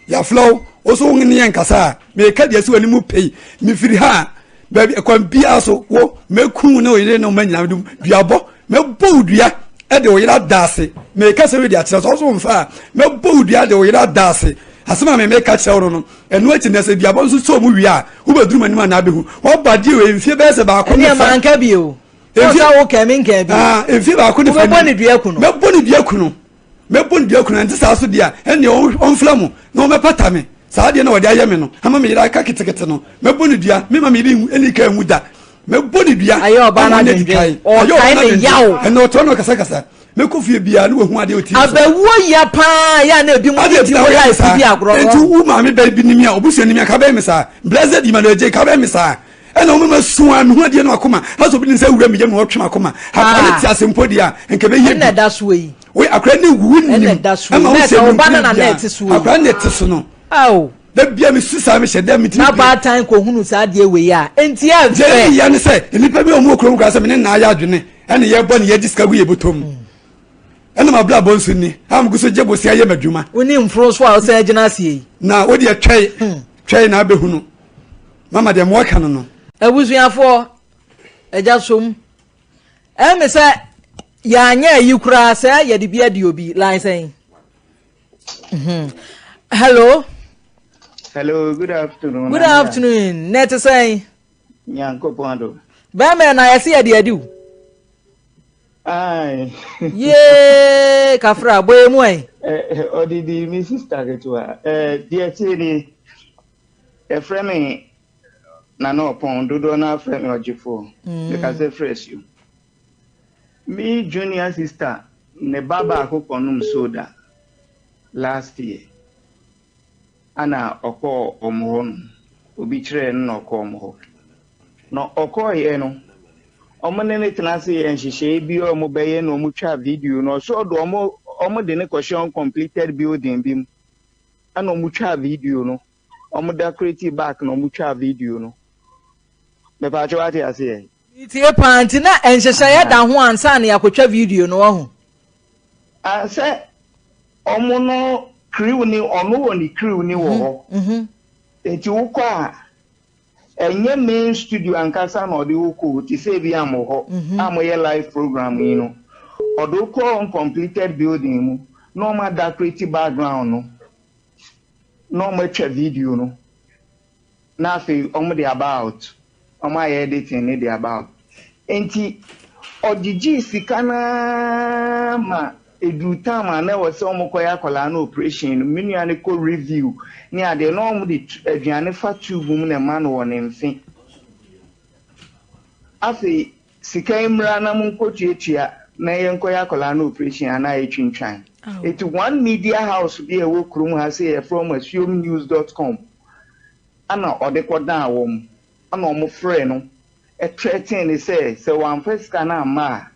yɛafrɛ wo, wo so wo ne yɛn nkasa a, meka deɛ si w'anim pei, mefiri ha a, baabi kwan biara so, wo, mɛku wo ne wo yere ne wo mma nyinaa, mede duabɔ, mɛbɔ wo dua de wo yere ada ase, meka sɛ wei de akyerɛ sɛ wo so mfa a, mɛbɔ wo dua de wo yere ada ase. Asɛm a meka kyerɛ wo no no, ɛno akyi na sɛ duabɔ nso sɛ ɔmu wie a, wobɛduru m'anim anaa bɛhu. Wɔba deɛ wei mfie bɛyɛ sɛ baako ne fa. Ɛneɛ manka bio. Mfie, wo kɛn, menkɛn bio. Ah, mfie baako ne fa. Wobɛbɔ ne dua ku no. Mɛbɔ ne dua ku no. Mɛbɔ no dua kunu, ɛnte saa so deɛ a, ɛnneɛ ɔmfrɛ mo na ɔmmɛpata me. Saa adeɛ no a ɔde ayɛ me no ama me yere aka ketekete no, mɛbɔ no dua, memma me yere nni kan nwu da. Mɛbɔ no dua Ayɛ ɔbaa no ama no adi adwendwen. kan. Ayɛ Ɔkae ɔbaa no ne adwendwen. yaw. Ɛnna ɔtoa no ɔkasakasa. Mɛkɔ fie biara na wahu adeɛ wɔ TV so. Abawuo ya paa yɛ a na ebi mo Adeɛ de nti bi na mo woyɛ me life saa? di agorɔ Enti no. wo maame bɛn bi ni me a, obusuani mi a, ka bɛyɛ me saa? Blessed Emmanuel Gyei, ka bɛyɛ me saa? Ɛna wɔn mma su a mehu adeɛ no akoma asɛ obi de nsa wura me yam na ɔtwe m'akoma akora ne te ase mpo deɛ a nka bɛyɛ bi. Ɛna ɛda soɔ yi. Wei akora ne wu nim Ɛna ɛda soɔ yi. ɛma wo Na sɛ ɛka me ɔba no nkura na na bia ɛte soɔ yi. akora ne te so no. Ao. Da bia me su saa mehyɛ dɛ metumi Na pie. baatan kɔhunu saa adeɛ wei a enti Deɛ ɛmfɛ. ɛyɛ ne sɛ nnipa bi a wɔn wɔ kurom koraa sɛ me ne nna ayɛ adwene ɛna yɛbɔ ne yɛgye sika gu yɛ bɔtɔ mu. Ɛna m'abrabɔ nso ni a megu so gye bosea yɛ m'adwuma. Wo ne mforo so a wosan gyina aseɛ yi. Na wo deɛ twɛe twɛe na abɛhunu. Mama deɛ moaka no no. Abusuafoɔ, agya som. Ɛyɛ me sɛ yɛanyɛ ayi koraa sɛ yɛde bi adi obi line sɛn. Mhm. Hello. Hello, good afternoon. Good afternoon. Na ɛte sɛn? Nyankopɔn adom. Bɛrima na yɛse yɛde adi wo. Aye. Yee, kafra, bɔ emu ɛ. Ɔdidi mi sista ketewa. Deɛ tie ni. Yɛfrɛ me Nana Ɔpɔn, dodoɔ no ara frɛ me Ɔgyefoɔ. Mekasa firi Asuo. Me junior sister ne ba baako kɔnom soda last year ana ɔkɔɔ wɔn hɔ nom. Obi kyerɛɛ no na ɔkɔɔ wɔn hɔ. Na ɔkɔeɛ no, wɔn ne no tena ase yɛɛ nhyehyɛeɛ bi a wɔbɛyɛ na wɔtwaa video no. Ɔsɛ ɔde wɔn wɔde no kɔhyɛ uncompleted building bi mu. Ɛna ɔmo twaa video no. Ɔmo decorate back na ɔmo twaa video no. Mepaakyɛw wate aseɛ? Metie paa nti na nhyehyɛeɛ da ho ansa na yɛakɔtwa video no wahu. Ah sɛ ɔmo no crew ne ɔno wɔ ne crew ne wɔ hɔ. Nti wokɔ a Ɛnyɛ main studio ankasa na ɔde wo kɔ o, te sɛ ebia mo hɔ a moyɛ live program yi no, ɔde wo kɔ uncompleted building mu na wɔn adecorate background no na wɔn atwa video no na afei wɔn de aba out, wɔn ayɛ editing no de aba out. Enti ɔgyegyee sika no ara ma ɛduruu time a na ɛwɔ sɛ wɔkɔyɛ akwadaa no operation no, me nua no kɔ review ne adeɛ na wɔde aduane fa tube mu na ɛma no wɔ ne mfe. Afei sika yi mmra na monkɔtuatua na yɛnkɔyɛ akwadaa no operation anaa yɛtwintwan. Enti one media house bi a ɛwɔ kurom ha sei yɛfrɛ wɔn asuomnews dot com ɛna ɔde kɔdaa wɔn ɛna wɔfrɛɛ no threaten no sɛ sɛ wamfa sika no amma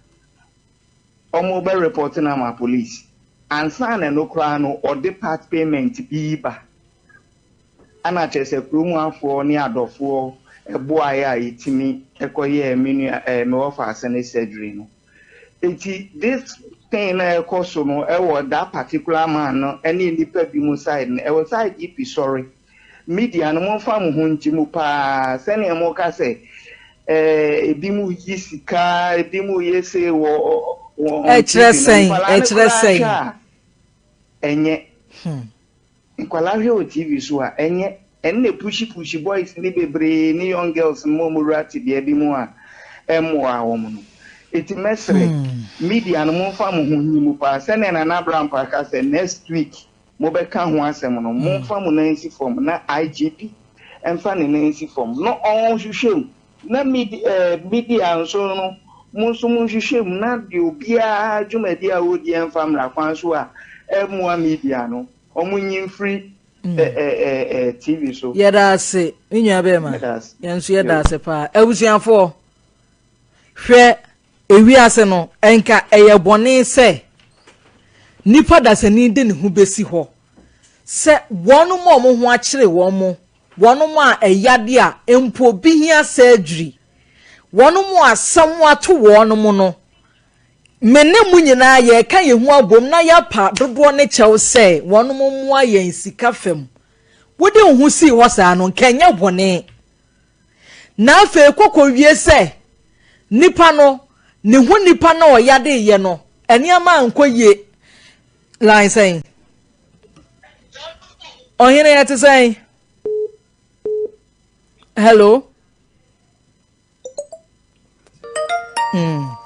a wɔbɛ report no ama police. Ansa na ɛno koraa no ɔde part payment bi ba. Ɛna kyerɛ sɛ kurom afoɔ ne adɔfoɔ boaeɛ a yɛtumi kɔyɛɛ me nua ɛɛ me wɔfaase no surgery no. Enti this thing no a ɛkɔ so no ɛwɔ that particular man no ɛne nnipa bi mu side no ɛwɔ sɛ IGP sɔre Media no momfa mo ho ngye mu paa sɛnea moka sɛ eh, ebi mo yi sika, ebi mo yɛ sei wɔ wɔ on Ɛkyerɛ TV no, sɛn? nkwadaa no Ɛkyerɛ koraa sɛn? hwɛ a ɛnyɛ. Hmm. Nkwadaa hwɛ wɔ TV so a ɛnyɛ. Ɛno na epushi pushi boys ne bebree ne young girls no ma wɔn wura tebea bi mu a ɛmmoa wɔn no. Eti mɛsrɛ media no momfa mo ho nyi mu paa sɛnea Nana Abrampah ka sɛ next week mobɛka ho asɛm no momfa mo nan nsi fam na IGP mfa ne nan nsi fam na ɔnhwehwɛ mu na media nso no mo nso monhwehwɛ mu na deɛ obiara dwumadi a ɔredi ɛmfa mmara kwan so a ɛmmoa media no wɔnyi mfiri TV so. Yɛda ase me nua bɛrima. Yɛn nso yɛda ase paa. Abusuafoɔ. Hwɛ, ewiase no, ɛnka ɛyɛ bɔne sɛ nipa dasani de ne ho besi hɔ sɛ wɔnom a wɔn ho akyere wɔn, wɔnom a ɛyade a mpo bi hia surgery, wɔnom a asɛm ato wɔnom no, me ne mo nyinaa yɛreka yɛn ho abom na yɛapa dodoɔ no kyɛw sɛ wɔnom mmoa yɛn sika fam. Wode wo ho sii hɔ saa no, nka ɛnyɛ bɔne. Na afei kɔkɔwie sɛ nipa no ne ho nipa na ɔyadeeɛ no nneɛma ankɔ yie line sɛn ɔhene ɛte sɛn hello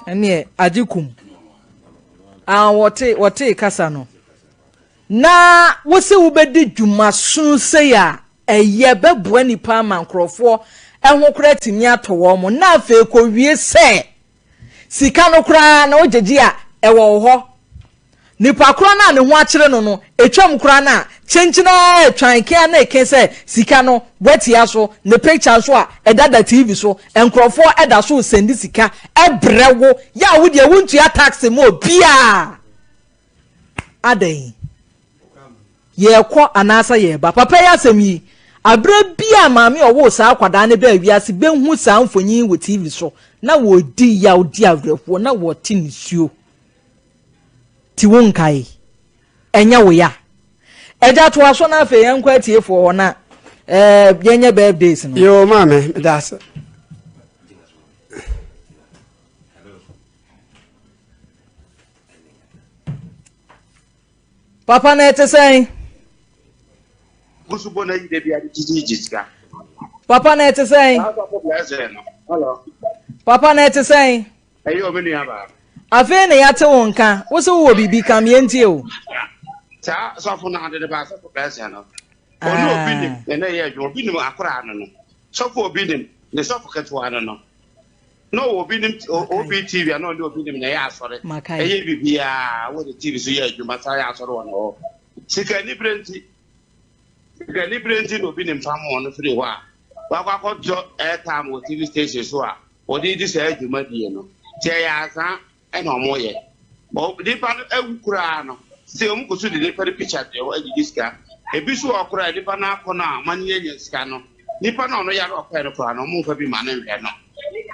ɛneɛ agye kum ah wɔte wɔte kasa no na wose wobɛdi dwuma sono sei a Ɛyɛ bɛboa nnipa ama nkorɔfoɔ ho koraa atumi atɔ wɔn na afei kɔwie sɛ sika no koraa na wogyegye a ɛwɔ wo hɔ. Nipa korɔ no a ne ho akyere no no, ɛtwam koraa no a, kyenkyen ara ɛtwan ke ara na ɛke sɛ sika no woatia so, ne picture nso a ɛdada TV so, nkorɔfoɔ ɛda so resɛndi sika ɛbrɛ wo, yɛ a wo deɛ wontua tax ma obiara. Adɛn? Yɛrekɔ anaasɛ yɛreba? Papa yi asɛm yi, aberɛ bi a maame a ɔwoo saa akwadaa no baa wiase bɛhu saa mfonyin yi wɔ TV so, na wɔredi yaw di awerɛhoɔ, na wɔte nisuo. Ti wo nkae? Ɛnyɛ wo ya? Agya toa so na afei yɛnkɔ atiefoɔ hɔ na eh, yɛnyɛ birthdays no. Yoo maame, meda ase. Papa na ɛte sɛn? Gusu bɔ na yi de bi ade gigi gyi sika. Papa na ɛte sɛn? Papa na ɛte sɛn? Ɛyɛ omi nua baa. Afei na yɛate wo nka, wo sɛ wowɔ biribi ka me yɛntie o. Saa sɔfo no ade de ba sɔfo bɛsɛn no. Ɔne obi nim na na ɛyɛ adwuma obi nim akora no no. Sɔfo obi nim ne sɔfo ketewa no no. Na ɔwɔ obi nim obi TV a na ɔne obi nim na ɛyɛ asɔre. Ɛyɛ biribiara wɔ ne TV so yɛ adwuma saa yɛ asɔre wɔ ne hɔ. Sika anibere nti sika anibere nti na obi nim fam wɔn no firi hɔ a wakɔ akɔtɔ airtime wɔ TV station so a wɔde di saa dwumadie no. Nti ɛyɛ azaa ɛna ɔmo yɛ. Nipa no awu koraa no, sɛ ɔmo kɔ so de nipa no picture deɛ hɔ agyegye sika. Ebi so wɔ koraa nipa no akɔ no a ɔmo anyanya sika no, nipa no a ɔno yare ɔkɔɛ no koraa no ɔmo nfa bi ma no nhwɛ no.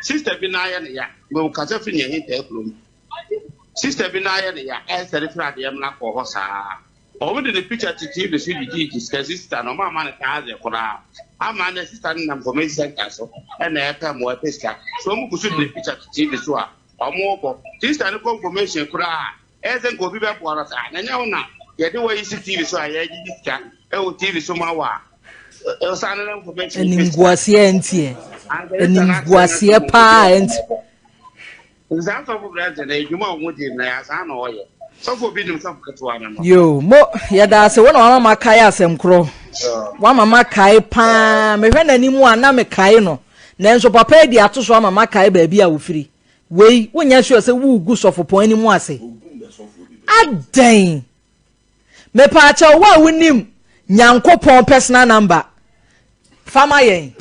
Sister bi nan ayɛ ne ya, me kasa firi nea hintaa kurom. Sister bi nan ayɛ ne ya, ɛsɛre firi adeɛ mena kɔɔ hɔ saa. Ɔmo de ne picture te TV so gyigyiigyi sika sister no ɔmo amma no thousand koraa ama ɛnɛ sister no nam information center so ɛna ɛpɛ mmoa ɛpɛ sika so ɔmo gu so de ne picture te TV so a ɔmo bɔ sister no kɔ information koraa ɛyɛ sɛ nka obi bɛboa no saa na ɛnyɛ wo na yɛde wɔ yi si TV so a yɛgyegye sika ɛwɔ TV so ma wɔ a ɔsan no information Animguaseɛ ɛnteɛ animguaseɛ paa ɛnteɛ. Nsaa sɔfo brɛdze no edwuma a ɔmo dzi no asaa na ɔyɛ. Sɔfo obi nim sɔfo ketewa no no. Yoo mo yɛda ase wo na wama makae asɛm korɔ wama makae paa mehwɛ n'anim a na mekae no nanso papa yi de ato so ama makae baabi a ofiri wei wonyɛ sure sɛ woregu sɔfopɔn anim ase adɛn Mepaakyɛw wo a wonim Nyankopɔn personal number fa ma yɛn.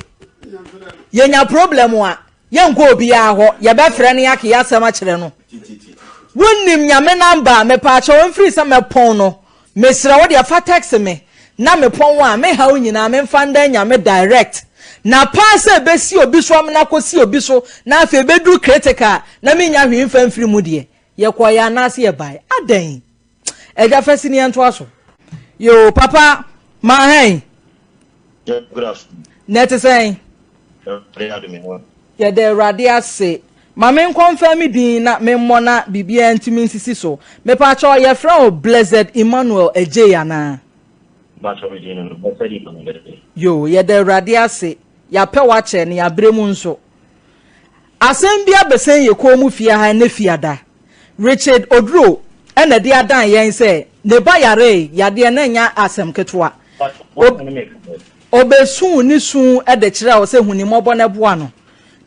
Yɛnya problem a yɛnkɔ obiara hɔ yɛbɛfrɛ no yɛaka yɛ asɛm akyerɛ no. Wonim Nyame number a mepaakyɛw mfiri sɛ mɛpɔn no mesrɛ wo deɛ fa text me na mepɔn a me haw nyinaa memfa ndan Nyame direct. Na paa sɛ ɛbɛsi obi so amena kɔsi obi so na afei ɛbɛduru critical na mennya hwee mfa mfiri mu deɛ yɛkɔeɛ anaase yɛbaeɛ adɛn? Agya fa sini yɛntoa so. Yoo papa ma hɛn. Na ɛte sɛn? Yɛda Awurade ase. Ma me nkɔmfɛn me din na memmɔ na biribiara ntumi nsisi so. Mepaakyɛw yɛfrɛ wo Blessed Emmanuel Adjei anaa? Yoo yɛda Awurade ase. Yɛapɛ wo akyɛ na yɛabrɛ mu nso. Asɛm bi abɛsɛn yɛn kɔn mu fie ha ɛnnɛ Fiada. Richard Oduro na ɛde adan yɛn sɛ ne ba yaree yadeɛ na ɛnyɛ asɛm ketewa. Ɔbɛsuu ne su de kyerɛɛ wo sɛ hu ne mmɔbɔ na boa no.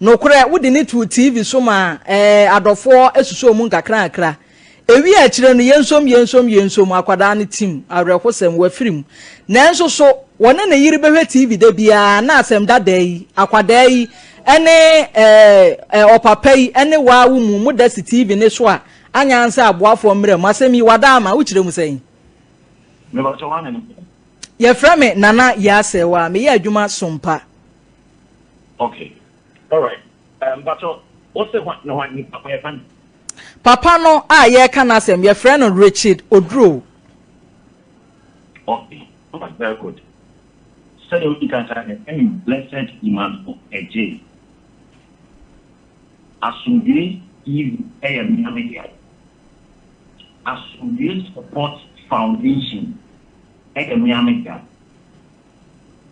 Nokorɛ, wode no too TV so maa ɛɛ adɔfoɔ susoo mu nkakrankakra. Ewie akyire no, yɛnsom, yɛnsom, yɛnsom, akwadaa no tim, awerɛhosɛm, wafiri mu. Nanso so wɔne ne yere bɛhwɛ TV da biara na asɛm dada yi, akwadaa yi ne ɛɛ ɔpapa yi ne wo ara wo mu moda si TV no so a, anyɛ ansa aboafoɔ mmra mu. Asɛm yi, wada ama, wokyerɛ mu sɛn? Mebakyɛ wane no? Yɛfrɛ me Nana Yaa Serwaa, meyɛ adwuma Sompa. Okay, alright. Mpakyɛ, wo se hwan ne hwan nipa ko yɛfrɛ no? Papa no a yɛreka n'asɛm, yɛfrɛ no Richard Oduro. Okay, alright, very good. Sɛdeɛ wodi kan ka no, yɛfrɛ me Blessed Emmanuel Adjei. Asomdwoe TV yɛ me ara me dea. Asomdwoe Support Foundation yɛ me ara me dea.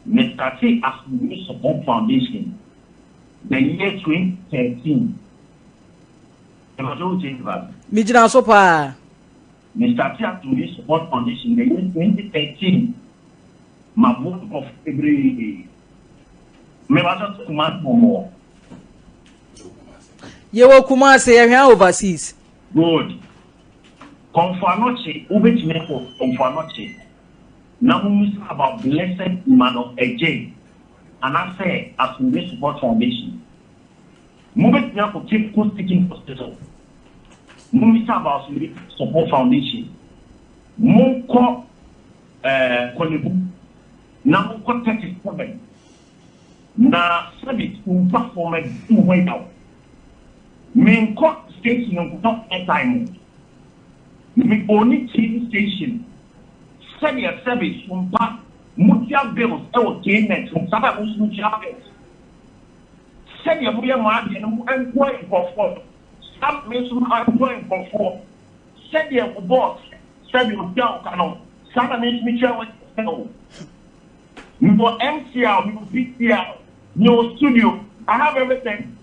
Me startee Asomdwoe Support Foundation the year 2013. Mepakyɛ wo tie me paa. Me gyina so paa. Me starte Asomdwoe Support Foundation the year 2013. Maboa nkurɔfo bebree. Mepakyɛ sɛ Kumasi na mo wɔ? Yɛwɔ Kumasi, yɛhwɛn overseas. Good. Kɔmfo Anokye, wobɛtumi akɔ Kɔmfo Anokye na mommisa about Blessed Emmanuel Adjei anaasɛ Asomdwoe Support Foundation. Mobɛtumi akɔ Cape Coast Teaching Hospital, mommisa about Asomdwoe Support Foundation. Monkɔ eh, Korle Bu na monkɔ 37 na service mpafoɔ madi mo ho yaw. Menkɔ station nkɔtɔ airtime o. Me ɔnni TV station sɛdeɛ service mpa motua bills wɔ Knet no saa na mo nso motua bills. Sɛdeɛ moyɛ mo adeɛ no mo employ nkurɔfoɔ no saa na me nso ma employ nkurɔfoɔ. Sɛdeɛ wo boss sɛdeɛ ɔtua wo ka no saa na me nso metua wo ka o. Mewɔ MCR, mewɔ PCR, mewɔ studio, I have everything.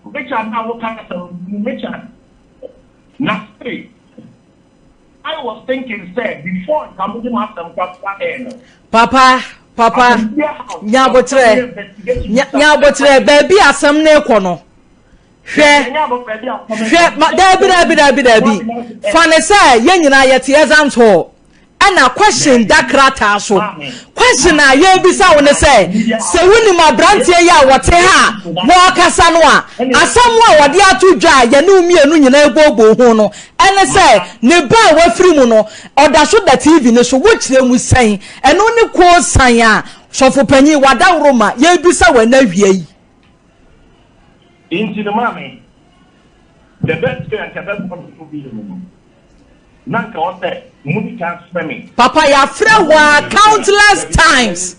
Richard na woka asɛm no menim Richard. Na sei I was thinking sɛ before nka mode m'asɛm kɔ aba air no. Papa, papa, nya aboterɛ, nya aboterɛ, baabi asɛm no rekɔ no, hwɛ, hwɛ, ma, daabi, daabi, daabi, daabi, fa ne sɛ yɛn nyinaa yɛte exams hall, ɛna question da krataa so. Question a yɛrebisa wo ne sɛ, sɛ wonim aberanteɛ yi a wɔte ha a wɔrekasa no a, asɛm a wɔde ato dwa a yɛne wo mmienu nyinaa booboo ho no ɛne sɛ ne ba a wafiri mu no ɔda so da TV no so, wokyerɛ mu sɛn? Ɛno ne koosan a sɔfopanyin wadaworo ma yɛrebisa wo ɛnɛ awia yi. Nti no maame, the best way anka ɛbɛboa me so bi no, na anka ɔwɔ sɛ mudi kan frɛ me. Papa yɛafrɛ wo ara countless times.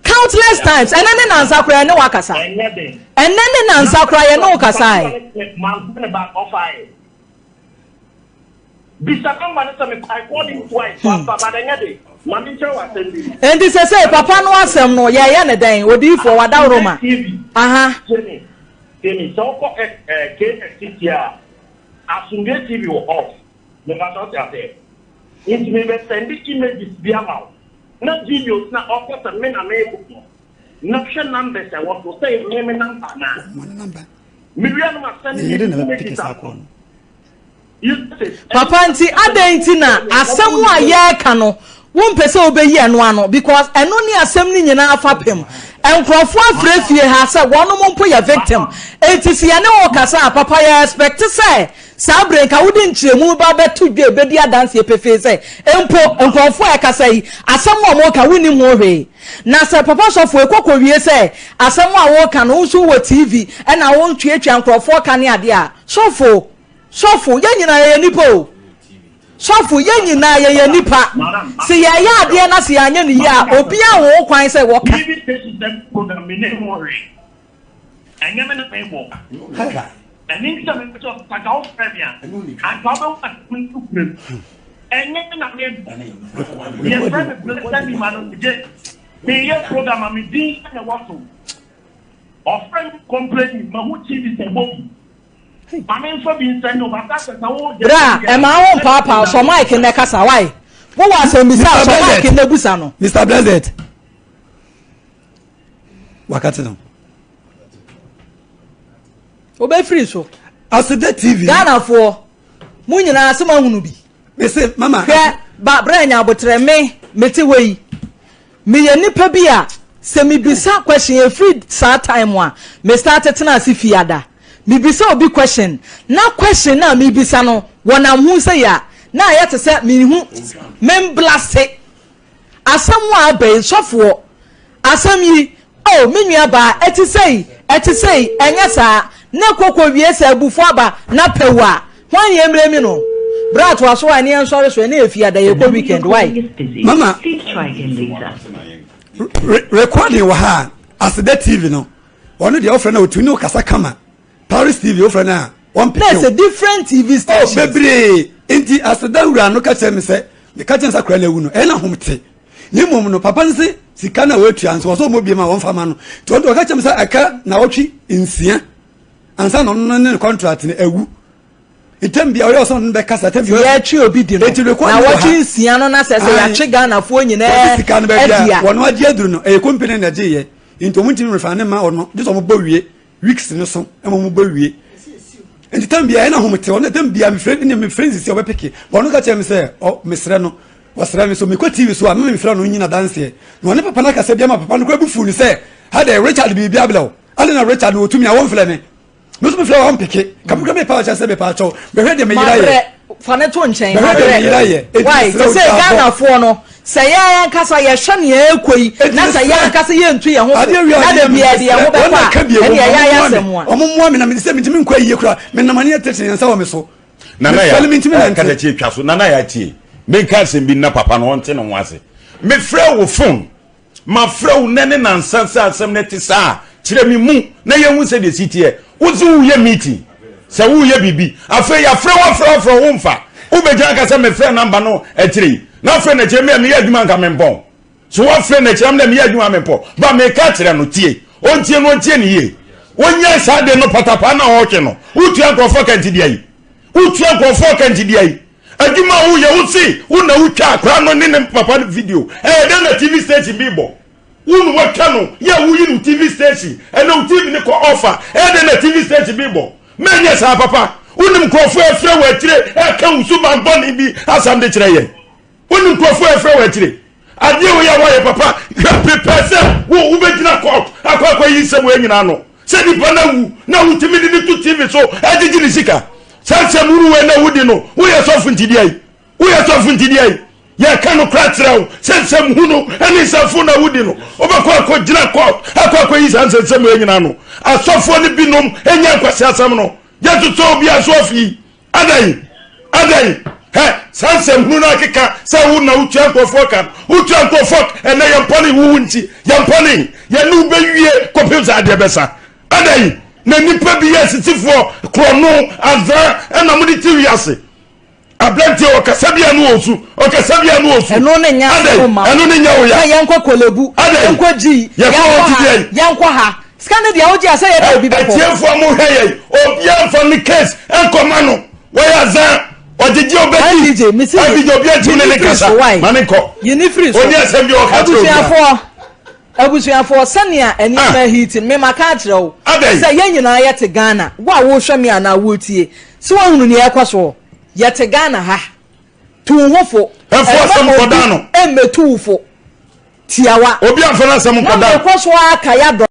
Countless times. Ɛnɛ ne nansa koraa yɛne wo akasa. Ɛnɛ ne nansa koraa yɛne wo kasa ɛ. Mamfrɛ ne ba ɔfae. Bisa namba no sɛ me I called him twice wamfa but ɛnyɛ de. Ma me nkyerɛ wo asɛm bi. Enti sɛsɛi papa no asɛm no yɛyɛ ne dɛn? Odiyifoɔ wadaworoma. Aha. Tie me, tie me. Sɛ wokɔ ɛ KNTT a, Asomdwoe TV wɔ off. Mepakyɛ wote aseɛ? Nti me bɛ sɛnde images bi ama wo na videos na ɔkɔ sɛ me na me bɔ no na hwɛ numbers a ɛwɔ so sɛ yɛ me me number anaa. Me wie no ma sɛnde images ama wo. Papa nti adɛn nti na asɛm a yɛreka no wompɛ sɛ wobɛyi ɛno ano because ɛno ne asɛm no nyinaa fapem. Nkurɔfoɔ afrɛ fie ha sɛ wɔnom mpo yɛ victim. Enti sɛ yɛne wo kasa a papa yɛ expect sɛ saa berɛ nka wode nkyerɛmu ba bɛto dwa ɛbɛdi adanseɛ pefee sɛ mpo nkurɔfoɔ a ɛkasa yi asɛm a wɔka wonnim ho hwee. Na sɛ papa sɔfo ɛkɔ kɔwie sɛ asɛm a woka no wo nso wowɔ TV ɛna wontuatua nkurɔfoɔ ka ne adeɛ a sɔfo Sɔfo, yɛn nyinaa yɛyɛ nnipa o. Sɔfo, yɛn nyinaa yɛyɛ nnipa. Sɛ yɛyɛ adeɛ na sɛ yɛanyɛ no yie a, obiara wɔ ho kwan sɛ wɔka. TV station sɛ program me ne ho hwee. Ɛnyɛ me na mebɔ. Ɛno nti na mepɛ sɛ anka wofrɛ me a, anka wobɛhu asɛm no nokorɛ mu. Ɛnyɛ me na mebɔ. Yɛfrɛ me Blessed Emmanuel Gye. Meyɛ program a me din na ɛwɔ so. Ɔfrɛ me complain mahu TV sɛ bɔ bi. Ma me nfa bi nsɛn no but asɛ sɛ wo. Bra ɛma wo mpaapaa sɔ mic nnɛ kasa why wowɔ asɛmbisa a sɔ mic nnɛ busa no. Mr Blessed wakati no. Obɛfiri so. Aseda TV. Ghanafoɔ mo nyinaa sɛ moahunu bi. Mese mama. Hwɛ ba bra nya abotrɛ me mete hɔ yi. Meyɛ nipa bi a sɛ mebisa question ɛfiri saa time a me start tena ase fiada mebisa obi question na question no a mebisa no wɔnam ho sɛ yɛ a na ayɛ te sɛ mehu memblase asɛm a aba yi sɔfoɔ asɛm yi Oh me nua baa ɛte sei ɛte sei ɛnyɛ saa na koko wie sɛ abufuo aba na pɛw a hwan ne ɛmmerɛ mi no bra toa so a ne yɛnsɔre so ɛne ɛfi ada yɛkɔ weekend why. Mama recording wɔ ha a aseda tv no ɔno deɛ ɔfrɛ no ɔtumi ne ɔkasa kama Paris tv wofrɛ no a wɔmpeke na ɛsɛ different tv stations oh bebree nti aseda wura no ka kyerɛ me sɛ meka kyerɛ sɛ akora no awu no ɛna hom te ne mmom no papa no se sika no a wɔatua nso wɔsɛ ɔmɔ bie ma wɔmfa ma no nti ɔno ɔka kyerɛ me sɛ ɛka na ɔtwe nsia ansa na ɔno ne ne contract no awu ntam bia ɔyɛ ɔsɛ ɔno bɛkasa tam bia yɛtwe obi di no na wɔtwe nsia no na sɛ sɛ yɛatwe Ghanafoɔ nyinaa sika no baabi a wɔn agye aduru no ɛyɛ company na agye yɛ nti wɔn ntumi refa ne ma ɔno gye sɛ wɔn bɔ wie weeks no so ma wɔn bɔ wie nti tam bia ɛna hom te ɔno tam bia mefrɛ ne mefrɛ nsisi ɔbɛpeke ɔno ka kyerɛ me sɛ ɔ mesrɛ no ɔsrɛ me so mekɔ tv so a meme mefrɛ no nyina danseɛ na ɔne papa no akasa bi ama papa no kora bu fu no sɛ adɛ Richard biribi abrɛ wo ade na Richard no ɔtumi a wɔmfrɛ me me so mefrɛ wɔn mpeke kamekora mepa kyɛ sɛ mepa kyɛw bɛhwɛ deɛ meyera yɛ fa ne to nkyɛn bɛhwɛ deɛ meyera yɛ why te sɛ Ghanafoɔ no Sɛ yɛn ankasa yɛhwɛ nea ɛrekɔ yi na sɛ yɛn ankasa yɛntu yɛn ho fo na da biara de yɛn ho bɛkɔ a, ɛnneɛ ɛyɛ ayɛ asɛm a. Wɔn mmoa me na mede sɛ mentumi nkɔ ayie koraa menam ani atete yɛn nsa wɔ me so. Nana ya Mefɛle mentumi nante. Katakyie twa so Nana ya tie menka asɛm bi nna papa no ɔnte ne ho ase mefrɛ wo phone Mafrɛ wo nnɛ ne nansa sɛ asɛm no te saa a, kyerɛ me mu na yɛnhu sɛdeɛ ɛsi teɛ. Wo se woreyɛ meeting, sɛ woreyɛ biribi. Afei yɛafrɛ wo afrɛ wo afrɛ wo, womfa. Wobɛgyina aka sɛ mefrɛ namba no akyire yi, na afrɛ no akyire, me a meyɛ adwuma anka mempɔn. So woafrɛ no akyire, amena meyɛ adwuma mempɔn. Ba meka kyerɛ no, tie. Ɔntie no, ɔntie no yie. Ɔnyae saa ade no patapaa no a ɔretwe no. Wotua nkurɔfoɔ ka nti deɛ yi. Wotua nkurɔfoɔ ka nti deɛ yi. Adwuma a woyɛ wo se wo na wotwa akora no ne ne papa no video ɛyɛ dɛn na TV station bi bɔ wo na watwa no yɛ a woyi no TV station ɛna wo TV no kɔ off a ɛyɛ dɛn na TV station bi bɔ mɛnyɛ saa papa wonim nkurɔfoɔ a ɛfrɛ wɔ akyire ɛka wo suban bɔne bi asɛm de kyerɛ yɛn wonim nkurɔfoɔ a ɛfrɛ wɔ akyire Adeɛ wei a woayɛ papa hwɛ prepare sɛ wo wobɛgyina court akɔ akɔyi nsɛm wei nyinaa no sɛ nipa no awu na wotumi de ne to TV so agyegye ne sika saa nsɛm hunu wei na wodi no woyɛ sɔfo nti deɛ yi woyɛ sɔfo nti deɛ yi yɛka no kora kyerɛ wo sɛ nsɛm hunu ne nsɛmfo na wodi no wobɛkɔ akɔgyina court akɔ akɔyi saa nsɛnsɛm wei nyinaa no asɔfoɔ no binom ɛnya nkwasi asɛm no yɛtotɔ obi aso afii Adɛn? Adɛn? Hɛ, saa nsɛm hunu no akeka sɛ wo na wotua nkurɔfoɔ ka no. Wotua nkurɔfoɔ ka, ɛnɛ yɛn pɔne wo wo nti, yɛn pɔne, yɛne wo bɛwie kɔpem sɛ adeɛ bɛsa. Adɛn? Na nnipa bi yɛ asisifoɔ, korɔno, azaa, ɛna mode te wiase. Aberanteɛ ɔkasa bi a no ɔsu, ɔkasa bi a no ɔsu. Ɛno ne nyɛ asɛm ma. Ɛno ne nyɛ wo ya. Sɛ yɛnkɔ Korle-Bu, yɛnkɔ Gyi, yɛnkɔ ha, yɛnkɔ ha. Sika no deɛ wogye a sɛ yɛde obi bɛkɔ. Atiefoɔ mo hwɛ yɛn obiara nfa ne case nkɔma no wɔyɛ azan ɔgyegye obedi MDJ mesi MDJ obiara ntumi ne ne kasa ma ne nkɔ yɛni firi so oni asɛm bi ɔka kyerɛ obiara. Abusuafoɔ abusuafoɔ sɛnea nneɛma ah. heat no mema ka akyerɛ wo sɛ yɛn nyinaa yɛte Ghana wo a wohwɛ me anaa wotie sɛ woahunu nea ɛkɔ soɔ yɛte Ghana ha tu wo ho fo ɛmfa obi mmɛtu wo fo tiawa obi amfa n'asɛm nkɔda na mekɔ so ara ka yɛadɔ.